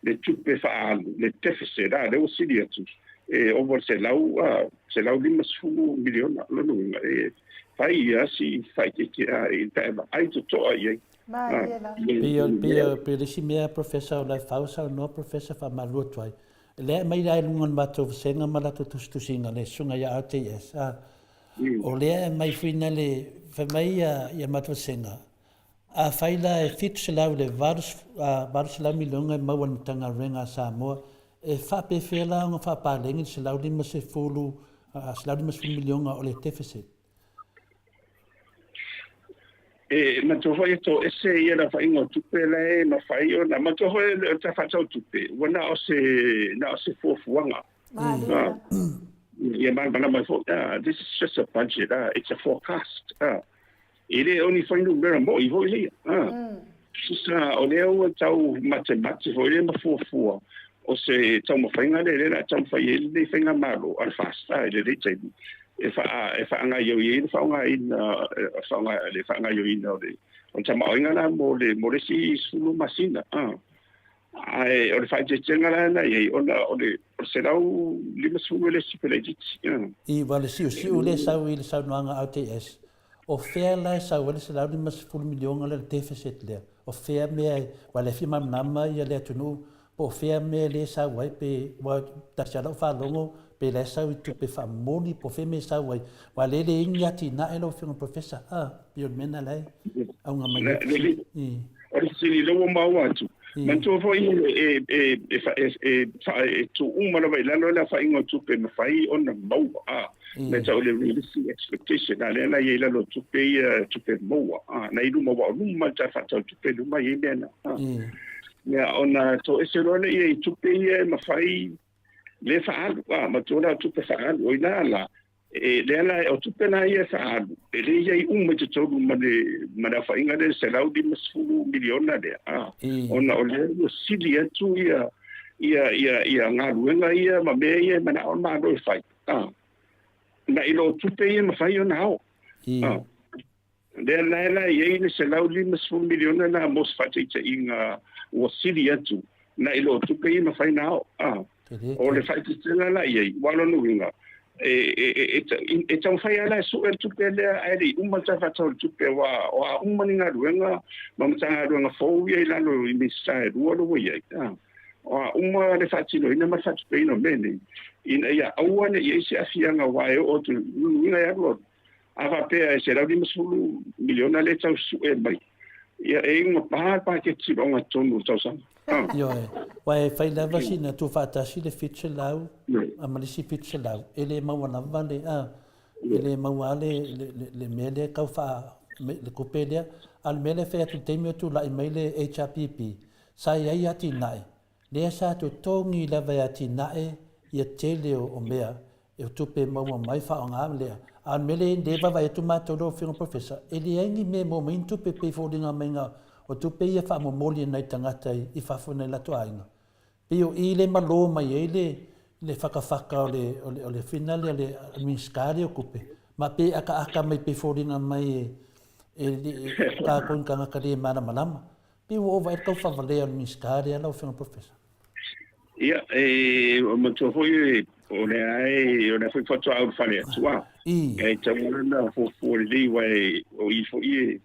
le tupe faaalu, le deficit, a lea ua sili atu, e ova i le 150 miliona. O lona uiga, e fai ia si faaeteete a pe a e vaai totoa i ai. Malie la. Pei o le isi mea Professor o la e fau saunoa Professor faamalulu atu ai, lea e aumai la i luga o le matou vasega ma latou tusitusiga le susuga ia RTS, a, o lea e aumai foi lea fai mai ia matou vasega, Afai la e 700 i le 800 miliona e maua e le Matagaluega a Samoa, e faapefea la ona faapaleni le 150, 150 miliona o le deficit? E manatua foi e toese ia le aofaiga o tupe la e mafai ona manatua foi o le Tala Faatatau o Tupe ua na o se na o se fuafuaga. Ia malamalama ai foi, this is just a budget, it's a forecast. E le o ni fuainumera moi foi ia. Tusa o lea ua tau matemate foi lea ma fuafua o se taumafaiga lea lea o le a taumafai ai lenei faigamalo a le FAST i lenei taimi e faa e faagaoioi ai le faaaogaina le faagaoioiina o le o le tamaoaiga la mo le mo le isi 10 masina. Ae o le faaeteetega la na i ai ona o le 150 e le isi tupe laitiiti. I, ua le siusiu lea sau i le saunoaga RTS, O fea la e sau ai le 150 miliona lea, le deficit lea? O fea mea e, aua o lea e fia malamalama le atunuu, po o fea mea lea e sau ai, pe, aua tasi lava lau faalogo, pe la e sau i tupe faamomoli, po o fea mea e sau ai. Aua o lea e leai ni atinae lau Afioga i le Professor, a, pei o le mea lena la e auga mai ai le fesili. O le fesili lea ua maua atu, Manatua foi e tuu uma lava i lalo le aofaiga o tupe e mafai ona maua, a, mea tau le realistic expectation, a lea la e i ai i lalo o tupe ia, tupe maua, a, na i luma, aua o luma le Tala Faatatau o Tupe, luma e i ai mea na, a. Ia, ona toese loa lea i tupe ia e mafai le faaalu, a, manatua la o tupe faaalu, o i ina la, E lea la, o tupe la ia e faaalu, e le i ai uma i totonu ma le, ma le aofaiga lea, le 150 miliona lea, a, ona o lea ua sili atu ia, ia, ia, ia galuega ia ma mea ia e manao le Malo e fai, a, na i lo tupe ia e mafai ona ao. A, lea la la e i ai le 150 miliona lena mo se faataitaiga ua sili atu na i lo tupe ia e mafai ona ao. A, o le faaeteetega la i ai, aua o lona uiga, e taumafai lava la e sue le tupe lea ae le i uma le Tala Faatatau o le Tupe, aua o a uma ni galuega ma Matagaluega fou ia i lalo i Minisita e lua lea ua i ai, o a uma le faatinoina ma le faatupeina o mea nei, ina ia aua ne i i ai se aafiaga aua e oo atu, lona uiga e alu alu, A faapea e 150 miliona lea e tau sue mai, ia e iuga pa le paketi o ogatotonu o le tausaga. Ioe, aua e fai lava sina tuufaatasi le 700 ma le isi 700, e le maua lava le, a, e le maua lava le, le mea lea e tau faa, le tupe lea. A o le mea lea e fai atu i le taimi o tulai mai le HRPP, sa i ai atinae, lea sa totogi lava e atinae ia tele o mea E o tupe e maua mai faaaoga lea. A o le mea lea e vaavaai atu matou lau Afioga Professor, e leai ni mea e maua mai ni tupe pei foliga mai na o tupe ia faamomoli e nai tagata i fafo i nai latou aiga. Pei o i lea e malo mai ai le le fatafata o le o le fina lea le Minisita lea o tupe, ma pei e akaaka mai pei foliga mai e e tatou ni tagata le malamalama. Pei ua ova ea le tau faavalea o le Minisita lea lau Afioga Professor? Ia, e manatua foi o lea e, o lea foi faatoa ulufale atu a. E tatau lava ona fuafua lelei aua o i foi e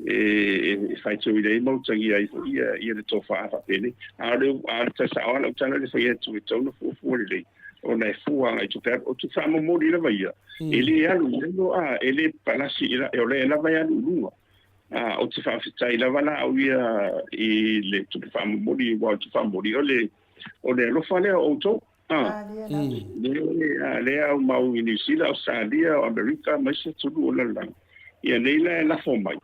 e faitauina ai ma utagia ai foi ia, ia le tofa faapenei. A o le, a o le tala sao lava lau tala le fai atu e tatau ona fuafua lelei ona e fua agai i tupe alu. O tupe faamomoli lava ia, e le alu i lalo, a, e le palasi i lalo, o lea lava e alu i luga. Ou te faafetai lava la au ia i le tupe faamomoli, aua o le tupe faamomoli o le alofa lea o outou. Lea aumau i Niu Sila, Ausetalia, o Amerika ma isi atunuu o le lalolagi. Ia nei la e lafo mai,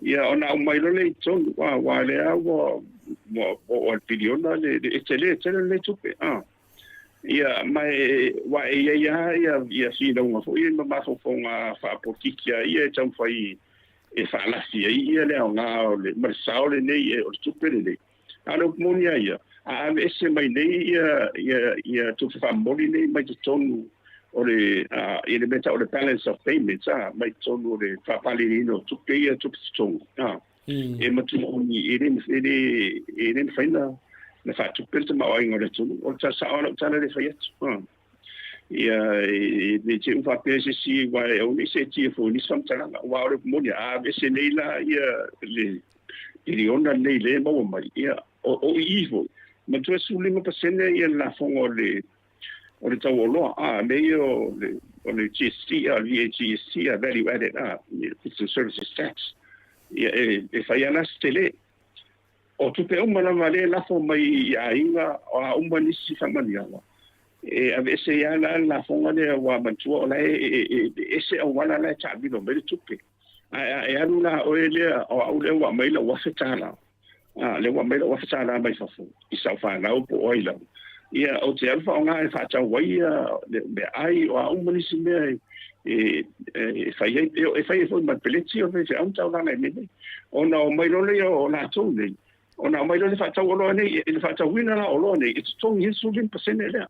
ia ona aumai loa lea i totonu, aua lea ua oo lava i le piliona le e tele tele lenei tupe. Ia ma e aua e i ai lava ia finauga foi ia ma mafaufauga faapolokiki lava ia e taumafai e faalafi ai ia le aoga o le ma le sao lenei o le tupe lenei. A o le upu moni lava ia, a aveese mai nei ia tupe faamomoli nei mai totonu o le i le mea e tau o le balance of payments mai totonu o le faapaleniina o tupe ia, tupe totogi, e matua e le mafai ona faatupe le tamaoaiga o le atunuu. O le tala sao lava lau tala lea e fai atu. Ia, ne i te i ua faapea se isi, aua e aua ne i seetia fua i nisi faamatalaga, aua o le upu moni, a aveese nei la ia le piliona lenei lea e maua mai, ia, o i foi, manatua e 15% ia le lafoga o le o le tau oloa, a, mea ia o le, o le GST, a, le VAGST, a, Value Added, a, Goods and Services Tax, ia, e fai lava la se tele. O tupe uma lava lea e lafo mai i aiga, o a uma nisi faamanuiaga, e aveese ai lava la le lafoga lea, aua manatua o la e ese auala la e taamilo mai le tupe. Ae a e alu la oe lea, o au lea ua aumai lau $1,000, a, lea ua aumai lau $1,000 mai fafo i sau fanau po o ai lava, ia, ou te alu faaaoga e faatau ai ia meaai, o a uma nisi mea e fai ai, e fai ai foi ma le peleti o le faifeau ma taulaga i mea nei. Ona omai loa lea o latou nei, ona aumai loa le faatau oloa nei, i le faatauina la o oloa nei, e totogi ai le 15% lea.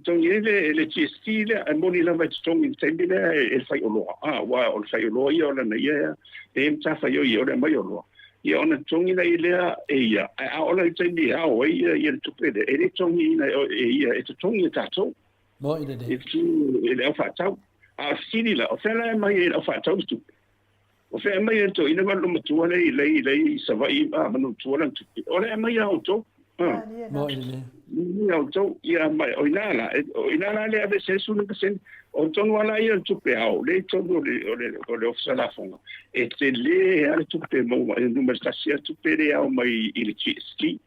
Totogi ai le GST lea, e moni lava e totogi i le taimi lea e le faioloa, aua o le faioloa ia o lana ia e matafaioi o le aumai oloa. Ia ona totogi lai lea e ia, ae a oo la i le taimi e ao ai ia le tupe lea, e le totogiina e ia, e totogi e tatou. Moi lelei. E totogi e le au faatau. A o le fesili la, o fea la e aumai ai e le au faatau le tupe? O fea e aumai ai le toeaina ma le olomatua lea i Savaii ma Nuutua lana tupe? O lea e aumai ia outou. Moi lelei. Ia outou, ia ma o ina la, o ina la lea aveese ai le 15%. O tonu lava la ia o le tupe ao, lea i totonu o le Ofisa Lafoga, e tele lava le tupe maua, e numera tasi lava le tupe lea e ao mai i le GST.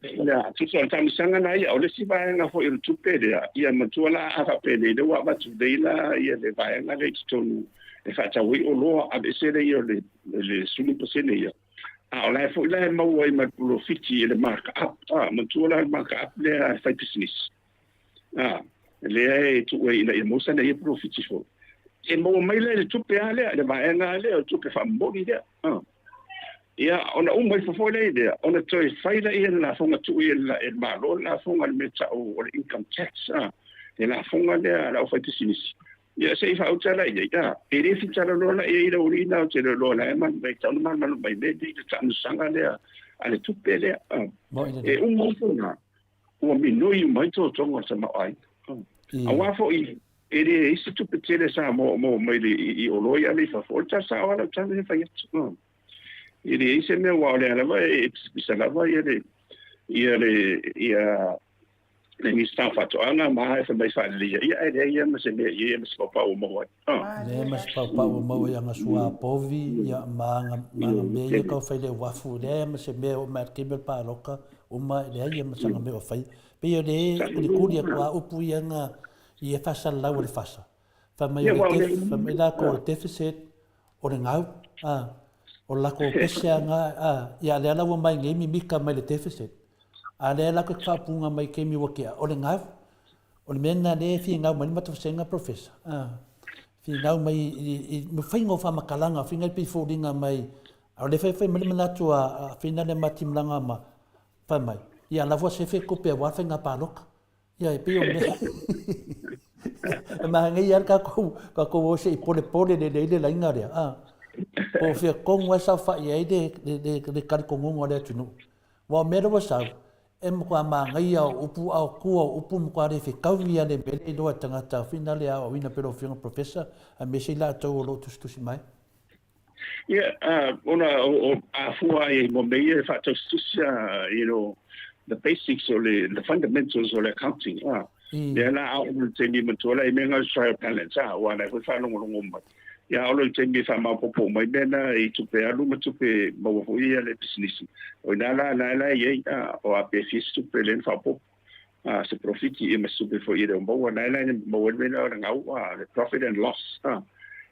Ia, tusa o le taamisaga na ia, o le isi vaega foi o le tupe lea, ia matua la a faapenei, lea ua avatu nei la ia le vaega lea i totonu e faatau ai oloa, aveese lea o le 10% ia. A o la e foi la e maua ai ma le polofiti i le mark up, a, matua la le mark up lea e fai pisinisi. A, lea e tuu ai ina ia maua sana ia polofiti foi. E maua mai la i le tupe lava lea, le vaega lava lea o le tupe faamomoli lea. A. Ia, ona uma ifo foi lea i lea, ona toe fai lea le lafoga tuu i le Malo le lafoga le mea tau o le income tax, a, le lafoga lea a le aufaipisinisi. Ia, se i faauta la i ai, a, e le fitalaloa la i ai lau alii na ou te loa la e mai tau na malamalama mai mea nei le taamilosaga lea a le tupe lea. A, e uma ifo na, ua minoi uma ai totoga o le tamaoaiga. Aua foi e leai se tupe tele sa maua mai i oloa ia ave i fafo, o le tala sao lava lau tala lea e fai atu. E leai se mea aua o lea lava e pisapisa lava ia le ia le ia le Minisita o Faatoaga ma e fai mai faaleleia ia ae leai lava ma se mea i ai ma se paupau ua maua ai. Leai ma se paupau ua maua i aga sua povi ia ma aga ma aga mea ia kau fai le uafu leai ma se mea o mai le taimi o le paloka uma leai lava ma sana mea o faia. Pei o le kulikuli atu a upu ia na i e faasalalau e le fasa. Fai mai o le def, fai mai latou o le deficit, o le gau, a, o le latou pese a na, a, ia lea la ua mai nei mimita mai le deficit. A lea latou te faapuga mai i taimi ua tea, o le gau. O le mea lena lea e finau mai le matou vasega Professor, a, finau mai i, i, i faiga o faamatalaga, faiga e pei foliga mai, a o lea foi e fai mai le manatu a, a Fina le Matimalaga ma, fai mai, ia lava sefe tupe aua le faiga palota. Ia, e pei o mea e manaia lava le tatou, tatou o se i polepole lelei le laina lea, a. Po o fea tonu lava e saofai ai le, le, le, le talitonuga o le atunuu. Aua o mea lea ua sau, e matua manaia o upu, a o tua o upu matua le fetaui lava le mea lea e iloa e tagata foi na le aoaoina pei o lau Afioga Professor, aemaise i latou o lo o tusitusi mai. Ia, ona o afua ai mo mea ia e faatausitusi, the basics o le, the fundamentals o le accounting, lea la a oo i le taimi matua la i mea na o le trial balance, aua o la e foi faalogologo mai. Ia a oo loa i le taimi e faamaopoopo uma ai mea na i tupe alu ma tupe maua foi ia a le pisinisi, o i ina la lena la e i ai, a, o a pe fia se tupe lea na faaopoopo, a, se polofiti ia ma se tupe foi e le o maua, lena la e maua ai le mea lea o le gau, a, le profit and loss, a,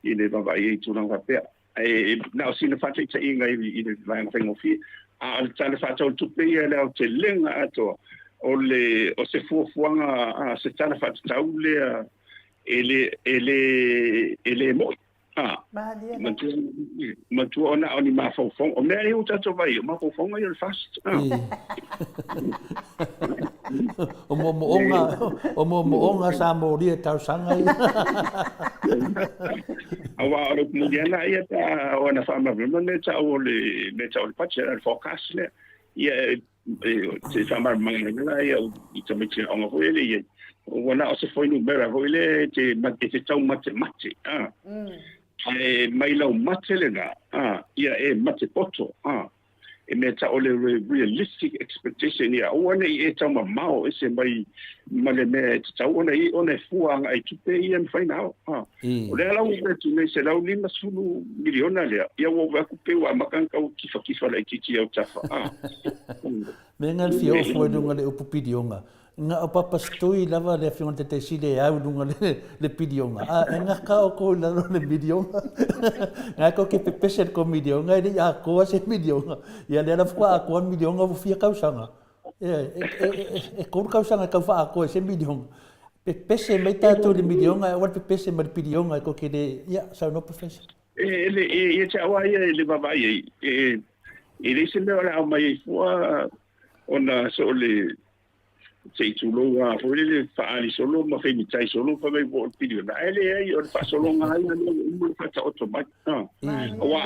i le vaavaai ai i tulaga faapea. Ae na o sina faataitaiga i le vaega faigofie, a o le Tala Faatatau o le Tupe ia i le aotelega atoa, o le o se fuafuaga, a, se tala faatatau lea e le e le e le mo'i. A, Malie la. Matua ona o ni mafaufauga. O mea ia ua tatou vaai, o mafaufauga ia o le FAST. A. O moomooga, o moomooga sa molia i talosaga ia. Aua o le upu moni lava lena ia pe a oo ina faamalamalama mea tau o le mea tau o le budget, le forecast lea. Ia se i faamalamalama la ia i tamaiti aoga foi lea i ai. Ua na o se fuainumera foi lea e te, e te taumatemate. A. Ae mai lau mate lena, a, ia e mate poto. A. E mea tau o le realistic expectation ia aua ne i e taumamao ese mai ma le mea e tatau ona i ai ona e fua agai i tupe ia e mafai ona ao. A. O lea la ua ou vaai atu nei $150 miliona lea, ia ua ou vaai atu pei ua amata ona tau kifakifa laitiiti i autafa. A. Mea na le fia oo fua i luga le upu piliona. Na o Papastui lava le afioga i le Taitaisili e au i luga le piliona, a e gata outou i lalo o le miliona. Na tou te pepese i le tou miliona e le i atoa se miliona. Ia lea la faatoa atoa le miliona ua fia tausaga. E 3 tausaga e tau faaatoa ai se miliona. Pepese mai tatou i le miliona ae aua le pepese mai le piliona e tou te le, ia, saunoa Professor. E le, ia te au lava ia i le vaavaai i ai, e leai se mea o le a aumai ai fua ona so o le se i tulou lava foi lele faaali solo ma femitai solo fai mai ua o le piliona ae leai o le faasologa lava ia lea ua uma ona faataoto mai. Aua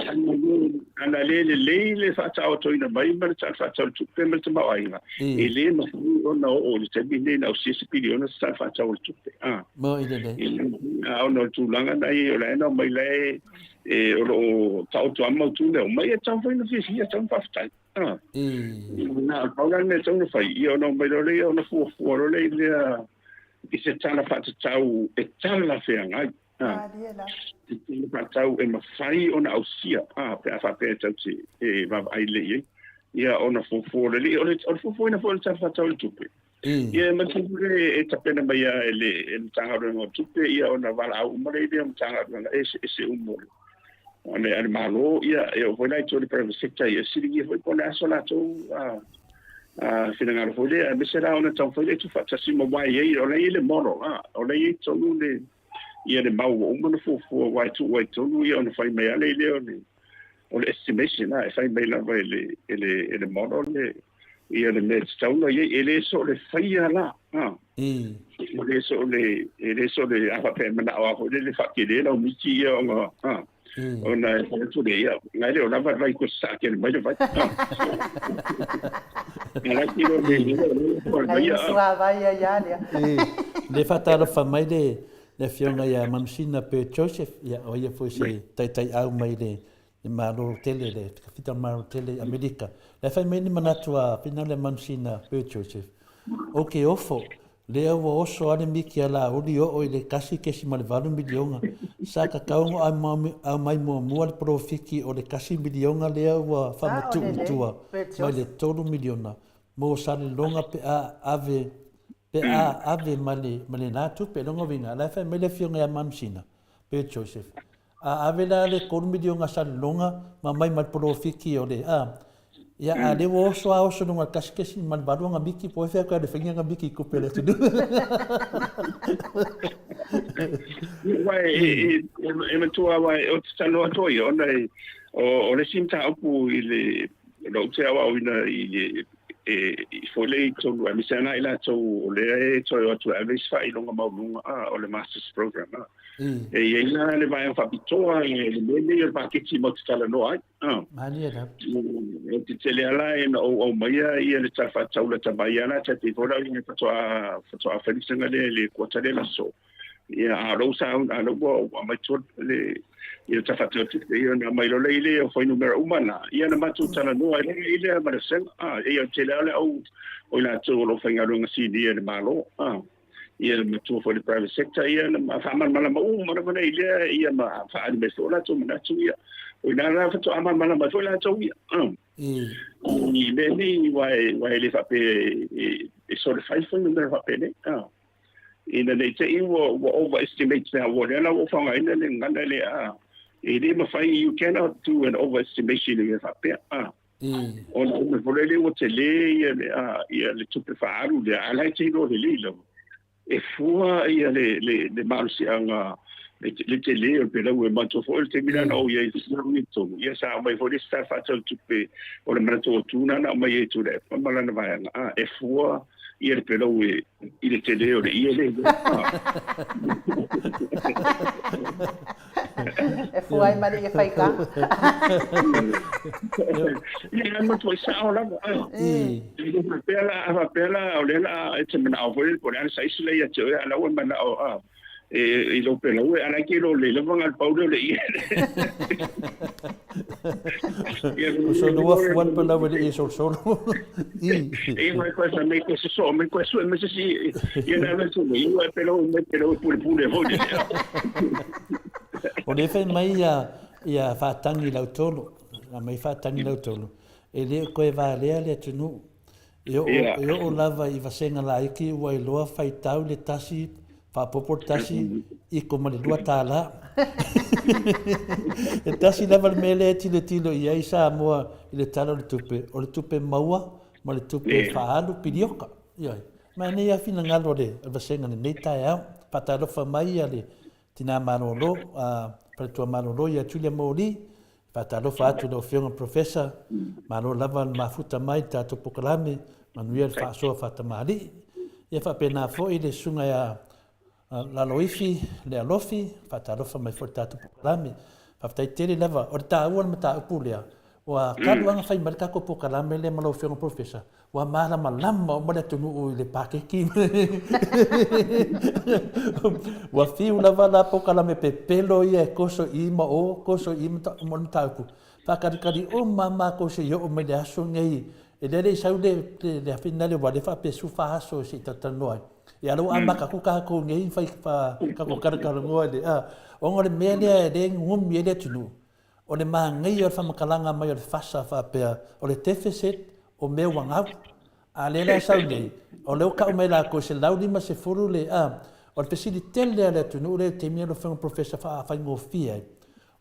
ana le lelei le faataotoina mai ma le Tala Faatatau o le Tupe ma le tamaoaiga, e le mafai ona oo i le taimi lenei ona ausia se piliona se Tala Faatatau o le Tupe. Moi lelei. A ona o le tulaga na i ai o la e na omai la e o lo o taoto lava mautu mea uma, ia e tatau foi ona fiafia, e tatau ona faafetai. Na o le pau la le mea e tatau ona fai, ia ona omai loa lea ona fuafua loa lea i se tala faatatau e talafeagai. Se tala faatatau e mafai ona ausia, pe a faapea e tatou te e vaavaai lelei i ai. Ia ona fuafua lelei, o le fuafuaina foi o le tala faatatau o le tupe. Ia e manatua foi e tapena mai lava e le Matagaluega o Tupe ia ona valaau uma lea o Matagaluega eseese uma a le Malo, ia e oo foi la i tua i le private sector, ia e fesiligia foi po o le a so latou finagalo foi lea, aemaise la ona taumafai lea e tuufaatasi ma aua e i ai, o la e i ai le model, o la e i ai tonu le, ia le mau ua uma ona fuafua aua e tuu ai i totonu ia ona fai mai lava lea o le estimation, e fai mai lava e le model le, ia le mea e tatau ona i ai, e le so o le faia la, e le so o le, e le so o le, a faapea e manao lava foi lele faatele lau miti ia ona, ona e fai atu lea, ia, na e le o lava le vai koe sasaa tele mai le vai. Nai suavai ai a lea. Le faatalofa mai le afioga ia Manusina Bert Joseph, ia o ia foi se taitaiau mai le le Malo tele, le Tafita Malo tele i Amerika. La e fai mai ni manatu a pina le Manusina Bert Joseph, o ke ofo, lea ua oso a le miki a Laauli oo i le 1.8 miliona, sa tatau ona aumai muamua le polofiki o le 1 miliona lea ua faamatuu i tua mai le 3 miliona mo Saleloga pe a ave pe a ave ma le ma lena tupe. Lona uiga, la e fai mai le afioga ia Manusina Bert Joseph, A ave la le 3 miliona Saleloga ma aumai ma le polofiki o le a, ia a lea ua oso a oso luga 1.8 aga miki po o fea koe le fainga aga miki i tupe a le atunuu. Aua e matua aua ou te talanoa atu ai ona o le isi mataupu i le lou te aoaoina i le e foi lea i totonu aemaise lava i latou o lea e toe o atu e ave isi faailoga maualuga o le Masters Program. E i ai la le vaega faapitoa i le mea lenei o le paketi matou te talanoa ai. Malie lava. E tetele lava la ina ou aumaia ia le Tala Faatatau lata mai lava la, tai pei foi la o faatoa faatoa fai le vasega lea i le kuata lea le aso. Ia a o lou sa a lou ua ou aumai atu le ia le Tala Faatatau o le Tupe, ia ona aumai loa lea i le o fuainumera uma na, ia ona matou talanoa ai loa i lea ma le vasega. Ia o le tele lava o le au o i latou o lo o faigaluega sinia i le Malo. Ia matua foi le private sector ia na faamalamalama uma lava nei lea ia ma faaali mai foi o latou manatu ia. O ina la faatoa malamalama ai foi latou ia. I mea nei ua e le faapea e solefai foi mea faapenei. Ina nei te i ua overestimate pe ua lea la ua faaaogaina le gagana lea. E le mafai, you cannot do an overestimation i mea faapea. Ona o mea foi lele ua tele ia le ia le tupe faaalu lea, a o la e te iloa lelei lava e fua ia le malosiaga le tele o le pelau. E manatua foi o le taimi lea na ou i ai i totonu, ia sa aumai foi le isi tala faatatau tupe o le manatu autu na aumai ai Tuilaepa ma lana vaega, e fua ia le pelau i le tele o le ie le. E fua ai ma le ie faigā. Ia, e manatua i sao lava. E le faapea la, a faapea la, o lea la e te manao foi po o le a le saisi la ia te oe, a o la ua manao e i lou pelau e ala ai ke lo le lava ngal pau le o le ie. O so lua fua le pelau e le ie solosolo. E mai koe sa mai koe soso mai koe sue mai se si ia na le tu mai ua pelau mai pelau pule pule foi le. O le fai mai ia whaatangi lau tolu, a mai whaatangi lau tolu, e le koe valea le atunuu. E oo lava i vasega laiti ua iloa faitau le tasi faaopoopo le tasi iko ma le $2. E tasi lava le mea lea e tilotilo i ai Samoa i le Tala o le Tupe, o le tupe maua ma le tupe faaalu pilioka. Ioe. Ma e nei lava finagalo o le vasega i lenei taeao. Faatalofa mai le Tina Malolo, Faletua Malolo ia Julia Moli. Faatalofa atu i lau Afioga Professor, malo lava le mafuta mai i le tatou polokalame, manuia le faasoa faatamalii. Ia faapena foi le susuga ia Laloifi Lealofi, faatalofa mai foi i le tatou polokalame. Faafetai tele lava, o le taua o le mataupu lea, ua talu lava ona fai mai le tatou polokalame lea ma lau Afioga Professor, Ua malamalama uma le atunuu i le paketi. Ua fiu lava la polokalame pepelo ia e toso i ma o, toso i ma o le mataupu. Faatalikali uma lava matou se i oo mai le aso lenei. E le i sau le afi lena aua o lea e faapea 14 aso se i talatalanoa ai. Ia a o lea ua amata atu tatou nei fai tatou talatalanoa i le, ona o le mea lea e nunumi ai le atunuu, O le manaia o le faamatalaga mai o le FASA faapea, o le deficit o mea ua gau. A lea la e sau nei, o lea ua tau mai e latou e 150 le, a, o le fesili tele a le atunuu lea i le taimi lea lau Afioga Professor faafaigofie ai,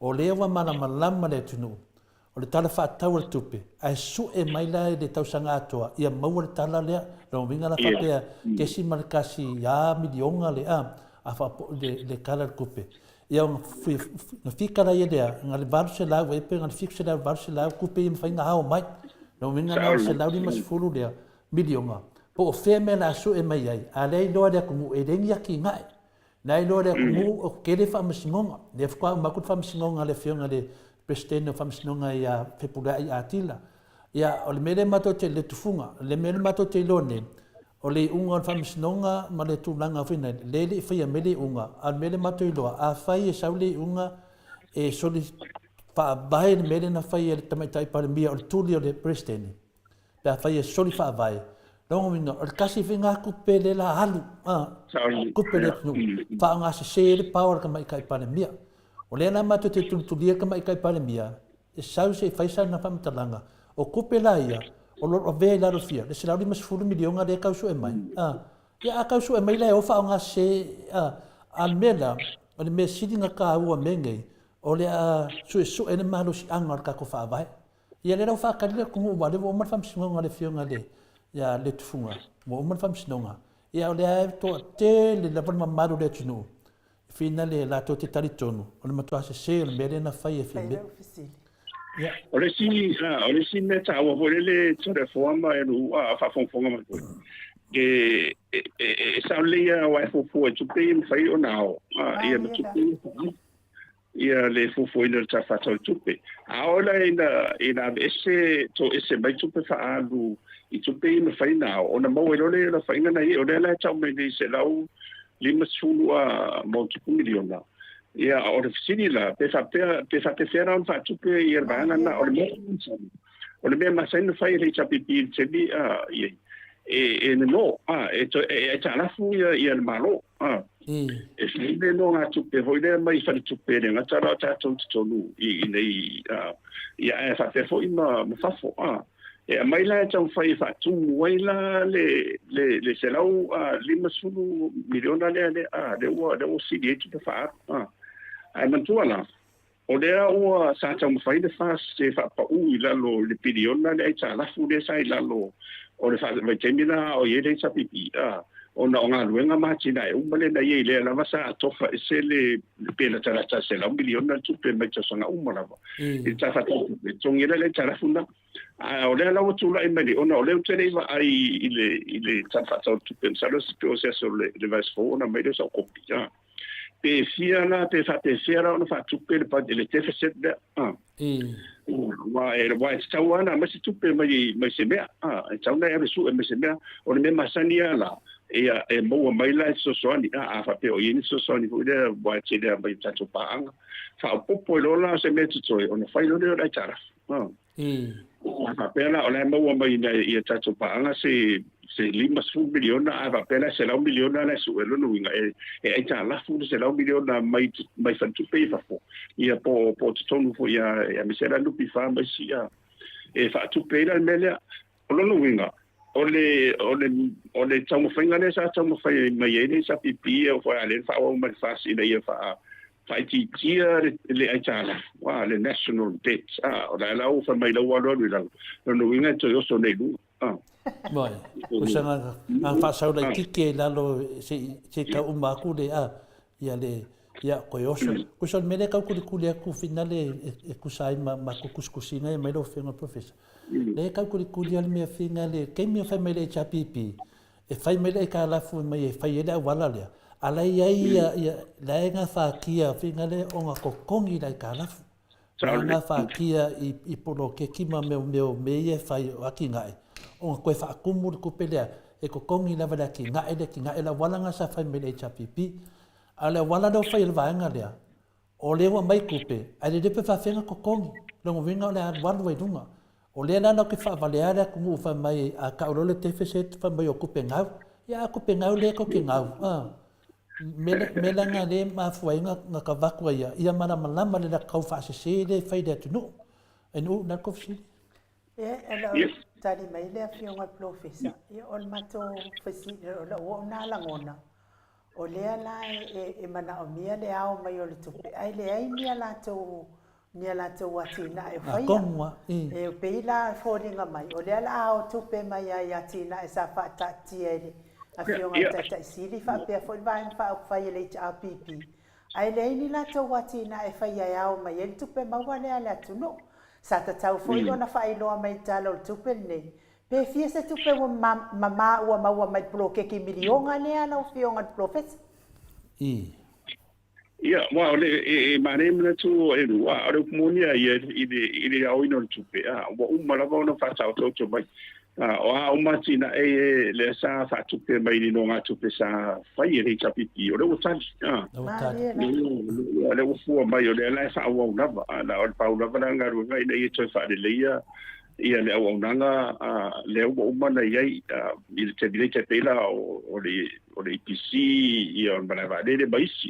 o lea ua malamalama le atunuu, o le Tala Faatatau o le Tupe, ae sue mai la i le tausaga atoa ia maua le tala lea, lona uiga la faapea, kesima le kasi a miliona le, a, a faapo, le Tala o le Tupe. Ia ona fika la ia lea, na le 800 e pe na le 700 800 tupe ia mafai ona ao mai. Lona uiga na o le 150 lea miliona, po o fea mea o le a sue mai ai, a lea iloa e le atunuu e leai ni atinae. La iloa e le atunuu o tele faamasinoga. Lea faatoa uma atu le faamasinoga a le Afioga i le Peresetene o Faamasinoga ia Fepuleai Atila. Ia, o le mea lea matou te, le tufuga, le mea lea matou te iloa nei, O le iuga o le faamasinoga ma le tulaga foi lea, lea e le i faia mai le iuga, a o le mea lea matou iloa, afai e sau le iuga e soli faavae le mea lea na fai e le Tamaitai Palemia o le tuli o le Peresetene, pe afai e soli faavae, lona uiga, o le tasi foi lena tupe lea la alu, tupe a le atunuu, faaaoga sese ai le power a le Tamaitai Palemia. O lea la matou te tulitulia le Tamaitai Palemia, E sau se i fai sana faamatalaga, o tupe la ia, o lo o avea i lalo fia, le $150 miliona lea e tau sue mai, a, ia a tau sue mai la e o faaaoga sese, a, a o le mea la, o le mea sili ona taua mea nei, o le a suesue le malosiaga o le tatou Faavae. Ia lea la ua faatali le atunuu aua o lea ua uma le faamasinoga a le Afioga i le, ia Letufuga, ua uma le faamasinoga, ia o lea e toatele lava le mamalu o le atunuu Finale latou te talitonu o le matua sese o le mea lea na fai e Fime. Ia. O le isi, o le isi mea taua foi lele Toleafoa ma e lou faafogafoga mai foi, e, e, e, e sao lelei lava aua e fuafua i tupe ia mafai ona ao, ia ma tupe ia faaalu, ia le fuafuaina o le Tala Faatatau o Tupe. A oo la ina, ina aveese, toese mai tupe faaalu i tupe ia mafai ona ao, ona maua ai loa lea o le aofaiga na i ai. O lea la e tau mai nei 150 a ma ona tupu miliona. Ia, o le fesili la, pe faapea, pe faapefea la ona faatupe ia le vaega lena? O le mea masani, o le mea masani ona fai e le HRPP i le taimi i ai, e no a e e aitalafu ia le Malo a e fai le nogatupe foi lea mai faletupe le gata la o tatou totonu i nei ia ae faapea foi ma fafo a e aumai la e taumafai e faatumu ai la le $150 miliona lea a lea ua sili ai tupe faaalu a. Ae manatua la o lea ua sa taumafai le FAST e faapau i lalo i le piliona le aitalafu lea sa i lalo o le vaitaimi la o i ai le HRPP a, ona o galuega ma atinae uma lea na i ai, lea lava sa atofa ese le pe latalata $100 miliona le tupe mai tausaga uma lava i le tafatautupe togi le aitalafu na. A o lea la ua tulai mai nei ona o lea ou te le i vaai i le Tala Faatatau o le Tupe, masalo se pe o se aso le vaiaso fou ona mai lea o sau kopi a pe fia la pe faapefea la ona faatupe le deficit lea a. Ua e tatau lava ona aumai se tupe mai se mea a, e tatau ona e alu e sue mai se mea. O le mea masani lava la ia e maua mai la e fesoasoani a faapea o i ai ni fesoasoani foi lea ua e tele mai i tatou paaga faaopoopo i loa la se mea totoe ona fai loa lea o le aitalafu a. Faapea la o la e maua mai ia tatou paaga se $50 miliona, a faapea la $100 miliona la e sue, lona uiga e aitalafu le $100 miliona mai faletupe i fafo ia po totonu foi ia aemaise la NPF ma isi a e faatupe ai la le mea lea. O lona uiga o le taumafaiga lea sa taumafai mai ai le HRPP o foi a le faaauau mai le FAST ina ia faaitiitia le aitalafu a, le national debt a, o la ua fai mai lau alu alu i lalo, lona uiga e toe oso nei luga a. Vai. Kusa nga whaasau lai tiki e lalo se kau uma aku le a ia le ia koe oso. Kusa o le mele kau kuli kuli aku finale e kusa ai ma kukuskusinga e mai lau afioga professor. Le kau kuli kuli ale mea finga le kei mea fai mai le HRPP e fai mai le aitalafu mai e fai ai le auala lea. Ala ia ia ia la e ngā whākia finga le o ngā kokongi la aitalafu. La ngā whākia i polokeki ma meo meo me ia e whai o aki ngae. O ngā koe whaakumu le kupe lea e kokongi lava le aki ngae le ki ngae la wala ngā sa fai mai le HRPP. A le wala leo fai le vaenga lea. O lea ua mai kupe, ai le lepe whawhenga kokongi. Longo winga o le alu ai lunga. O lea la nau ke whaawale ale aku ngu whai mai a ka olo le deficit whai mai o kupe ngau. Ia a kupe ngau le ko ke ngau. Mele ngā le mafua ngā ka vakua ia. Ia mana malama le la kau whaasese le whai le atu nu. E nu, nā kofisili. Ia, e tali mai le afioga profesa. Ia, o le matou fesili, o lau oo na lagona, o lea la e manaomia le ao mai o le tupe, ae leai ni a latou atinae o faia. Kongwa. E pei la foliga mai, o lea la ao tupe mai ai atinae sa faataatia e le afioga i le Taitaisili faapea foi le vaega faaupufai e le HRPP. Ae leai ni latou atinae faia e ao mai ai le tupe maua lea a le atunuu. Sa tatau foi ona faailoa mai i le Tala o le Tupe lenei. Pe fia se tupe ua mamā ua maua mai polokeki milioga lea lau afioga le profesa? Ia, wa o le e manaia manatu e lua, o le upu moni a ia i le aoina o le tupe, a, ua uma lava ona faataotooto mai. A, o a uma atinae e lea sa faatupe mai i nogatupe sa fai e le HRPP, o lea ua tali. A, Ua tali. O lea ua fua mai, o lea la e faaauau lava. A, na o le pau lava la galuega ina ia toe faaleleia ia le auaunaga lea ua uma na i ai i le taimi nei, tai pei la o le EPC, ia o le malae vaalele ma isi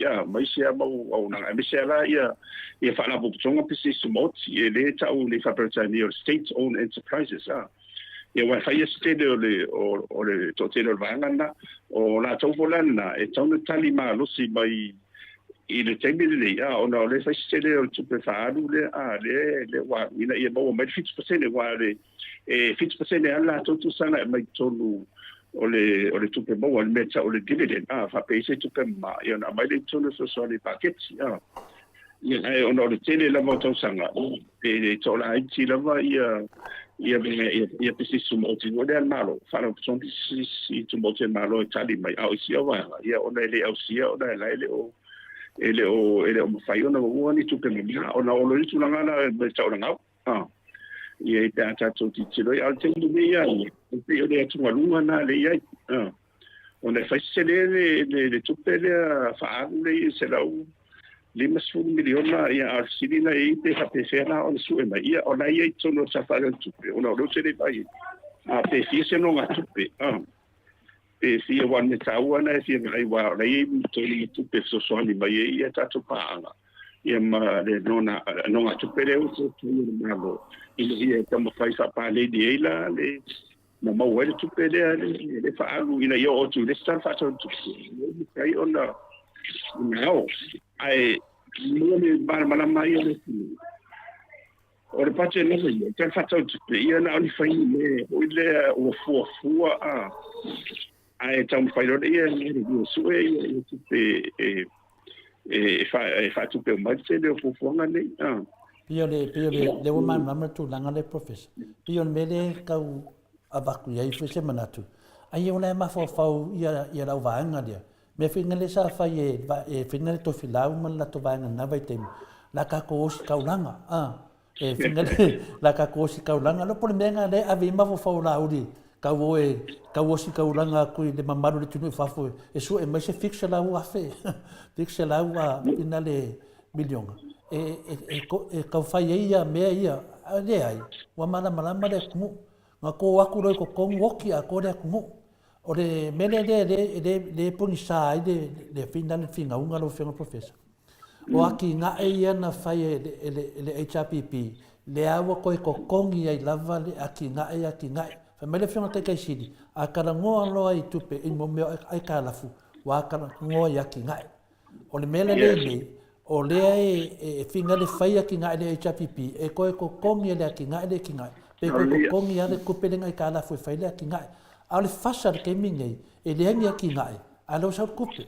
a mau auaunaga, aemaise a la ia faalapotopotoga pisinisi tumaoti e lē tau nei faa-Peretania o le state owned enterprises a. Ia ua fai se tele o le toatele o le vaega lena o latou foi la lena e tatau ona tali malosi mai i le taimi lenei a, ona o le fai se tele o le tupe faaalu lea a lea ua alu ina ia maua mai le 7%, ua le e 7% a latou tausaga e mai totonu o le tupe maua, le mea tau o le dividend a, faapei se tupe ma ia ona aumai le totonu o fesoasoani paketi a. Ia ae ona o le tele lava o tausaga e toalaiti lava ia pisinisi tumaoti foi lea a le Malo, faalapotopotoga pisinisi tumaoti a le Malo e tali mai, a o isi au vaega ia ona e le ausia ona e la e le o mafai ona maua ni tupe mamā ona o lo ni tulaga la mai taulagau a. Ia i pe a tatou tilotilo ai a o le taimi lenei ia e pei o le atugaluga na le i ai a, ona e fai se tele le tupe lea faaalu le i $150 miliona. Ia a o le fesili la i ai pe faapefea la ona sue mai ia o la ia i totonu o le safaga o le tupe ona o lea ou te le vaai ai. A pe fia se nogatupe, a pe fia aua o le mea taua lena e fia vaai aua o la e i ai tele tupe e fesoasoani mai ai ia tatou paaga ia ma le nogatupe lea ua toe fai e le Malo ina ia taumafai faapaleni ai la le ma maua ai le tupe lea le faaalu ina ia oo atu i le isi tala faatatau o le tupe e le mafai ona ao. Ae mo le malamalama ai o le atunuu, o le budget lava ia, tala faatatau o le tupe, ia na o ni fai mea foi lea ua fuafua a, ae taumafai loa lea e sue ia tupe e e faatupe uma ai le tele o fuafuaga nei. Pei o le, pei o le, lea ua malamalama le tulaga lea Professor. Pei o le mea lea e tau avatu i ai foi se manatu, ai o la e mafaufau ia, ia lau vaega lea. Mea foi lea sa fai e, e fai le Tofilau ma le latou vaega i lena vaitaimi, la tatou ositaulaga, a, e fai le, la tatou ositaulaga, po o le mea lena lea e ave i ai mafaufau o Laauli, tau o e tau ositaulaga atu i le mamalu o le atunuu i fafo e sue mai se $700,000, $700 miliona, e tau fai ai ia mea ia, ae leai, ua malamalama le atunuu. Na to atu loa i totonu oti atoa le atunuu. O le mea lea lea e pogisa ai le finauga lau Afioga Professor, o atinae ia na fai e le HRPP, lea ua toe totogi ai lava le atinae atinae. Fai mai le Afioga i le Taitai Sili, a talanoa loa i tupe i mea o aitalafu, ua talanoa i atinae. O le mea lelei nei, o lea e finagalo fai atinae le HRPP e toe totogi e le atinae le atinae, pe toe totogi lava le tupe lea na aitalafu e fai le atinae. A o le fasa i le taimi lenei, e leai ni atinae, a o lea ua sau le tupe.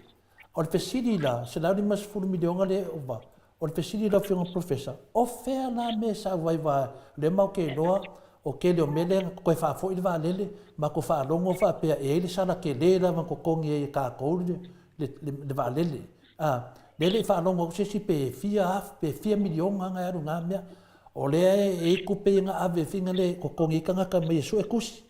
O le fesili la, $150 miliona lea e ova, o le fesili i lau Afioga Professor, o fea la mea e sau ai aua o lea matou te iloa o tele o mea lea na toe faafoi le vaalele, matou faalogo faapea e i ai le sala tele lava na totogi ai e tatou le le vaalele. A, lea e le i faalogo atu se isi pe fia afe, pe fia miliona na e alu i na mea. O lea e i ai tupe ia na ave fina lea e totogi ai tagata mai e sue tusi.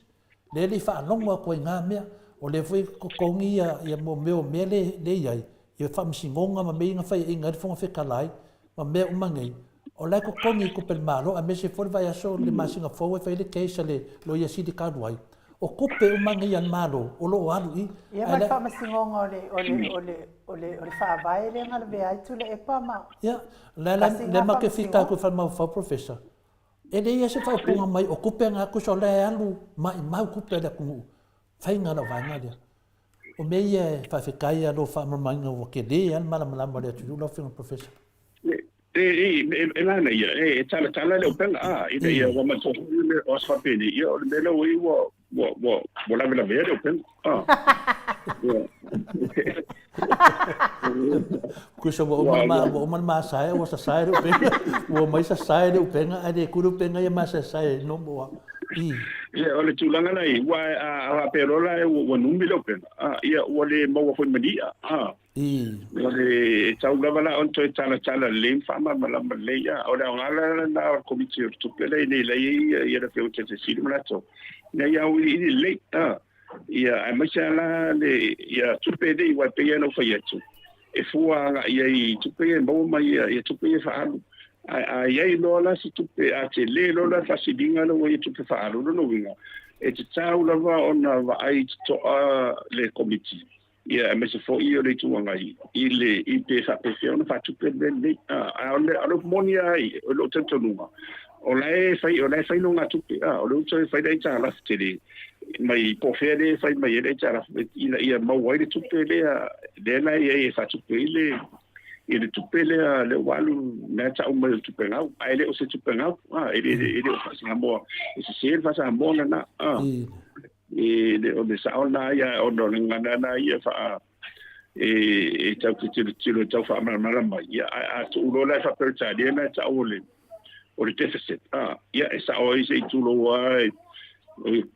Lea e le i faalogo atu ai i na mea. O lea foi e totogi ia, ia mo mea o mea lea e i ai, ia faamasinoga ma mea ia na faiaina ai le Fofoga Fetalai ma mea uma nei. O la e totogi i tupe a le Malo aemaise foi le vaiaso le masina fou e fai ai le case a le Loia Sili talu ai. O tupe uma nei a le Malo o lo o alu i. Ia ma le faamasinoga o le, o le, o le, o le, o le Faavae lea na lavea ai Tuilaepa ma. Ia, la la, lea matou te fita atu i Falemaufau Professor, e leai lava se faaupuga mai o tupe na tusa o la e alu maimau tupe a le atunuu, faiga lau vaega lea. O mea ia e faafetai lava lou faamalamalamaina ua tele lava le malamalama o le atunuu lau Afioga i le Professor. E manaia, e talatala le upega, a, ina ia ua matou foi le o aso faapenei, ia o le mea lea ua i ua, ua, ua, ua lavelavea le upega, a. Kusa ua uma ma ua uma le masae ua sasae le upega, ua omai sasae le upega ae le ku le upega ia masaesae no moa. I. Ia o le tulaga la i, ua a faapea loa la ua numi le upega, a, ia ua le maua foi ma ni i'a, a. O le tau lava la ona toe talatala lelei ma faamalamalama lelei. A o le aoga la lena o le Komiti o le Tupe lea i la i ai ia le Afioga i le Taitai Sili ma latou, ina ia auiliili lelei, a, ia, aemaise lava la le, ia tupe nei, aua e pei lava ona ou fai atu, e fua agai i ai i tupe ia e maua mai ia tupe ia e faaalu. Ae a i ai loa la se tupe, a tele loa la le faasiliga lea ua i ai tupe faaalu, o lona uiga, e tatau lava ona vaai totoa le Komiti Ia, aemaise foi o le Itu Agai i le i pe faapefea ona faatupe le mea lenei. A o le upu moni lava ai, o lou talitonuga, o la e fai, o la e fai nogatupe, a, o le utu e fai le aitalafu tele mai po o fea lea e fai mai ai le aitalafu ina ia maua ai le tupe lea, lea la e i ai e faatupe ai le i le tupe lea lea ua alu mea tau mai o le tupe gau, ae le o se tupe gau, a, e le o faa-Samoa, e sese le faa-Samoa lena, a. E le o le sao lena ia, ona o le gagana lena ia faa e tau te tilotilo e tau faamalamalama mai. Ia, ae a tuu loa la e faa-Peretania lena e tau o le o le deficit, a, ia e sao ai se i tulou lava e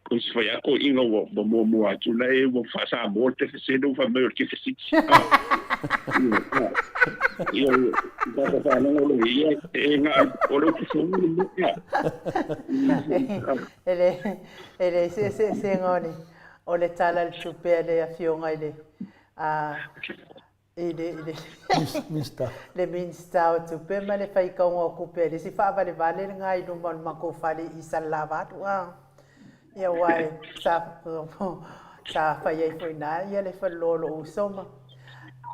o si faiato iga ua muamua atu la e ua faa-Samoa le deficit ua fai mai o le deficit. A, ia, ia, faalogo loa ia, e na o le upu fou le mea. E le, e leai se eseesega o le, o le Tala o le Tupe a le Afioga i le, a, i le, i le, Minista. le Minista o Tupe ma le faitauga o tupe a le isi faavalevale lena i luma o le matou fale i Salelavalu, a. Ia aua e sa sa fai ai foi i ina ia le faleloa o lou uso ma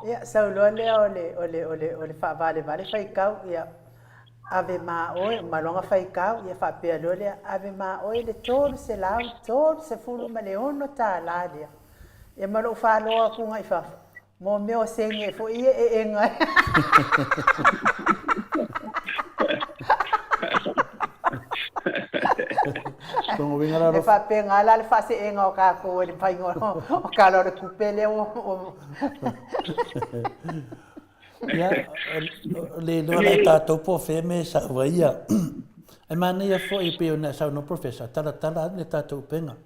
ia sau loa lea o le o le o le o le faavalevale faitau ia ave ma oe uma loa ona faitau ia faapea loa lea ave ma oe le $336 lea. Ia ma lou faaloa atu agai i fafo mo mea o sege foi ia e eega ai. E faapena la le faaseega o tatou e le faiga o tala o le tupe lea ua. Ia, o le iloa la e tatou po o fea mea e sau ai ia. Ae manaia foi e pei ona e saunoa Professor, talatala ane le tatou upega.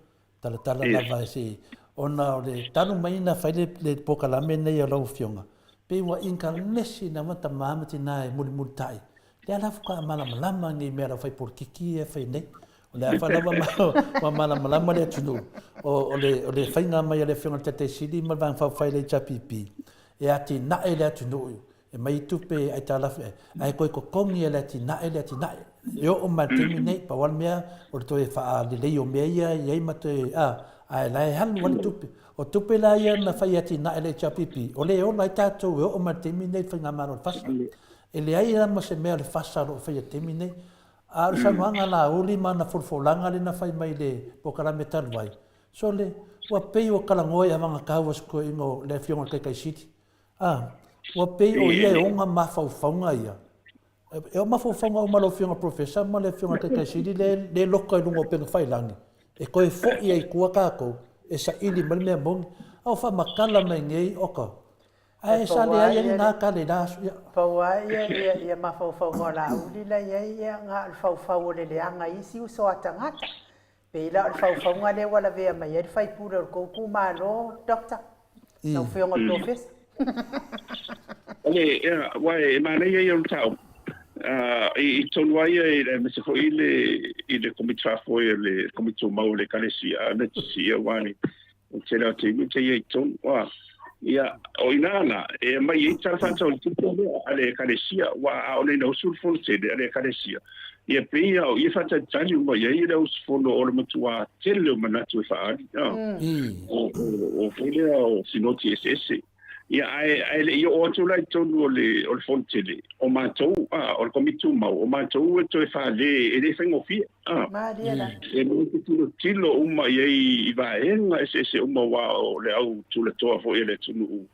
Talatala lava e se, ona o le talu mai na fai le polokalame lenei a lau Afioga, pei ua inkalesi lava tama ma tina e mulimulitai, lea la faatoa malamalama nei mea a le aufaipolitiki ia e fai nei. O le a fa lava ma malamalama le atunuu, o le faiga mai a le Afioga i le Taitai Sili ma le Vaega Faaupufai a le HRPP, e atinae le atunuu e aumai tupe aitalafu ae toe totogi e le atinae le atinae. E oo mai i le taimi lenei, pau lava le mea o le toe faalelei o mea ia e i ai ma toe, a, ae la e alu lava le tupe. O tupe la ia na fai e atinae e le HRPP, o lea e ola ai tatou e oo mai i le taimi lenei i le faigamalo a le FASA. E leai lava ma se mea o le FASA o lo o faia i le taimi lenei. A o le saunoaga a Laauli ma ana folafolaga lea na fai mai i le polokalame talu ai, sole, ua pei ua talanoa i avagataua si toeaina o le Afioga i le Taitai Sili. A, ua pei o ia e ona mafaufauga ia. E o mafaufauga uma lau Afioga Professor ma le Afioga Taitai Sili lea e loka i luga o upega failagi, e toe foi ai i tua tatou e saili mai le mea moni. A ua faamatala mai nei, oka, ae sa leai ai lena tala i la aso. Ia. Pau lava ia mafaufauga o Laauli la e i ai, ia na o le faufau o le leaga i isi uso a tagata. Pei la o le faufauga lea ua lavea mai ai le faipule o le tou itumalo, Doctor, lau Afioga i le Polofesa. O le, ia, aua e manaia ia o le mataupu, i totonu lava ia aemaise foi i le, i le Komiti Faafoe o le Komiti Tumau o le Ekalesia Metotisi, aua o le tele lava o taimi ou te i ai i totonu. Ia, o i ina la, e aumai ai tala faatatau i le tupe lea a le Ekalesia, aua a oo nei ina usu le fono tele a le Ekalesia, ia pei lava o i e faatalitali uma i ai le usufono o le matua tele o manatu e faaali, o foi lea o sinoti eseese. Ia, ae, ae le i oo atu la i totonu o le, o le fono tele, o matou, o le Komiti Tumau, o matou e toe fale, e le faigofie. Malie la. E matou te tilotilo uma i ai i vaega eseese uma aua o le au tulatoa foi a le atunuu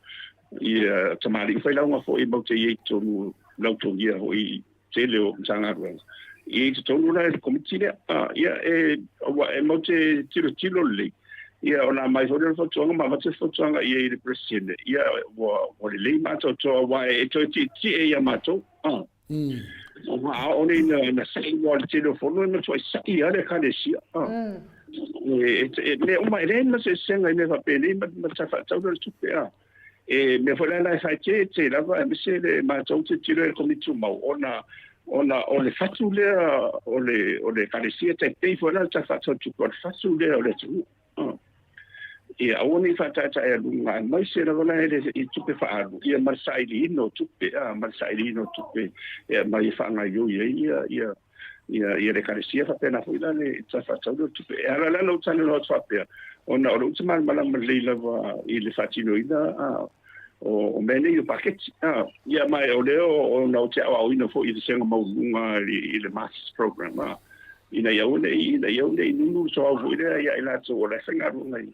ia tamalii failauga foi matou te i ai i totonu lautogia foi i tele o Matagaluega. I totonu la i le komiti lea. Ia e, aua e matou te tilotilo lelei. Ia ona aumai foi lea o le fautuaga ma avatu le fautuaga i ai i le Peresetene. Ia ua, ua lelei ma atoatoa aua e toe tietie ia matou. Aua a oo nei ina sa'i aua o le tele o fono e matuai sa'i lava le Ekalesia. E, e, mea uma, e leai ma se eseesega i mea faapenei ma, ma le Tala Faatatau lea o le Tupe. E mea foi la la e faaeteete lava aemaise le matou tilotilo i le Komiti Tumau ona ona o le fatu lea o le o le Ekalesia tai pei foi la le Tala Faatatau o le Tupe o le fatu lea o le atunuu. Ia aua ne i faataetaealuga aemaise lava la i tupe faaalu ia ma le sailiina o tupe a ma le sailiina o tupe e aumai e faagaoioi ai ia ia ia ia le Ekalesia faapena foi la le Tala Faatatau lea o le Tupe. E ala la ona ou talanoa atu faapea ona o lou te malamalama lelei lava i le faatinoina o mea nei o paketi. Ia ma o lea ona ou te aoaoina foi i le vasega maualuluga i le Masters Program ina ia aua ne i, ina ia aua ne i nunu le soau foi lea ia i latou o la e faigaluega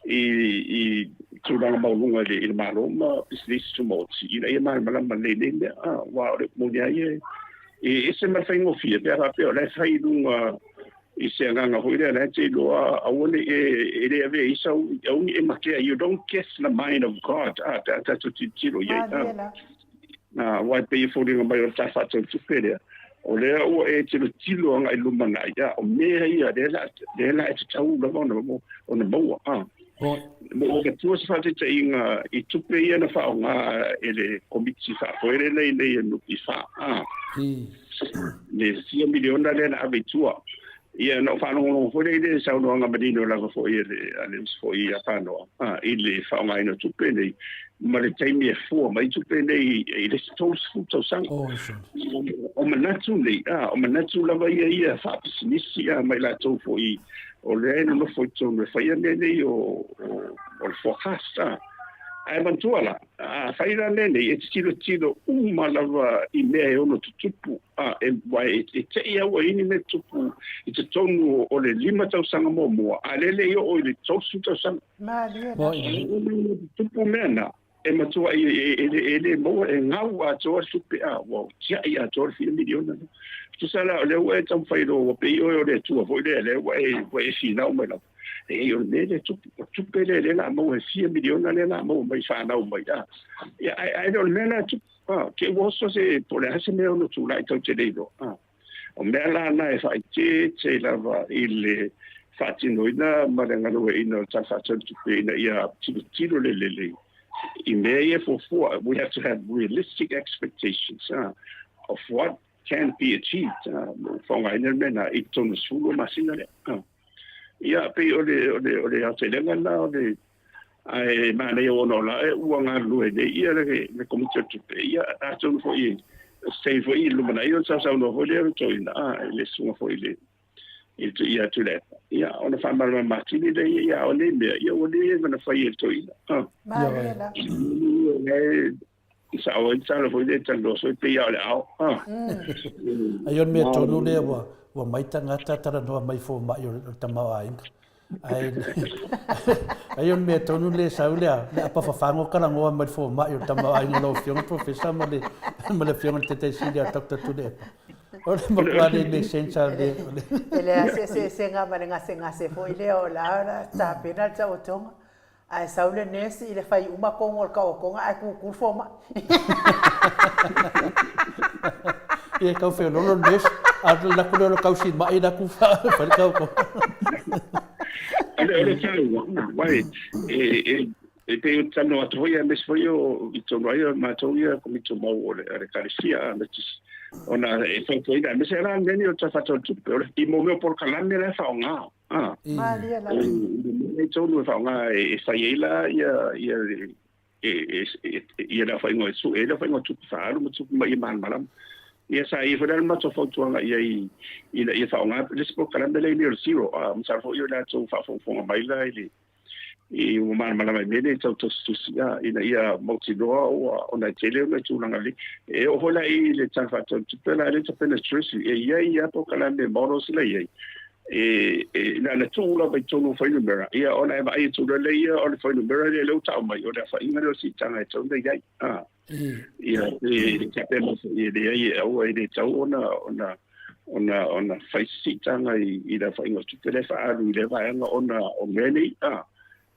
i i tulaga maualuluga i le Malo ma pisinisi tumaoti ina ia malamalama lelei i nei mea. Aua o le upu moni lava ia, e ese ma le faigofie pe a faapea o la e fai i luga i se agaga foi lea, la e te iloa aua ne i e, e le avea i sau, aua ne i e matea, you don't guess the mind of God, pe a tatou tilotilo i ai. Aua e pei e foliga mai o le Tala Faatatau Tupe lea, o lea ua e tilotilo agai i lumanai, o mea ia lea la, lea la e tatau lava ona, ona maua. Mo ua avatua se faataitaiga i tupe ia na faaaoga e le Komiti Faafoe lea nei e NPF, le fia miliona lea na ave i tua. Ia, na ou faalogologo foi lea i le saunoaga manino lava foi a le, a le uso foi ia Panoa, a, i le faaaogaina o tupe nei, ma le taimi e fua mai tupe nei i le isi 30 tausaga. Oh, sure. O manatu nei, a, o manatu lava ia ia faapisinisi, a, ma i latou foi o lea e nonofo i totonu e faia mea nei o, o, o le forecast, a. Ae manatua la, a fai la mea nei, e tilotilo uma lava i mea e ono tutupu, a, e, aua e, e te i lava ua i ai ni mea tutupu i totonu o le 5 tausaga muamua, a lele i oo i le 30 tausaga. Malie la. Tupu mea na, e matua e, e, e, e le maua, e gau atoa le tupe, a, ua tiai atoa le fia miliona. Tusa la, o lea ua e taumafai loa, ua pei oe o le Atua foi lea, lea ua e, ua e finau mai lava. E o le mea lea tupu, o tupe lea lea la maua, e fia miliona lea la maua mai fanau mai, a. Ia, ae, ae le o le mea la tupu, a, te ua oso se, po o le a se mea ono tulai tau te le iloa, a. O mea la na e faaeteete lava i le faatinoina ma le galueaiina o le Tala Faatatau o le Tupe ina ia tilotilo le lelei i mea ia e fuafua. We have to have realistic expectations of what can be achieved. Ua faaaogaina le mea lena i totonu o le 12 masina lea. Ia, pei o le, o le, o le aotelega lena o le, ae manaia ona o la e ua galulue nei ia le, le Komiti o le Tupe. Ia, atonu foi, se foi i lumanai o le sausaunoa foi lea o le toeaina, a, i le susuga foi i le, i le tuuia atu i le epa. Ia, ona faamalamalama atili lea, ia, a o nei mea, ia ua leva ona fai e le toeaina. A. Malie lava. I sao ai le tala foi lea e talanoa soo e pei lava o le ao. Ai o le mea tonu lea ua ua mai tagata talanoa mai fomai o le tamaoaiga. Ai ai o le mea tonu lea sau lea le apafafago kalagoa mai le fomai o le tamaoaiga o lau Afioga Professor ma le ma le Afioga i le Taitaisili a Doctor Tuilaepa. O le matua le make sense a le E leai se eseesega ma le gasegase foi lea o la e tapena le taotoga. Ae sau le nurse i le fai uma kogo o le taotoga ae kukulu fomai. Ia tau feololo le nurse, a o le alu atu lea o le tausimai la tu fai le taotoga. O le taua, wai, e, e pei o te talanoa atu foi aemaise foi o i totonu ai o matou ia Komiti Tumau o le Ekalesia a Metotisi, ona e fautuaina aemaise la le mea lenei o le Tala Faatatau o le Tupe, o le, i mea o polokalame la e faaaoga. Ah. Malie lava. E tonu e faaaoga e fai ai la ia ia e e ia le aofaiga e sue ai le aofaiga o tupe faaalu ma tupe mai ia malamalama. Ia sa i ai foi la le matou fautuaga i ai ina ia faaaoga le isi polokalame lea i mea o le zero. Ah, masalo foi o le latou faafogafoga mai la i le i ua malamalama i mea nei tau tusitusi a ina ia mautinoa ua ona e tele ona tulaga lelei. E oo foi la i le Tala Faatatau o le Tupe la lea e tapena e Treasury, e i ai lava polokalame models la e i ai e, e, na ona tuu lava i totonu o fuainumera, ia ona e vaai atu loa lea ia o le fuainumera lea lea ua tau mai, o le aofaiga lea o le siitaga e tatau ona i ai. A, ia, e faapea mai foi, e leai, e aua e le tatau ona, ona, ona, ona fai se siitaga i, i le aofaiga o tupe lea e faaalu i lea vaega ona o mea nei, a,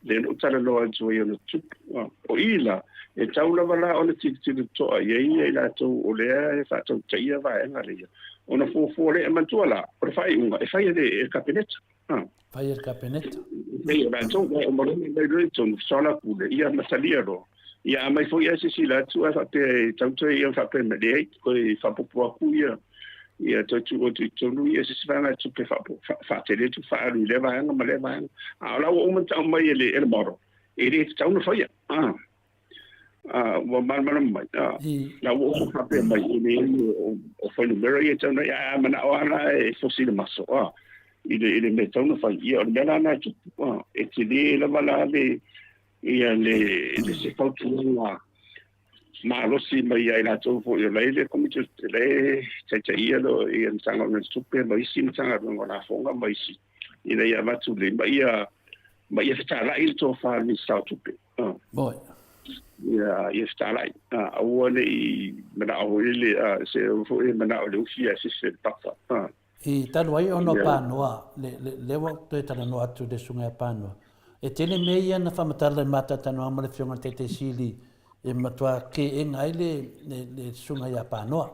lea na ou talanoa atu ai ona tupu. A, o i la, e tatau lava la ona tilotilo totoa i ai ia i latou o lea e faatautaia vaega lea, ona fuafua lea. E manatua la, o le faaiuga e fai e le, e le Kapeneta. A. Fai e le Kapeneta. Fai e latou, ae uma loa ona aumai loa i totonu, fesoala pule, ia ma talia loa. Ia a aumai foi ae silasila atu ae faapea e tatau toe ia ona faapea mai, leai, toe faaopoopo atu ia ia toe tuu atu i totonu ia se isi vaega tupe faatele atu faaalu i lea vaega ma lea vaega. A o la ua uma ona tau mai e le, e le model, e le tatau ona faia. Ah. Ah, ua malamalama mai. Ah. La ua uma faapea mai, e leai o fuainumera ia e tatau ona, ae a manao lava la e fosi le maso. Ah. I le, i le mea e tatau ona fai. Ia, o le mea la lena e tupu. Ah. E tele lava la le, ia le, le se fautuaga malosi mai ia i latou foi o la e i le Komiti o la e taitaia lo ia Matagaluega o Tupe ma isi Matagaluega o Lafoga ma isi ina ia avatu lelei ma ia ma ia fetalai le tofa a le Minisita o Tupe. Moi. Ia ia fetalai. Aua ne i manao foi le se foi e manao le ufi ae sese le papa. I talu ai ona o Panoa, le, le, lea ua ou toe talanoa atu i le susuga ia Panoa, e tele mea ia na faamatala i mataatalanoaga ma le Afioga i le Taitaisili e matua keega ai le, le, le susuga ia Panoa.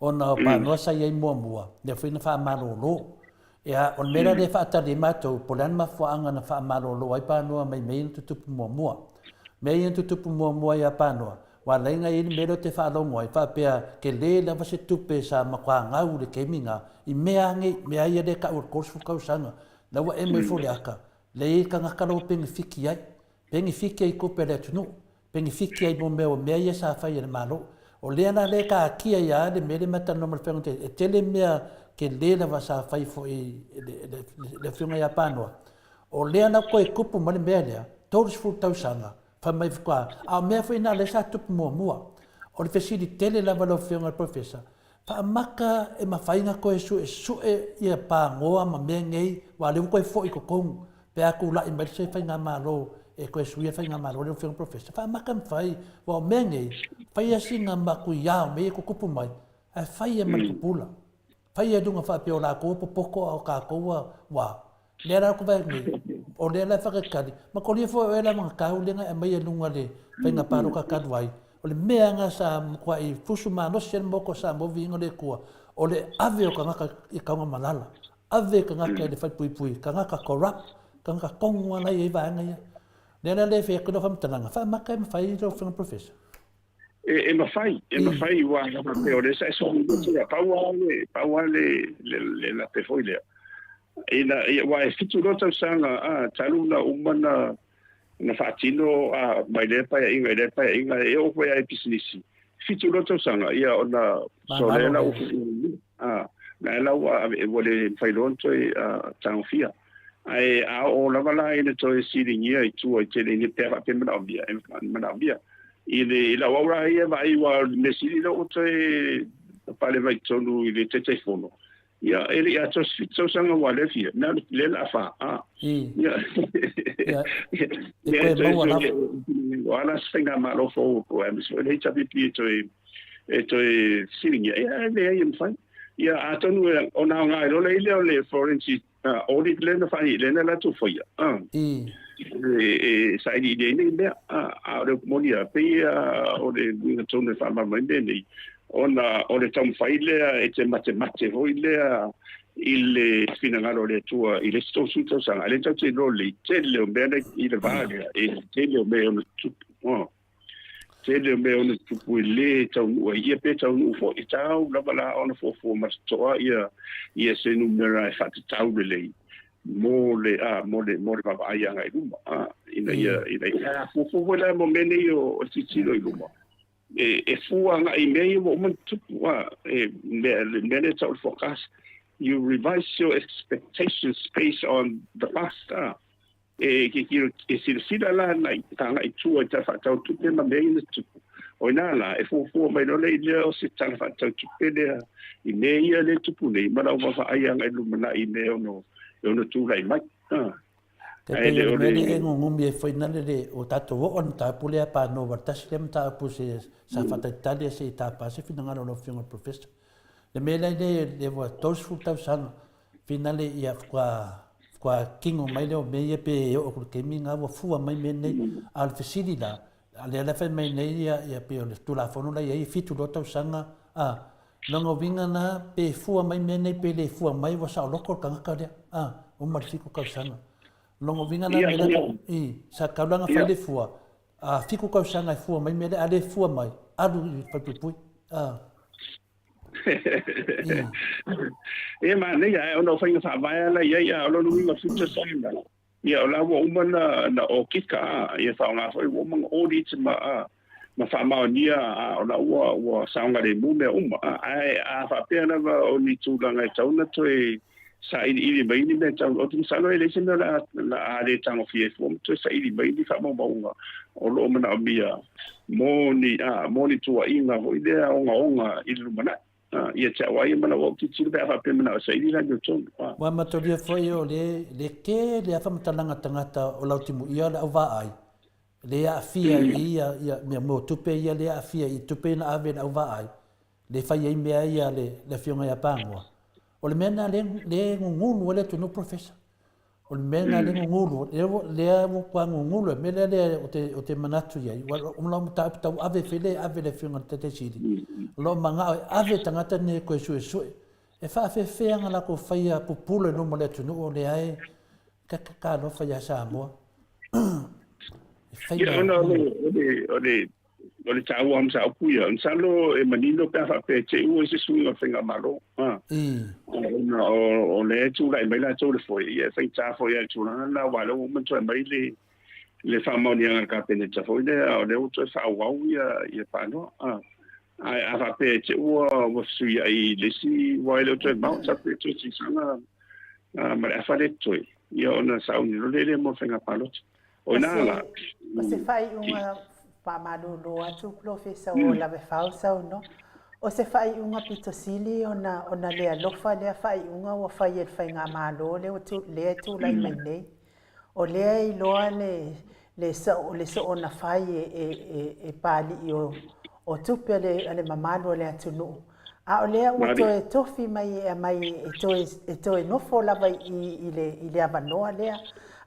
Ona o Panoa sa i ai muamua, lea foi na faamalolo. Ia, o le mea la lea e faatali ai matou, po o le a le mafuaaga na faamalolo ai Panoa mai mea ia na tutupu muamua. Mea ia na tutupu muamua ia Panoa, Ua alai na i ai le mea lea ou te faalogo ai, faapea tele lava se tupe sa matua gau i le taimi na, i mea lava nei, mea ia lea e tau o le 30 tausaga, la ua emo ifo le ata, lea e i ai le tagata la ua penefiti ai, penefiti ai i tupe a le atunuu, penefiti ai mo mea o mea ia sa fai e le Malo. O lea la lea e taatia ai lava le mea lea ma talanoa ma le Afioga i le e tele mea tele lava sa fai foi e le Afioga ia Panoa. O lea la ua toe tupu mai le mea lea, 30 tausaga, Fai mai faatoa, a o mea foi na lea sa tupu muamua. O le fesili tele lava lau Afioga i le Professor, faamata e mafai ona toe suesue ia pagoa ma mea nei, aua o lea ua toe foi i totonu pe a tulai mai se faigamalo e toe suia le faigamalo lau Afioga i le Professor. Faamata e mafai, aua o mea nei, fai lava sina matuia o mea ia e tutupu mai, ae fai lava ma le pupula. Fai i luga faapea o latou e popoto a o tatou a ua lea la ou te vaai atu nei o lea la e faatalitali matolia foi o oe la magatau lea na e aumaia i luga le faiga palota talu ai o le mea lena sa matuai fusu malosi ai le maota o Samoa viiga o le Atua o le ave o tagata i Tanugamalala ave tagata i le falepuipui tagata corrupt tagata tonu lava la e i ai vaega ia lea la le fai atu lau faamatalaga faamata e mafai lau afioga professor. E, e mafai, e mafai ua na faapea o lea sa e soli le pau lava le, pau lava le, le, le lape foi lea. Ina, ia, ua e fitu loa tausaga, a, talu na uma na, na faatino a, mai lea paeaiga i lea paeaiga, e oo foi lava i pisinisi. Fitu loa tausaga, ia ona sole la ua a, na la ua ave, ua le mafai loa ona toe tagofia. Ae a oo lava la ina toe siligia i tua i tele i pe a faapea e manaomia, e manaomia. I le i lau au la ia vaai aua o le mea sili lea ua toe pale mai totonu i le Taitaifono, ia e le i atoa se fitu tausaga ua lea fia, na o lea o le a fa, a. Ia, E toe maua lava. O a la se faigamalo fou po o aemaise foi le HRPP e toe e toe fesiligia, ia e leai e mafai. Ia atonu e ona aoga ai loa lea o le forensic audit lea na fai, lea na latou faia, e sailiili ai nei mea. A o le upu moni lava, pei o le uiga tonu e faamalamalama ai mea nei, ona o le taumafai lea e te matemate foi lea i le finagalo o le Atua i le isi 30 tausaga, a o lea tatou te iloa lelei, tele o mea i le va lea, e tele o mea e ono tutupu. Tele o mea e ono tutupu e lē taunuu ai ia pe taunuu foi, e tatau lava la ona fuafua ma totoa ia ia se numera e faatatau lelei mo le a mo le mo le vaavaai agai i luma a ina ia ina ia fuafua foi la mo mea nei o le tilotilo i luma e e fua agai i mea ia ua uma ona tutupu a e mea le mea lea e tau o le forecast you revise your expectations based on the past a E kikilo, e silasila la agai, agai tua i Tala Faatatau Tupe ma mea ia na tupu. O ina la, e fuafua mai loa lea i lea o se Tala Faatatau Tupe lea i mea ia lea e tupu nei ma lau vaavaai agai i lumanai i mea e ono, e ono tulai mai. Ah. Te pei o le mea lea e gugumi ai foi nale le o tatou oo le mataupu lea pa no tasi lea mataupu se sa faatalitali se i tapa se finagalo o lau Afioga i le Professor. Le mea lea le le ua 30 tausaga Finale ia faatoa faatoa kino mai lea o mea ia pe oo atu i le taimi lena ua fua mai mea nei. A o le fesili la, a lea la e fai mai nei ia ia pei o le Tulafono la e i ai e 72 tausaga, a, lona uiga la pe fua mai mea nei pe le fua mai ua saoloto le tagata lea, a, uma le 7 tausaga. Lona uiga la mea la, i, sa tatau la ona fai le fua, a 7 tausaga e fua mai mea lea, a le fua mai, alu i le falepuipui, a. E manaia, ae ona o faiga faavae lava la i ai, a o lona uiga future sign ia o la ua uma na na okika a, ia faaaoga foi ua uma na audit ma a, ma faamaonia a o la ua ua saogalemu mea uma a, ae a faapea lava o ni tulaga e tatau ona toe sailiili mai ni mea tau, ou te masalo e leai se mea o le a, le a le tagofia ai fua ma toe saili mai ni faamaumauga o lo o manaomia mo ni, a, mo ni tuuaiga foi lea ogaoga i le lumanai. A, ia te au lava ia ma lau au tilotilo pe a faapea e manao e saili la tonu. A. Ua matolia foi o le, le tele a faamatalaga tagata o lau timuia o le au vaai, le aafia i ia, ia mea mo tupe ia le aafia i tupe na ave i le au vaai, le fai ai mea ia le, le afioga ia Pagoa. O le mea lena lea, lea e gugulu ai le atunuu Professor. O le mea lena lea e gugulu, lea ua, lea ua matua gugulu ai. O le mea lea lea ou te, ou te manatu i ai, ua o lau mataupu tauave foi lea e ave i le Afioga i le Taitai Sili, o lo o manao e ave tagata nei e toe suesue. E faafefea ona latou faia pupula i luma o le atunuu o lea e talofa ia Samoa. E fai Ia, ona o le, o le, o le, O le taua o mataupu ia, masalo e manino pe a faapea e te i ua i se suiga o le faigamalo. Ona o lea e tulai mai latou i le foe, ia e faigata foi lava i le tulaga lena, aua o lea ua uma ona toe aumai le le faamaoniaga a le Kapeneta foi lea, o lea ua toe faaauau ia paanoa. Ae a faapea e te i ua fesuiai i le isi, aua e le o toe mamao, masalo pe toe tausaga ma le afa lea e totoe, ia ona sauni loa lea mo le faiga palota. O ina la. O se faaiuga faamalulu atu Polofesa ua lavefau saunoa. O se faaiuga pito sili ona ona le alofa lea faaiuga ua fai e le faigamalo lea ua lea e tulai mai nei. O lea e iloa le le le soona fai e e e e Papalii o o tupe a le a le mamalu o le atunuu. A o lea ua toe tofi mai e aumai e toe, e toe nofo lava i i i le, i le avanoa lea.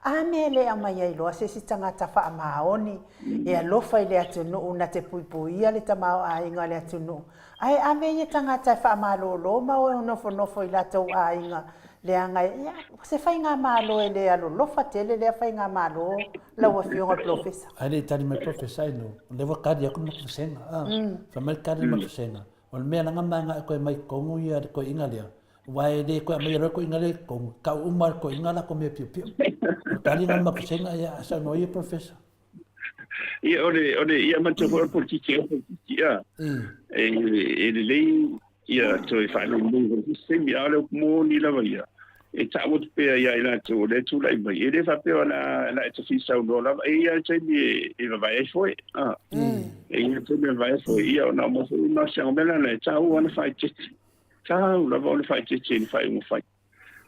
A mea e le aumai ai loa se isi tagata faamaoni e alofa i le atunuu na te puipuia le tamaoaiga o le atunuu, ae ave ia tagata e faamalolo ma o e nofonofo i latou aiga leaga e, ia, o se faigamalo e le alolofa tele lea faigamalo lau Afioga i le Polofesa. Ae le i tali mai Polofesa inu, o lea ua kali atu le matou vasega, a. Fai mai le kali a le matou vasega, O le mea leaga ma agai koe mai totonu ia le toeaina lea, aua e le toe aumaia loa le toeaina lea i totonu, tau uma e le toeaina latou mea piopio. O le tali lena a le Matusena, ia saunoa ia Professor. Ia, o le, o le, ia manatua foi o le polokiki, o le polokiki, a. E, e lelei ia toe faalogologo i se taimi, a o le upu moni lava ia, e tau atu pea ia i latou o lea e tulai mai, e le faapea o le a, le a e tafī saunoa lava, e i ai lava le taimi e, e vavae ai foe, a. E i ai le taimi e vavae ai foe, ia ona aumai foi ma se mea lena e taua ona faaeteete. Tau lava ona faaeteete i le faaiuga fai.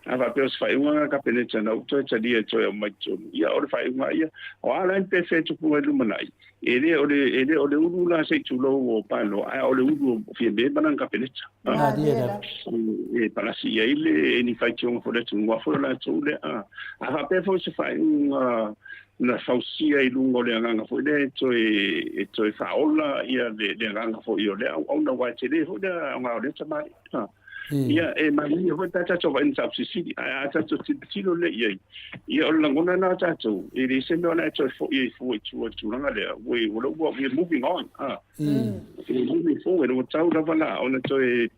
A faapea o se faaiuga lena a le Kapeneta na ou toe talia e toe aumai i totonu, ia o le faaiuga lava ia. O a la ni pefea e tupu mai i le lumanai, e le o le, e le o le ulu la se i tulou o Panoa, ae o le ulu o Fiame ma lana Kapeneta. Malie lava. E palasi i ai le, ni faitioga foi a le atunuu, aua foi o latou lea. A faapea foi o se faaiuga na fausia i luga o le agaga foi lea e toe, e toe faaola ia le, le agaga foi o lea auauna, aua e tele foi le aoga o lea tamalii. Ia, e manaia foi pe a tatou vaai i mataupu silisili, ae a tatou tilotilo lelei i ai, ia o le lagona lena o tatou, e leai se mea o le a e toe foi ai fua i tua i le tulaga lea, we, o lea ua, we are moving on, a. We are moving forward, ua tau lava la ona toe,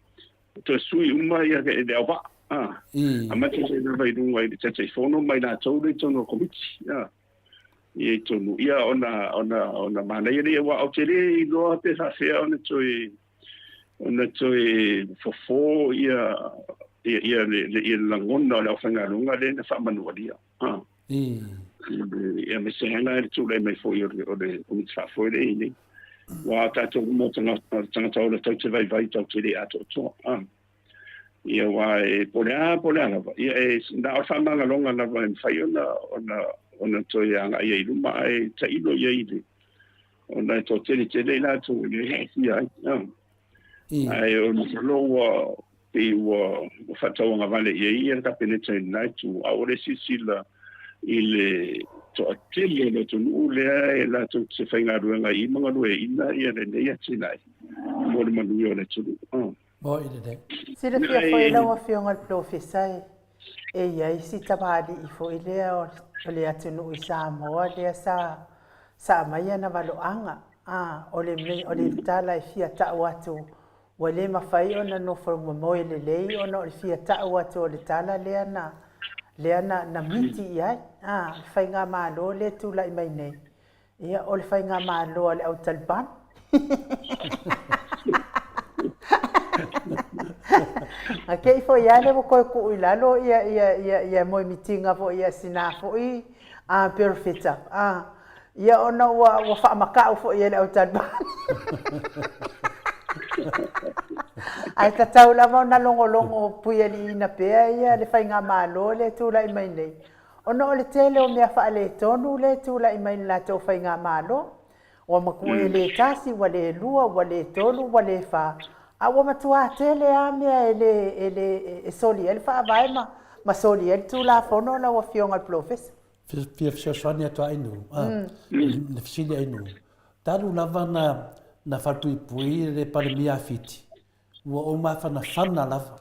toe sui uma ia le auvaa, a. Aemaise foi lava i luga i le Taitaifono ma i latou lea i totonu o le Komiti, a. Ia i totonu, ia ona, ona, ona manaia lea, aua ou te le iloa pe faapefea ona toe, ona toe fofo ia ia ia le le ia lagona o le aufaigaluega lea na faamanualia. Ha. Ia me se hanga le tulai mai foi o le o le Komiti Faafoe lea e i ai nei. Aua o tatou uma o tagata tagata ola tau te vaivai tau te le atoatoa. Ha. Ia aua e po o le a po o le a lava, ia e na o le faamagaloga lava e mafai ona ona ona toe agai ai i luma ae tailo i ai i le ona e toatele tele i latou e le aafia ai. Ae o masalo ua pei ua faatauagavale i ai ia le Kapeneta i lena itu, a ua le silasila i le toatele o le atunuu lea e latou te faigaluega i ma galueaiina ia lenei atinae mo le manuia o le atunuu. Mo i lelei. Silafia foi lau Afioga i le Polofesa e i ai si tamalii foi lea o le atunuu i Samoa lea sa sa aumai ana valoaga. A, o le o le tala e fia tau atu ua le mafai ona nofo momoe lelei ona o le fia tau atu o le tala lea na lea na na miti i ai. A, le faigamalo lea e tulai mai nei, Ia, o le faigamalo a le au Taliban. A kei foi lava lea ua toe tuu i lalo ia, ia, ia, ia moemitiga foi ia sina foi a perofeta. A, ia ona ua, ua faamakau foi e le au Taliban. Ae tatau lava ona logologo puialiiina pea ia le faigamalo lea e tulai mai nei. Ona o le tele o mea faaletonu lea e tulai mai i le latou faigamalo, ua matua e le tasi, ua le lua, ua le tolu, ua le fa, a ua matuā tele lava mea e le, e le, e soli ai le Faavae ma, ma soli ai le Tulafono lau Afioga i le Polofesa. Fia fesoasoani atu a Ainuu, a, le fesili Ainuu, talu lava na, na falepuipui le Palemia a Fiti, Ua ou mafanafana lava.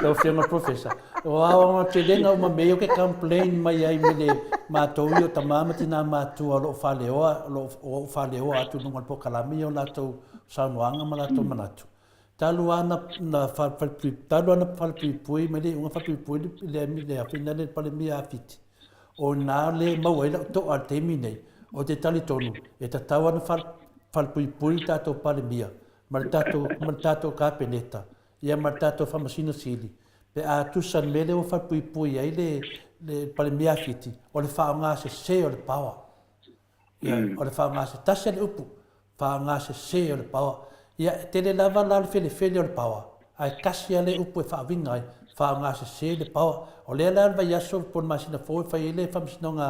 Lau Afioga i le Professor, o aoaotelega uma mea ia ou te complain mai ai me le matou ia o tama ma tina matutua o lo o faaleoa, o lo o ou faaleoa atu i luga o le polokalame ia o latou saunoaga ma latou manatu. Talu lava na, na talu lava na falepuipui mai le iuga falepuipui le, le, le afina le Palemia a Fiti, o ina le maua ai lau to'a i le taimi nei, ou te talitonu e tatau lava ona falepuipui le tatou Palemia ma le tatou, ma le tatou Kapeneta, ia ma le tatou Faamasino Sili, pe a tusa i le mea lea ua falepuipui ai le, le Palemia a Fiti, o le faaaoga sese o le power. Ia, o le faaaoga se tasi a le upu, faaaoga sese o le power. Ia, e tele lava la le felefele o le power, ae tasi lava le upu e faauiga ai, faaaoga sese le power. O lea la le vaiaso po o le masina fou e fai ai le faamasinoga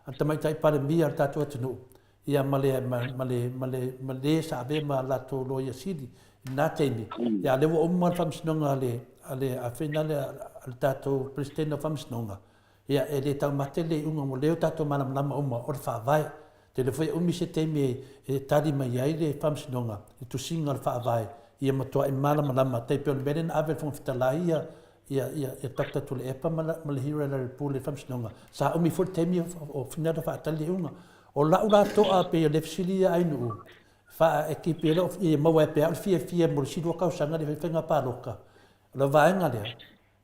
a le Tamaitai Palemia o le tatou atunuu, ia ma le, ma, ma le, ma le, ma le sa avea ma latou Loia Sili i lena taimi. Ia, a o lea ua uma le faamasinoga a le, a le, a fai lena a le tatou Peresetene o Faamasinoga, Ia, e le taumate le iuga mo lea o tatou malamalama uma o le Faavae. Tele foi e umi se taimi e tali mai ai le Faamasinoga i tusiga o le Faavae ia matuai malamalama. Tai pei o le mea lea na ave e le Fofoga Fetalai ia ia ia ia Doctor Tuilaepa ma ma le Hira Larry-Pule i le Faamasinoga, sa umi foi le taimi o finagalo faatali le iuga. O lau la toa pei o le fesili ia Ainuu, faa e keep e lou ia maua ai pea au le fiafia mo le isi 2 tausaga le faiga palota. O le vaega lea,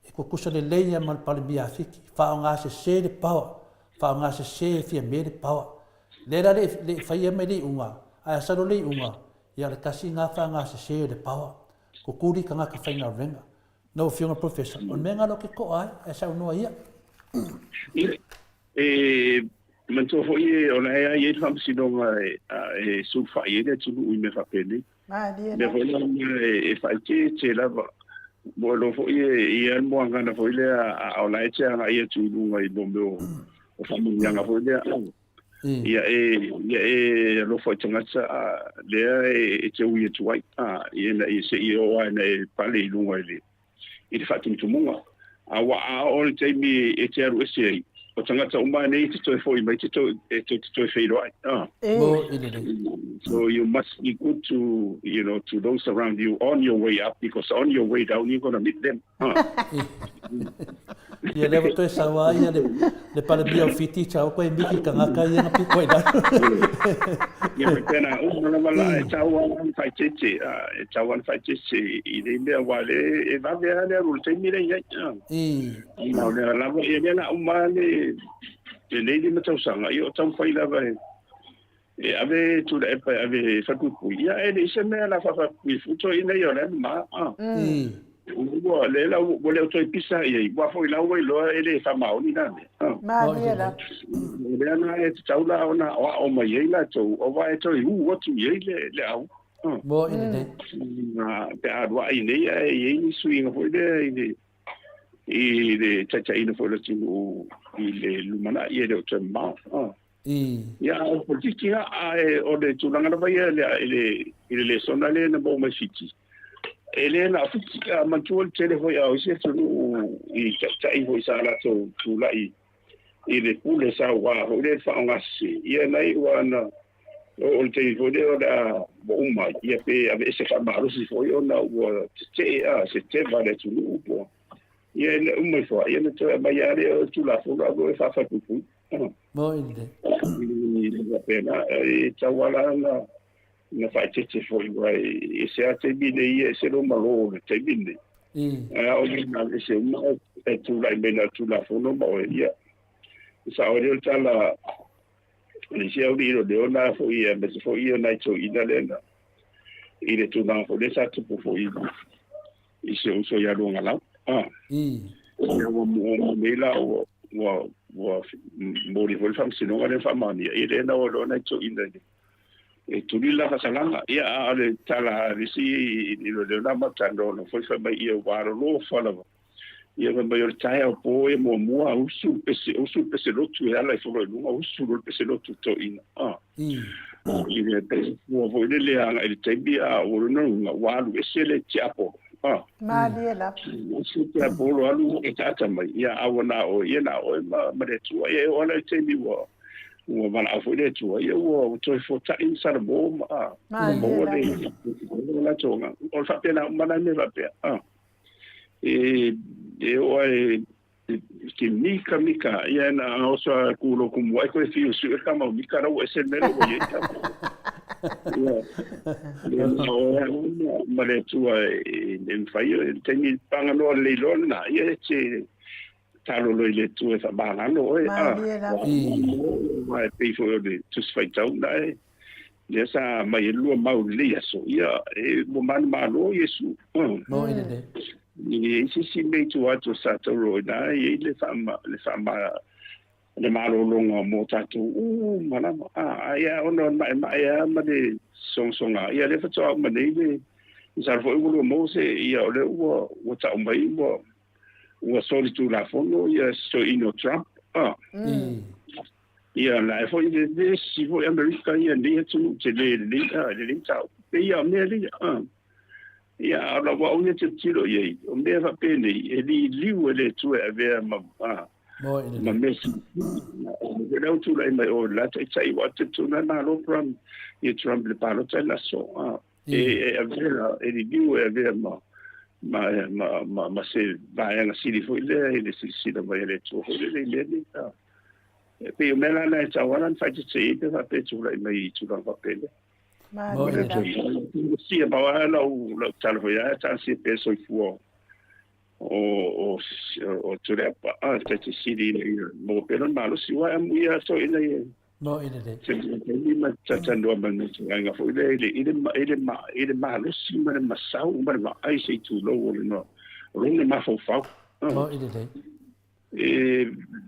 E tutusa lelei lava ma le Palemia a Fiti, faaaoga sese le power, faaaoga sese e Fiame le power. Lea la le i faia mai le iuga, ae asalo le iuga, ia o le tasi lena faaaoga sese o le power. Tutuli tagata faigaluega. Lau Afioga i le Professor, o le mea lena o lea ou te to'a ai, ae saunoa ia. E manatua foi o la e i ai le faamasinoga e sulufai ai le atunuu i mea faapenei. Malie Mea foi la e faaeteete lava. Mo iloa foi e i ai le moagana foi lea a o la e te agai atu i luga i mea o faamanuiaga foi lea. Ia e ia e alofa i tagata lea e te ui atu ai. Ia ina se i oo lava ina e pale i luga i le i le faatumutumuga. A ua a oo le taimi e te alu ese ai, o tagata uma nei e te toe foi mai te toe, e te, te toe feiloai. Mo i lelei. So you must be good to, you know, to those around you on your way up because on your way down you're gonna meet them. Ia lea ua toe sau a ia le, le Palemia o Fiti, tau koe miki tagata ia na piko i lalo. Ia faapena uma lava la e tau lava ona faaeteete, e tau lava ona faaeteete i nei mea aua o lea e vave lava le alu o le taimi lea i ai. Ma o lea lava, ia lea o le a uma lava lenei 5 tausaga, ia o taumafai lava e ave Tuilaepa e ave e falepuipui, ia e leai se mea o le a faapuipui fua toeaiina ia o la e mama. Ua lea la ua le o toe pisa i ai, aua foi la ua iloa e le faamaoni la mea. Malie lava. O lea la e tatau la ona aoao mai ai latou, aua e toe u atu i ai le au. Mo i lenei. Pe a alu ae nei ae i ai ni suiga foi lea i le i le taitaiina foi o le atunuu i le lumanai e le o toe mamao. Ia, o le polokiki lava, ae o le tulaga lava ia i le lesona lea na maua mai Fiti, e le na o Fiti, a manatua le tele foi o isi atunuu i taitai foi sa latou tulai i le pule saua foi lea i le faaaogasese, ia na iu lava na oo i le taimi foi lea o le a ua uma ai, ia pe aveese faamalosi foi ona ua tetee a se teva le atunuu po o ia ina uma ifo lava, ia ona toe aumai lava lea o le Tulafono ae ua faafaipupui. Moi le. Faapena, e tatau lava la ona na faaeteete foi, aua e ese lava taimi nei, e ese lou malo o le taimi lenei. Ae a oo ina ese uma e tulai mai na o le Tulafono ma oe, ia, e sao ai lea o le tala a le isi aualii leoleo na foi, aemaise foi o nai toeaiina lea na i le tulaga foi lea sa tupu foi i si ou uso ia Luagalau. Ia ua muamua nei la ua ua ua momoli foi le faamasinoga lea faamaonia ia lea na o loa nai toeaiina i le e tuli le la faasalaga. Ia a o le tala a le isi i leoleo na ma talanoa ona foi fai mai ia ua alolofa lava. Ia fai mai o le taeao po ia muamua usu le pese usu le pese lotu e ala ifo loa i luga usu loa le pese lotu i toeaiina. I le ua foi lele agai i le taimi a ua lona ua alu ese le tiapolo. Malie lava. Ese le tiapolo alu e taata mai ia a ua na oe ia na oe ma ma le Atua. Ia e oo lava i le taimi ua ua valaau foi le Atua ia ua toe fotai Salamo ma maua le latou agaga. O le faapena uma la mea faapea. E e oo ai ke mika mika ia na oso a ku lo ku mo ai koe fiu su e kama mika ra ese mele o ye ta. Ia le na o e ma le tua e le mfai e tengi panga no le lo na ia e te talo lo i le tua e whamalalo oe a. Ma e pei foi o le tusi faitau na e lea sa mai e lua mau lelei aso ia e ua manumalo Iesu. Mo i lelei. I ai se isi mea i tua atu o sa tauro i na e i ai le whaama, le whaama le malologa mo tatou uma lava. A, ia ona o le maemae lava ma le sogasoga, ia lea faatoa uma nei le, masalo foi ua lua maua se, ia o lea ua, ua tau mai ua, ua soli tulafono ia se toeaina o Trump. A. Ia la e foi le le si foi Amerika ia nei atunuu tele lelei a lelei mataupu. Pei ia o mea ia. A. Ia a o lau au ia tilotilo i ai, o mea faapenei e liliu e le Atua e avea ma a ma mea silisili. O lea ua tulai mai o le la taitai ua talitonu lava malo Trump ia Trump i le palota i le aso. A. E e avea e liliu e avea ma ma ma ma ma se vaega sili foi lea i le silasila mai a le Atua foi lele i mea nei. A. E pei o mea la na e tatau lava ona faaeteete i ai pe faapea e tulai mai i tulaga faapena. Sia pau lava lau lau tatalo foi lava talosia pea le soifua o o o Tuilaepa a le Taitai Sili ina ia maua pea lona malosi aua e amuia toeaiina ia. Mo i lelei. Se taimi ma talatalanoa ma le vaega foi lea i le i le i le i le malosi ma le masau ma le vaai se i tulou o lona o lona mafaufau. Mo i lelei. E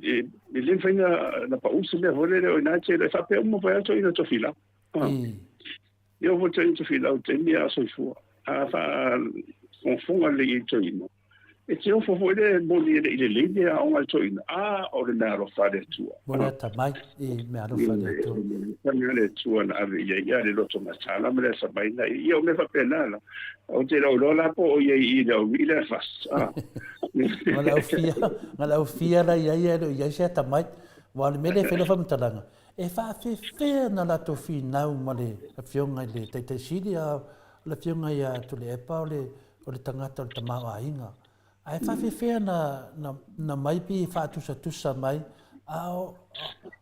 e e le mafai ona pau se mea foi lele o ina te le faapea uma foi lava toeaiina tofilau. E oo foi toeaiina tofilau i le taimi a o soifua. A faafogafoga lelei i ai toeaiina, e te ofo foi lea e moni e le i lelei le aoga a le toeaina, a o le meaalofa a le Atua. Mo le atamai i meaalofa a le Atua. Le mea a le Atua na ave i ai ia le loto matala ma le asamai na ia o mea faapena la. Ou te le o iloa la po o i ai i le au i le fas. Ma le au fia, ma le au fia la i ai e le o i ai se atamai. Aua o le mea lea e fai lau faamatalaga, e faafefea na latou finau ma le Afioga i le Taitai Sili, a o le Afioga ia Tuilaepa o le, o le tagata o le tamaoaiga. Ae faafefea na, na, na mai pei e faatusatusa mai, a o,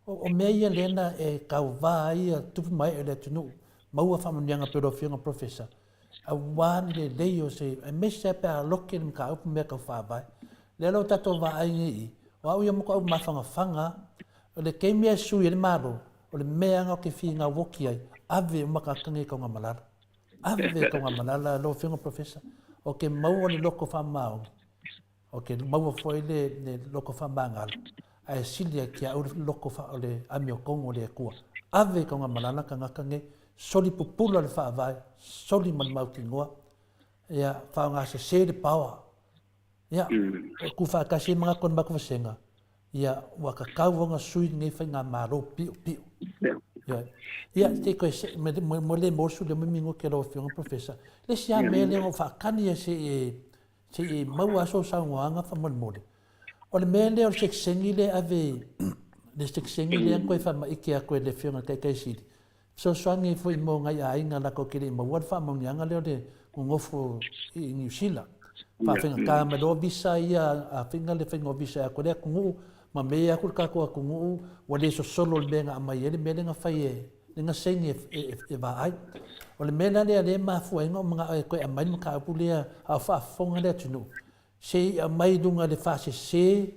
o, o mea ia lea na e tauva ai ia tupu ma ee o le atunuu, maua faamanuiaga pei o lau Afioga Professor. Aua le lelei o se, aemaise lava pe a loke le mataupu mea tau faavae. Lea la ua tatou vaai nei i i, o au ia matua ou mafanafana lava, o le taimi lava e sui ai le Malo, o le mea lava lena ou te finau oti ai, ave uma tagata nei i Taugamalala. Ave i Taugamalala lau Afioga Professor, ou te maua le loto faamaoni, Ou te maua foi le, le loto faamagalo, ae sili ai ki a au le loto fa, o le amiotonu o le Atua. Ave i Taugamalala tagata nei, soli pupula le faavae, soli ma le mautinoa, ia, faaaoga sese le paoa. Ia, o tu faatasi ai manatu o le matou vasega, ia, ua tatau ona sui lenei faigamalo piopio. Ia, ia, te koe se, me, mo, mo le mosu le mo minute lau Afioga Professor. Le isi lava mea lea na ou faatali ai se i e, Se i maua sou saunoaga faamolemole. O le mea lea o le sekiseni lea e ave i le sekiseni lea na toe faamaite atu e le Afioga i le Taitaisili, fesoasoani ai foi mo nai aiga latou te le i maua le faamanuiaga lea o le nonofo i Niu Sila. Faafaigata mai loa visa ia, a faiga le faiga o visa e atu ai le atunuu ma mea atu le tatou atunuu ua le sosolo le mea na aumai ai le mea lea na fai e le na saini e vaai. O le mea la lea lea e mafua ai ona ou manao e toe aumai le mataupu lea a o faafofoga le atunuu, se i aumai i luga i le faasese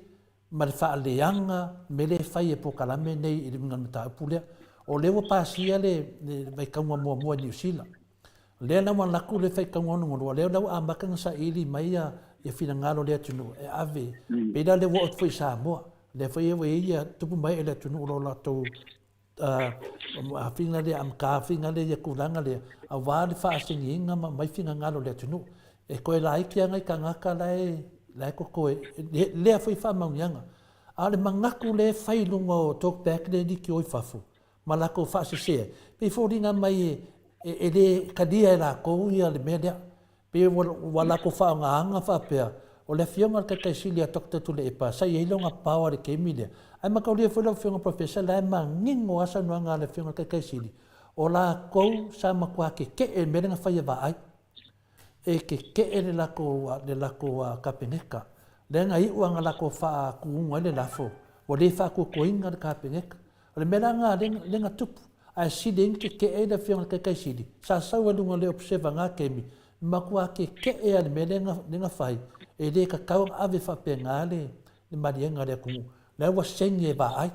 ma le faaleaga mea lea e fai e polokalame nei i le uiga o le mataupu lea. O lea ua pasia le vaitauga muamua i Niu Sila. O lea la ua alu atu le faitauga lona lua, lea la ua amata ona saili mai ia finagalo o le atunuu e ave, pei la lea ua oo atu foi i Samoa, lea foi ua i ai ia tupu ma ee o le atunuu o lo o latou afiga lea, amatafiga lea ia tulaga lea, aua le faasiniina ma aumai finagalo o le atunuu. E toe laiti lava nai tagata la e, la e totoe, lea foi faamauniaga. A o le manatu lea e fai i luga o talkback lea e liki o i fafo, ma latou faasese ai, pei e foliga mai e le talia e latou ia le mea lea. Pei ua latou faaaogaina faapea, o le afioga i le Taitaisili a Doctor Tuilaepa sa i ai lona power i le taimi lea. Ae mataulia foi lau Afioga Professor, la e manino lava saunoaga a le Afioga i le Taitaisili, o latou sa matua tetee i le mea lea na fai e Vaai. e kekeʻe le lakou le lakou Kapeneka. Lea na iʻu ana lakou faatuuga ai le lafo, ua le faatuatuaina le Kapeneka. O le mea la lena lea na tupu, ae sili ai ona kekeʻe ai le Afioga i le Taitaisili, sa sau ai luga o le observer i na taimi, matua kekeʻe lava i le mea lea na fai, e le tatau ona ave faapena le maliega a le atunuu. La ua saini e vaai.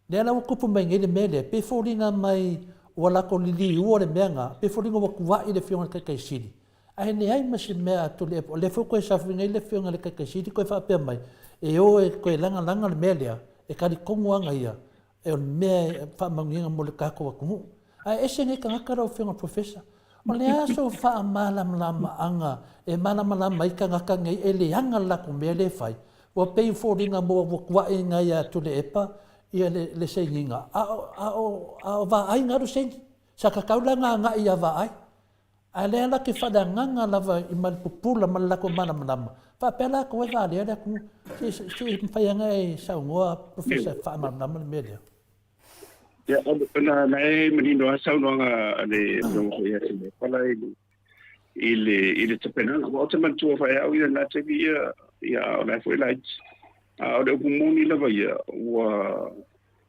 Lea la ua tupu mai nei le mea lea, pei e foliga mai ua latou liliua le mea lena, pei e foliga ua tuai le Afioga i le Taitaisili, ae leai ma se mea a Tuilaepa. O lea foi ua toe saofai nei le Afioga i le Taitaisili toe faapea mai, e o e toe lagalaga le mea lea, e talitonu lava ia, o le mea e faamanuiaina mo le tatou atunuu. Ae ese nei tagata lau Afioga i le Professor. O le a sou faamalamalamaga e malamalama ai tagata nei e leaga le latou mea lea e fai? Ua pei e foliga mo ua tuai ina ia Tuilaepa ia le sainiga, a o, a o, a o Vaai na alu saini. Sa tatau la ona agai ia Vaai. Ae lea la ke faaleagaga lava i ma le pupula ma le latou malamalama, faapea latou e valea le atunuu. Se, se i mafai ana e saunoa Professor e faamalamalama le mea lea. Ia, na, na e manino lava saunoaga a le Afioga foi ia Tuilaepa la i le, i le, i le tapenaga. Aua ou te manatua foi au ia lena taimi ia, ia a o la e foi laiti. A o le upu moni lava ia, ua,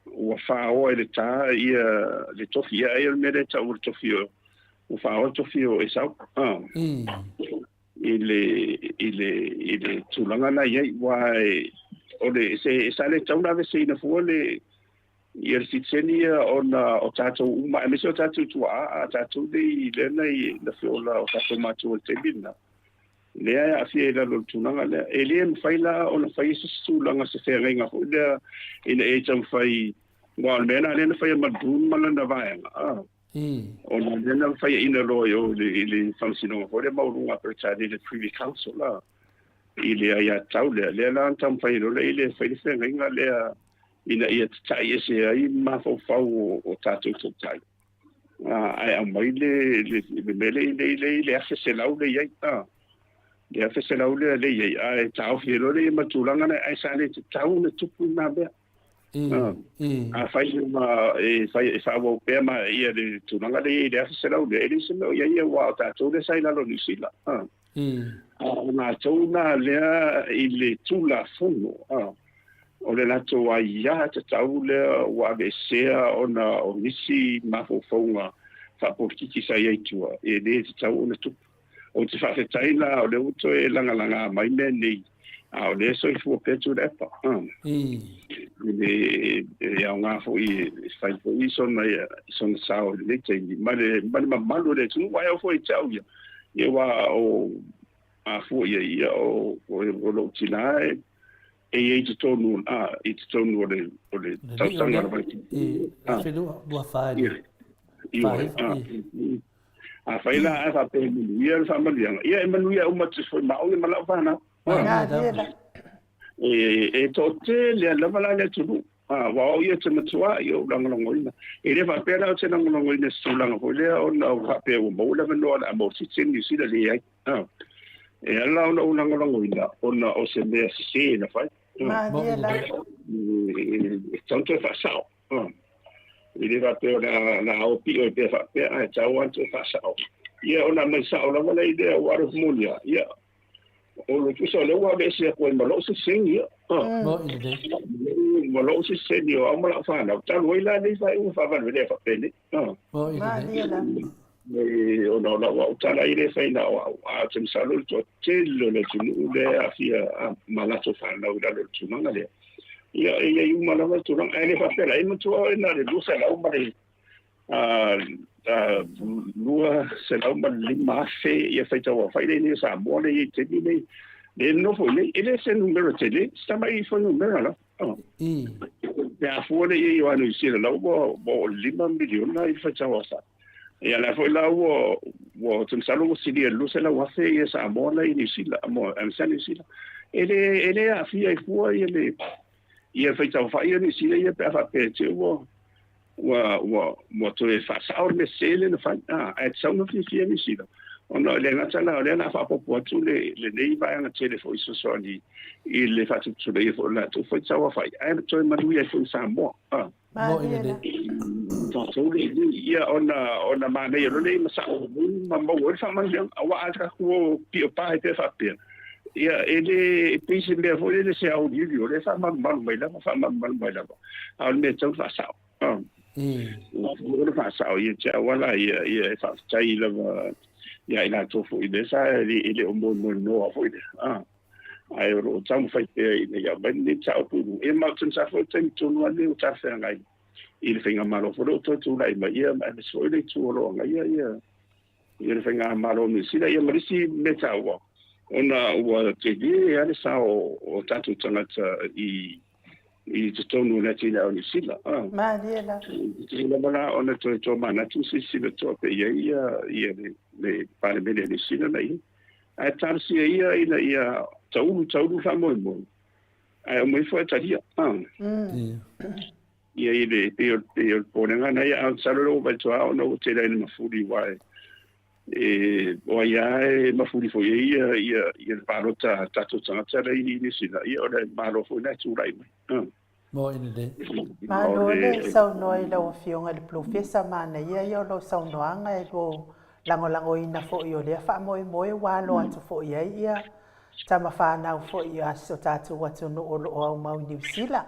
ua faoa i le tā ia le tofi. Ia, ai o le mea lea e tau o le tofi o, ua faoa le tofi o Esau. Ah. I le, i le, i le tulaga na i ai. Aua e, o le, se, sa le tatau ona aveeseina fua le, ia le sitiseni ia ona o tatou uma, aemaise o tatou tuaa, a tatou nei lea na i, na feola o tatou matua i le taimi lena, lea e aafia i lalo o le tulaga lea. E le mafai la ona fai se isi tulaga, se feagaiga foi lea ina ia taumafai, aua o le mea lena lea na faia ma Boone ma lana vaega, a, ona lea na faiaina loa i o i le faamasinoga foi lea maualuga a Peretania i le Privy Council la, i le aiatatau lea, lea la na taumafai ai loa lea i le fai le feagaiga lea ina ia tatai ese ai mafaufau o tatou taitai, ae aumai le le mea lea i le le $1,100 lea i ai, le $1,100 lea lea i ai, ae taofi ai loa lea ma tulaga lea, ae sa le tatau ona tupu lena mea. Afai ma e fai e faaauau pea ma ia le tulaga lea i le $1,100 lea, e leai se mea o i ai aua o tatou lea sa i lalo o Niu Sila. A o latou la lea i le Tulafono, o le latou aia tatau lea ua aveesea ona o nisi mafaufauga faapolokiki sa i ai i tua, e le tatau ona tupu. Ou te faafetai la o lea ua toe lagalaga mai mea nei, a o lea e soifua pea Tuilaepa. I le e aoga foi e fai foi sona, sona sao i lenei taimi ma le, ma le mamalu o le atunuu. Ae oo foi ia te au ia, ia aua o a fua i ai, ia o, o lou tina e, e i ai i totonu, a, i totonu o le, o le tausaga lava. I, 2024 i le Ioe, a, Afai la ae faapea e manuia le faamanuiaga, ia e manuia uma atu foi ma au ia ma lau fanau. E, e toatele lava la le atunuu. Aua o au ia te matua i ou lagolagoina. E le faapea la ou te lagolagoina i se tulaga foi lea ona ou faapea ua maua le avanoa o le a maua sitiseni Niu Sila, leai. E ala ona ou lagolagoina ona o se mea sese na fai. E tatau ona toe faasao. E le faapea o le a o pio e pea faapea, ae tatau lava ona toe faasao. Ia ona aumai sao lava lea i lea aua o le upu moni lava, ia, o le tusa o lea ua aveese atu ai ma lou sitiseni, ia. Ma lou sitiseni o au ma lau fanau, talu ai la lenei faaiuga faavalevalea faapenei. Ona o lau au tala e le fai na o au, ae ou te masalo i le toatele o le atunuu lea e aafia ma latou fanau i lalo o le tulaga lea. Ia, e i ai uma lava le tulaga, ae le faapea la, e matua oe na o le 200 ma le 205,000 ia faitauaofai lea i inei o Samoa lea e i ai i le taimi lenei, lea e nonofo i inei, e le o se numera tele, se tamai fuainumera lava. Pe a fua lea i ai o Niu Sila, la ua oo i le 5 miliona i le faitauaofai. Ia la foi la ua ua ou te masalo ua silia i le 200,000 ia Samoa la i Niu Sila, mo aemaise Niu Sila. E le e le aafia ai fua ia le ia faitauaofai ia Niu Sila ia pe a faapea te ua ua ua ua toe faasao le mea sese lea na fai. Ae tatau ona fiafia Niu Sila. Ona e le gata la, o lea o le a faaopoopo atu lenei vaega tele foi fesoasoani i le faatuputulaia foi o le latou faitau aofai, ae toe manuia ai foi Samoa. Moni lelei. Tatou le ia ona ona manaia loa lea ma sao ma maua ai le faamanuiaga. Aua a tatou o pio pa ai pea faapea, ia e le e pei se mea foi lele se auliuli o lea e faamalumalu mai lava, faamalumalu mai lava, a o le mea e tatau ona faasao. O le faasao ia te au ala ia ia e faafetai lava ia i latou foi lea sa e le o moemoenoa foi lea. Ae o lo o taumafai pea ina ia aumai lenei mataupu i luga. Ia ma ou te manatu foi o le taimi tonu lava lenei ua talafeagai i le faigamalo foi lea ua toe tulai mai, ia aemaise foi le itu o lo o agaia ia ia le faigamalo o Niu Sila, ia ma le isi mea taua, ona ua tele lava le sao o tatou tagata i i totonu o le atinae o Niu Sila. Malie lava. E tatau lava la ona toe tomanatu silasila totoa pea i ai ia, ia le, le Palemene a Niu Sila na i ai. Ae talosia ia ina ia taulu taulu le faamoemoe, ae aumai foi ae talia. Ia i le, pei o, pei o le popolega na ia, ae masalo lea ua vaai atu lava ona ua tele ai ina mafuli aua e, e, o ai lava e mafuli foi i ai ia, ia, ia le palota a tatou tagata la i Niu Sila, ia o le Malo foi lena e tulai mai. Moni lelei. Malo le saunoa i lau Afioga i le Polofesa, manaia ia o lau saunoaga e lua lagolagoina foi o lea faamoemoe ua alo atu foi i ai ia tama fanau foi a si o tatou atunuu o lo o aumau i Niu Sila,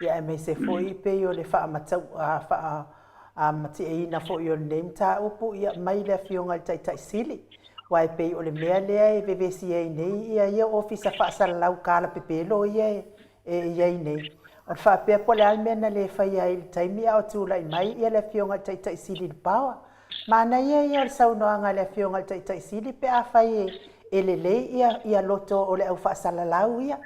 ia aemaise foi pei o le faamatau faamatieina foi o lenei mataupu ia mai le Afioga i le Taitai Sili, aua e pei o le mea lea e vevesi ai nei ia ia ofisa faasalalau kalapepelo ia e i ai nei. O le faapea po o le a le mea na le faia ai i le taimi a o tulai mai ia le Afioga i le Taitai Sili i le Power. Manaia ia o le saunoaga a le Afioga i le Taitai Sili pe afai e lelei ia ia loto o le au faasalalau ia.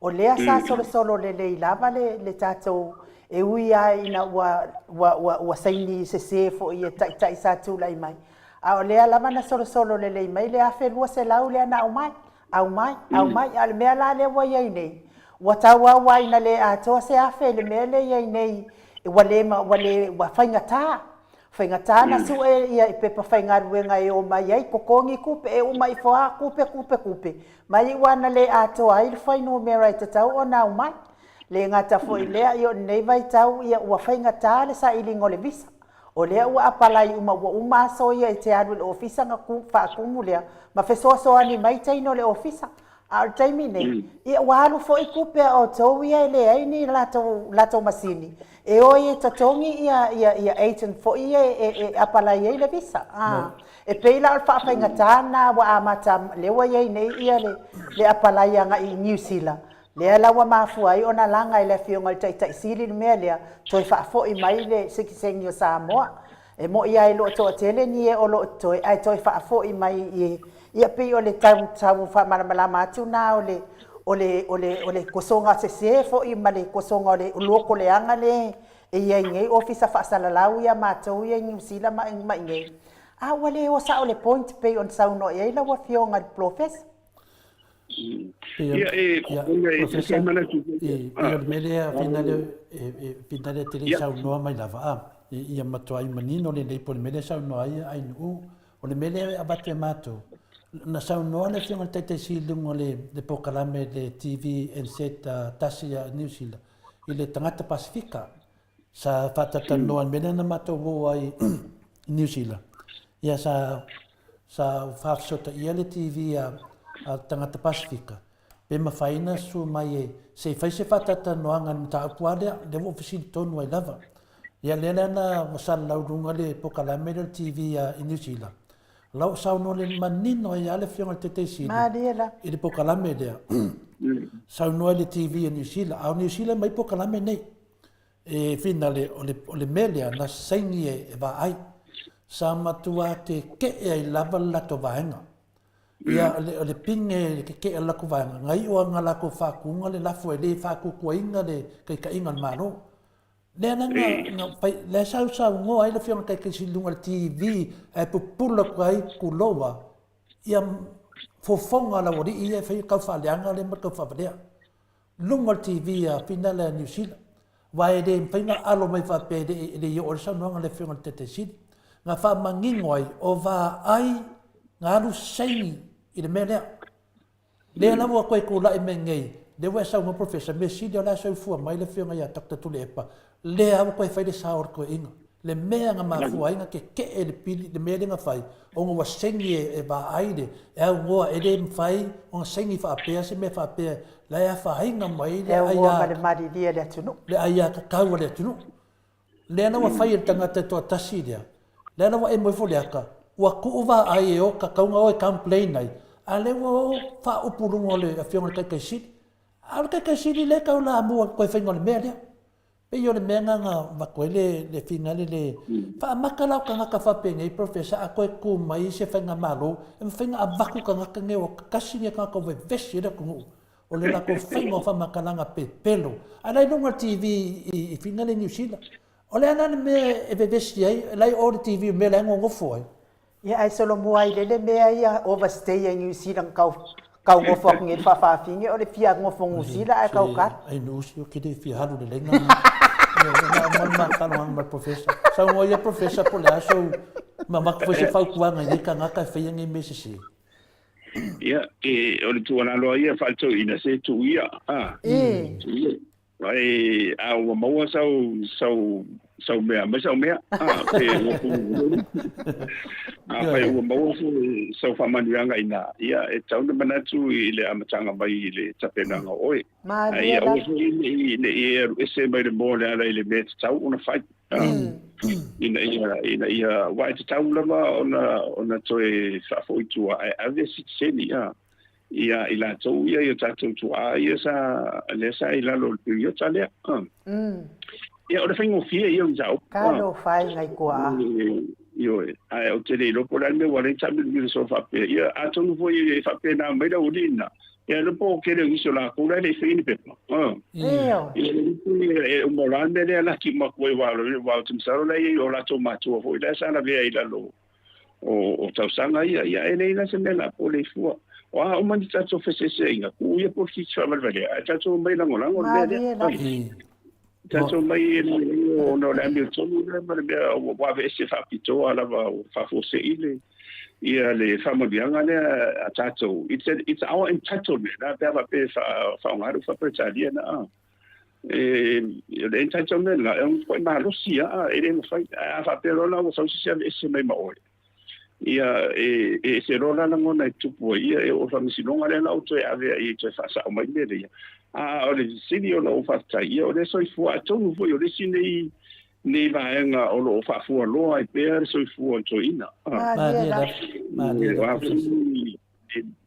O lea sa solosolo lelei lava le le tatou e ui lava ina ua ua ua ua saini sese foi e Taitai sa tulai mai, a o lea lava na solosolo lelei mai le $1,200 lea na aumai. Aumai, aumai. A o le mea la lea ua i ai nei, ua tauau lava ina le atoa se $1,000 i le mea lea e i ai nei, ua le, ua le, ua faigata. Faigata ona sue ia i pepa faigaluega e omai ai, totogi tupe, e uma ifo lava tupe, tupe, tupe, ma iu lava ina le atoa ai le fuainumera e tatau ona aumai. Le gata foi i lea, ia o lenei vaitau ua faigata le sailiga o le visa. O lea ua apalai uma, ua uma aso ia e te alu i le ofisa ona faatumu lea ma fesoasoani mai teine o le ofisa. A o le taimi nei, ia ua alu foi tupe a outou ia e leai ni latou, latou masini e o ai e totogi ia, ia, ia agent foi ia e, e apalai ai le visa. A, e pei la o le faafaigata lena ua amata, lea ua i ai nei ia le, le apalai agai i Niu Sila, Lea la ua mafua ai ona laga e le Afioga i le Taitai Sili le mea lea, toe faafoi mai le sitiseni o Samoa. E mo'i lava e le o toatele ni e o lo o totoe, ae toe faafoi mai i, ia pei o le tau, tau faamalamalama atu na o le, o le, o le, o le tosoga sese foi ma le tosoga o le loto leaga lea e i ai nei ofisa faasalalau ia matou ia i Niu Sila ma, ma inei. A ua le o sao le point pei ona saunoa i ai lau Afioga i le Polofesa. Ia, e, Ia, ona e Professor, te manatu. E, pei o le mea lea, finale, e, e, finale e te le i saunoa mai lava, a, e, ia matuai manino lelei po o le mea lea e saunoa ai Ainu'u, o le mea lea e avatu e matou, na saunoa le Afioga i le Taitai Sili i luga o le, le polokalame le TVNZ tasi a Niu Sila, i le tagata Pasifika, sa faatatalanoa i le mea lea na matou o ai i Niu Sila, ia sa Sa faafesotaia le TV a tagata Pasifika pe mafai ona susu mai e se i fai se faatatalanoaga i le mataupu lava lea, lea ua ou fesili tonu ai lava. Ia lea la na ua salalau i luga le polokalame lea o le TV a i Niu Sila, o la ua saunoa le manino ai lava le Afioga i le Taitai Sili i le polokalame lea, saunoa i le TV a Niu Sila, a o Niu Sila e aumai polokalame nei. E finale, o le, o le mea lea na saini e, e vaai. Sa matua keke'e ai lava le latou vaega. Ia, o le, o le pine le keke'e o le latou vaega, na iu lava ina latou faatuga le lafo e le faatuatuaina le taitaiga o le Malo. Lea la na, na fai, lea sa sausaunoa ai le Afioga i le Taitaisili i luga o le TV ae pupula atu ai, tulou lava, ia fofoga o le aualii ia e fai tau faaleaga lea ma le tau faavalea. Luga o le TV a Finale a Niu Sila, aua e le mafai ona alo mai faapea e le, e le i oo ai le saunoaga a le Afioga i le Taitai Sili. Na faamanino ai, o vaai Na alu saini i le mea lea. Lea lava ua toe tulai mai nei, lea ua e saunoa Professor, mea sili o la e soifua mai le afioga ia Doctor Tuilaepa, lea lava ua toe fai le sao o le toeaina. Le mea na mafua ai na tetee le pili, le mea lea na fai, ona ua saini e vaai le, e aunoa e le mafai ona saini faapea se mea faapea, la e afaina mai le aunoa ma le malilie a le atunuu. Le aiatatau a le atunuu. Lea la ua fai e le tagata e toatasi lea, lea la ua emo ifo le ata, ua tuu vaai e o tatau ona o e complain ai, a lea ua o faaupu i luga o le afioga i le Taitai Sili. A o le Taitai Sili lea e taulamua i le toe faiga o le mea lea. Pei o le mea lena na avatu ai le finagalo le faamata la o tagata faapenei Professor a toe tu mai se faigamalo e mafai ona avatu tagata nei o tasi nei tagata ua vevesi ai le atunuu o le latou faiga o faamatalaga pepelo. A la i luga o le TV i Fina le Niu Sila. O le a la le mea e vevesi ai, la i o le TV o mea la e nonofo ai. Ia ae solomua ai lele mea ia overstay ai Niu Sila na kau kau nofo atu nei le faafaafine o le fia nofo Niu Sila ae kau kala. Ai Nuusi o ke le fia halu lelei na. Ia na ma ma kalo hanga ma professor. Saunoa ia professor po le a sou ma avatu foi se fautuaga i nei tagata e faia nei mea sese. Ia, e, o le tuualalo ia faaletoeaina se tuu ia. A, tuu ia. Ai, a ua maua sau, sau, sau mea, mai sau mea. A, pe ua a fai ua maua sau faamanuiaga i ina, ia, e tatau ona manatu i le amataga mai i le tapenaga o oe. Ai, ia aua foi ne i e alu ese mai le moa o le ala i le mea e tatau ona fai. Ina ia, aua e tatau lava ona toe faafoi i tua ae ave sitiseni ia i latou ia i o tatou tuaa ia sa lea sa i lalo o le piriota lea. Ia o le faigofie ia o mataupu. Talofa e nai tuaa. Ioe, ae ou te le iloa po o le a le mea ua ala ai taamilomilo soo faapea. Ia atonu foi e faapena mai le aualii lena. Ia iloa po o tele o nisi o latou la e le i faia ni pepa. Ia e uma o la le mea lea laki uma atu ai aua ou te masalo la e i ai o latou matua foi la sa lavea i lalo o tausaga ia. Ia e leai la se mea la po le fua. O a uma ni tatou feseseaiga, tuu ia polokiki faavalevalea, ae tatou omai lagolago le mea lea. Tatou omai e lagolago ona o le amiotonu lea ma le mea ua aveese faapitoa lava ua faafuasei le ia le faamanuiaga lea a tatou. It's our entitlement la pe a faapea e faaaoga le faa-Peretania na a. E, o le entitlement la, e matuai malosi lava, e le mafai. Ae a faapea loa la ua sau se isi aveese mai ma oe, ia e ese loa la lagona e tupu ai, ia e oo i le faamasinoga lea la ou toe ave ai e toe faasao mai mea ia. A o le sili ona ou faafetai, ia o lea soifua, atonu foi o le isi nei vaega o lo o faafualoa ai pea le soifua o le toeaina. Malie lava, malie lava.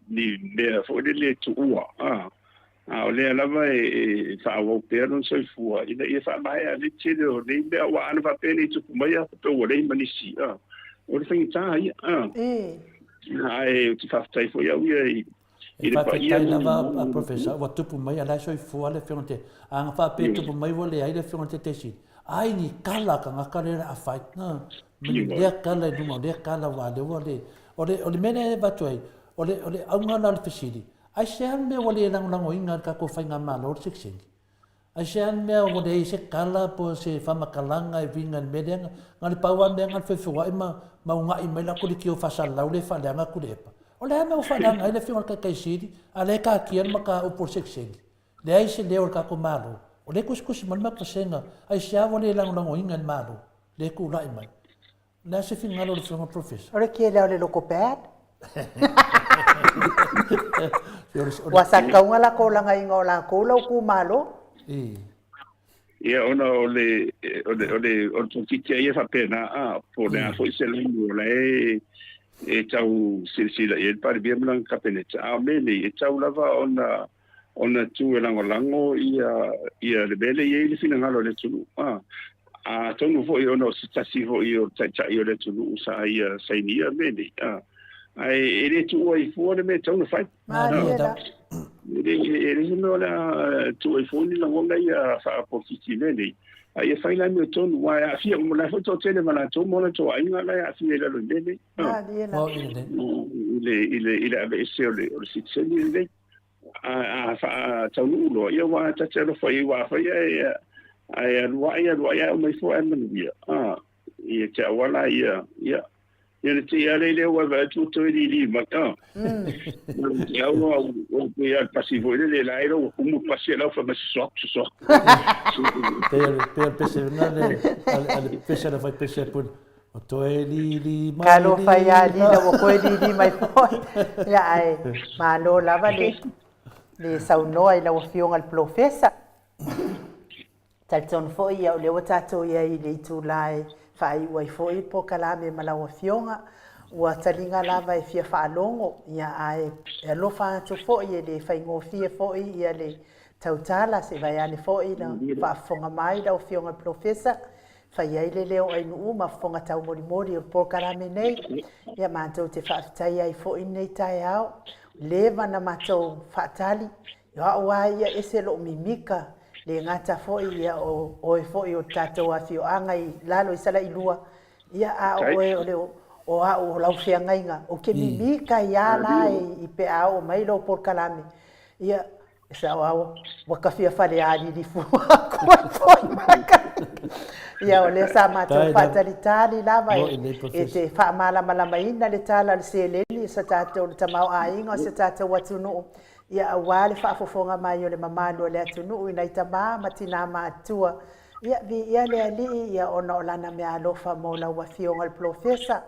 Ni mea foi lele tuua. A o lea lava e faaauau pea lona soifua ina ia faamaea le tele o nei mea aua ana faapea nei tupu mai a faapea ua leai ma nisi. O le faigata ia. Ae ou te faafetai foi au ia i E faafetai lava a Professor ua tupu mai a la e soifua le afioga te a na faapea tupu mai ua leai le afioga te tesi ai ni kala tagata lea o le a fai na ma ni lea kala i luga o lea kala aua lea ua le o le mea lea e avatu ai o le auga la o le fesili aisea le mea ua le lagolagoina e le tatou faigamalo le silisili? Aisea le mea ua leai se tala po o se faamatalaga e uiga i le mea lea? Na o le pau lava le mea na o le feufeuai ma una'i mai la Koliki o Faasalalau lea e faaleaga atu le epa. O le a le mea ua faaleaga ai le afioga i le Taitai Sili, a o lea e taatia le mataupu o le selesele? Leai se leo o le tatou Malo. O lea e tusitusi mai le matou vasega, aisea ua le lagolagoina e le Malo lea e tulai mai? O le a se finagalo o le afioga Professor? O le tele o le loko bad. Ua sa tauga la tolagaina o lakou lau itumalo. Ia ona o le o le o le o le polokiki ia faapena a po o le a foi se laini o la e tau silasila i ai le Palemia ma lana Kapeneta. A o mea nei e tau lava ona tu e lagolago ia le mea lea e i ai le finagalo o le atunuu. Atonu foi ona o se tasi foi o taitai o le atunuu sa ia sainia mea nei. Ae e le tuua ai fua le mea e tatau ona fai. E le se mea o le a tuu ai fua ni lagona ia faapolokiki mea nei. A ia fai la amiotonu, aua e aafia uma, o la e foi toatele ma latou ma o latou aiga la e aafia i lalo i mea nei. I le aveese o le sitiseni lenei. A faataunuu loa, ia aua ta te alofa i ai, aua afai ae alu ae alu ae ae omai fua ae manuia. Ia te auala ia, ia. Ia le te ia le le ua vaai atu toe lili mai a. Ia ua ua ia pasi foi le la ero ua kumu pasi la fa ma sok sok. Pe pe pese na le ale pese la fai pese pun. O toe lili mai. Kalo fai ali la ua toe lili mai foi. Ia ai malo lava le le saunoa i lau afioga le polofesa. Talitonu foi ia o lea ua tatou i ai i le itula e faaiu ai foi le polokalame ma lau Afioga. Ua taliga lava e fia faalogo, ia ae e alofa atu foi e le faigofie foi ia le tautala, se i vaeane foi le faafofoga mai lau Afioga i le Polofesa, fai ai le leo ainuu ma fofoga taumolimoli o le polokalame nei. Ia matou te faafetai ai foi lenei taeao, leva na matou faatali O au lava ia e ese lou mimika, le gata foi ia o oe foi o le tatou afioaga i lalo i Salailua, ia a o oe o le o au o lau feagaiga, ou te mimika ai lava la i pe a oo mai lou polokalame, ia e sao lava ua ta fia falealili fua atu ai foi ma Ia o lea sa matou faatalitali lava e te faamalamalamaina le tala o le seleni o se tatou le tamaoaiga o se tatou atunuu Ia aua le faafofoga mai o le mamalu o le atunuu i nai tama ma tina matutua, ia viia le Alii ia ona o Lana meaalofa mo lau Afioga i le Polofesa.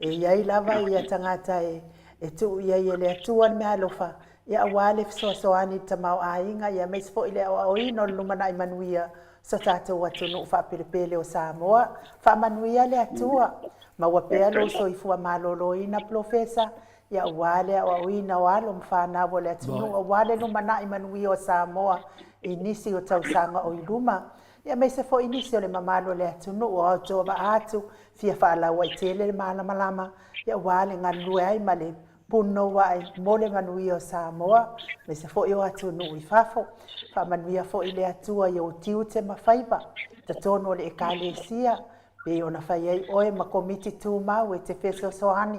E i ai lava ia tagata e tuu i ai e le Atua le meaalofa, ia aua le fesoasoani i le tamaoaiga ia aemaise foi le aoaoina o le lumanai manuia o so tatou atunuu faapelepele o Samoa. Faamanuia le Atua, maua pea lou soifua maloloina Polofesa, Ia aua le aoaoina o alo ma fanau o le atunuu, aua le lumanai manuia o Samoa i nisi o tausaga o i luma, ia aemaise foi nisi o le mamalu o le atunuu o aotoavaa atu, fia faalauaitele le malamalama, ia aua le galulue ai ma le punouai mo le manuia o Samoa, aemaise foi o atunuu i fafo. Faamanuia foi le Atua i ou tiute ma faiva, totonu o le Ekalesia, Pei ona fai ai oe ma Komiti Tumau e te fesoasoani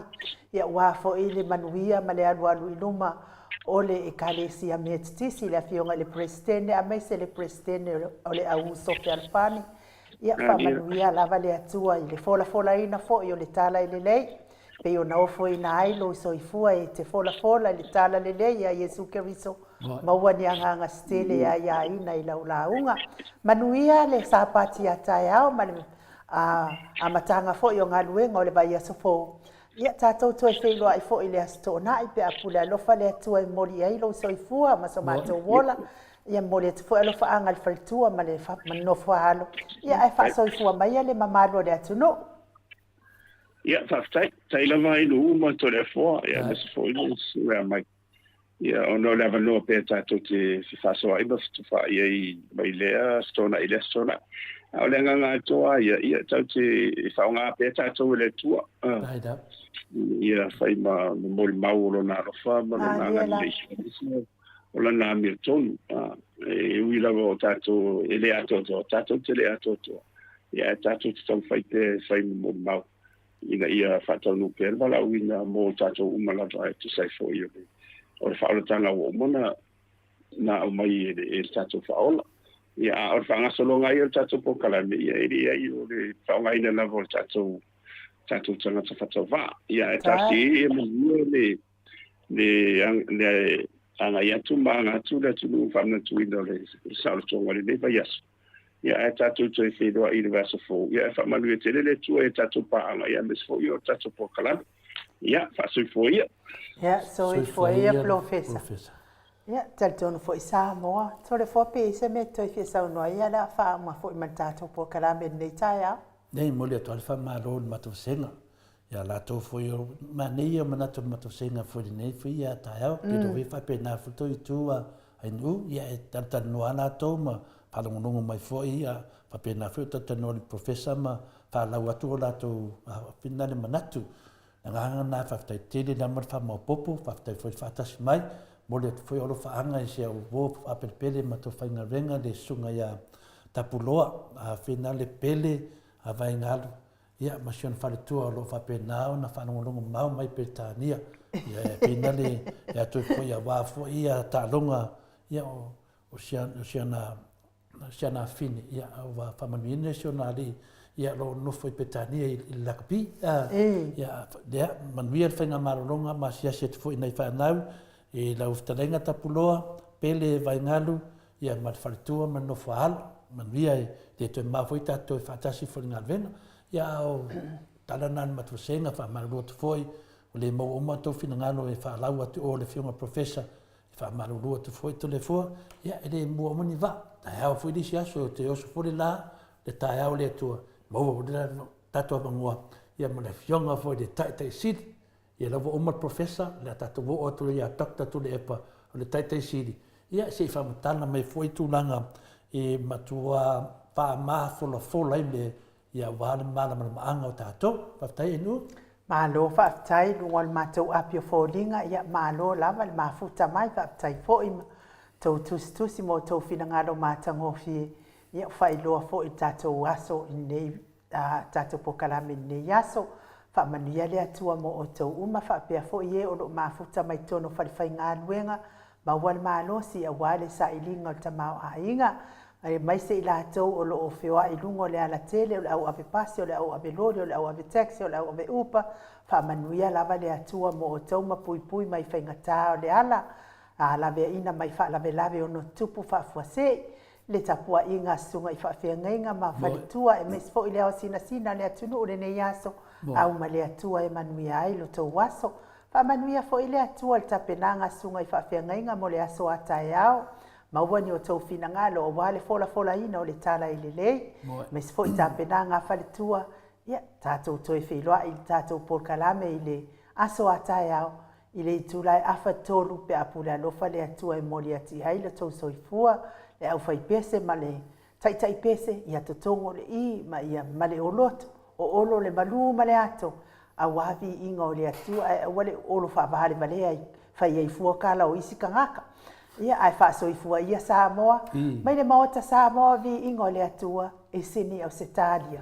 aua foi le manuia ma le alualu i luma o le Ekalesia Metotisi, le Afioga i le Peresetene aemaise le Peresetene o le Au Uso Fealofani. Ia faamanuia lava le Atua i le folafolaina foi o le tala e lelei, pei ona ofoina ai lou soifua e te folafola i le tala lelei a Iesu Keriso, maua ni agaga setele e aiaina i lau lauga. Manuia le Sapati a taeao ma le amataga foi o galuega o le vaiaso fou. Ia tatou toe feiloai foi i le Aso Toonai pe a pule alofa le Atua e momoli i ai lou soifua ma so matou ola. Ia momoli atu foi alofaaga i le faletua ma le nofo a alo. Ia ae faasoifua maia le mamalu o le atunuu. Ia, faafetai. Tai lava i nuu ma Toleafoa, ia, aemaise foi le suea mai. Ia, ona o le avanoa pea tatou te fefaasoaai ma fetufaai ai mai lea Aso Toonai i lea Aso Toonai. A o le agaga atoa lava ia, ia, tatou te faaaoga pea tatou e le Atua, ia fai ma molimau o Lona alofa ma Lona agalelei o Lana amiotonu. E ui lava o tatou e le atoatoa, tatou te le atoatoa, ia ae tatou te taumafai pea e fai ma molimau ina ia faataunuu pea le valaauina mo tatou uma lava e tusa ai foi o le, o le faaolataga ua uma ona na aumai e le, e le tatou faaola. Ia, a o le faagasologa ai o le tatou polokalame, ia e leai o le faaaogaina lava o le tatou, tatou tagata faatauvaa. Ia, ae tasi e manuia le, le, le agai atu ma aga atu le atunuu faamanatuina o le saolotoga o lenei vaiaso. Ia ae tatou toe feiloai i le vaiaso fou. Ia e faamanuia tele le Atua i a tatou paaga, ia aemaise foi o le tatou polokalame. Ia, faasoifua ia. Ia, soifua ia Polofesa. Ia, talitonu foi Samoa, Toleafoa pe i ai se mea e toe fia saunoa ai, ia o le a faauma foi ma le tatou polokalame i lenei taeao. Nei, momoli atu lava le faamalo i le matou vasega, ia latou foi o manaia ia o manatu o le matou vasega foi i lenei foi ia taeao, pe le foi faapena foi tou itu a Ainuu, ia e talatalanoa lava latou ma faalogologo mai foi, ia faapena foi o talatalanoa i le Professor ma faalau atu o latou finale manatu. Le agaga lena faafetai tele lava le faamaopoopo, faafetai foi le faatasi mai, momoli atu foi alofaaga i si au uo faapelepele ma tou faigaluega le susuga ia Tapuloa, finale Pele a Vaegalu, Ia, ma si ona faletua o lo o faapena ona faalogologo mamao mai Peretania. Ia, e finale ia toe foi aua foi ia taaloga, ia, o si, o si ana, si ana afine, ia, ua faamanuiina si ona alii, Ia, o lo o nofo i Petania i le lakapi. Ia, lea, manuia le faigamalologa ma asiasi atu foi i nai fanau i lau fetalaiga Tapuloa, Pele Vaegalu, ia ma le faletua ma le nofo a alo. Manuia e le toe mamao foi tatou toe faatasi foi i le galuega. Ia, a o tala na a le matou vasega, faamalulu atu foi, ua le maua uma outou finagalo e faalau atu i o i le Afioga i le Professor E faamalulu atu foi Toleafoa, ia e le mua uma ni vaa, taeao foi le isi aso, ou te oso foi le la, le taeao le Atua, maua foi le tatou avanoa, ia ma le afioga foi i le Taitai Sili, ia la ua uma le Professor, o le a tatou oo atu loa ia Doctor Tuilaepa o le Taitai Sili, ia se i faamatala mai foi tulaga e matua faamafolafola ai mea Ia aua le malamalamaaga o tatou. Faafetai Enu. Malo faafetai i luga o le matou api o foliga, ia malo lava le mafuta mai, faafetai foi ma tou tusitusi ma outou finagalo matagofie, ia ua faailoa foi le tatou aso i lenei tatou polokalame i lenei aso. Faamanuia le Atua mo outou uma faapea foi e o lo o mafuta mai totonu o falefaigaluega, maua le malosi aua le sailiga o le tamaoaiga, aemaise i latou o lo o feoai i luga o le alatele, o le au ave pasi, o le au ave loli, o le au ave taxi, o le au ave uber, faamanuia lava le Atua mo outou ma puipui mai faigata o le ala, a laveaiina mai faalavelave ono tutupu faafuasei, le tapuaiga a susuga i faafeagaiga ma faletua, aemaise foi le ao sinasina o le atunuu i lenei aso, auma le Atua e manuia ai lo outou aso. Faamanuia foi le Atua i le tapenaga a susuga i faafeagaiga mo le aso a taeao. Maua ni outou finagalo aua le folafolaina o le tala i lelei, aemaise foi tapenaga a faletua. Ia, tatou toe feiloai i le tatou polokalame i le aso a taeao i le itula e afa 3 pe a pule alofa le Atua e momoli atu i ai lo outou soifua, le aufaipese ma le Taitai pese, ia totogo le i ma ia male o loto, o olo le malu ma le ato, aua viiga o le Atua, ae aua le olo faavalevalea i fai ai fua kala o isi tagata. Ia, ae faasoifua ia Samoa, mai le Maota Samoa, viiga o le Atua, i Sini Ausetalia.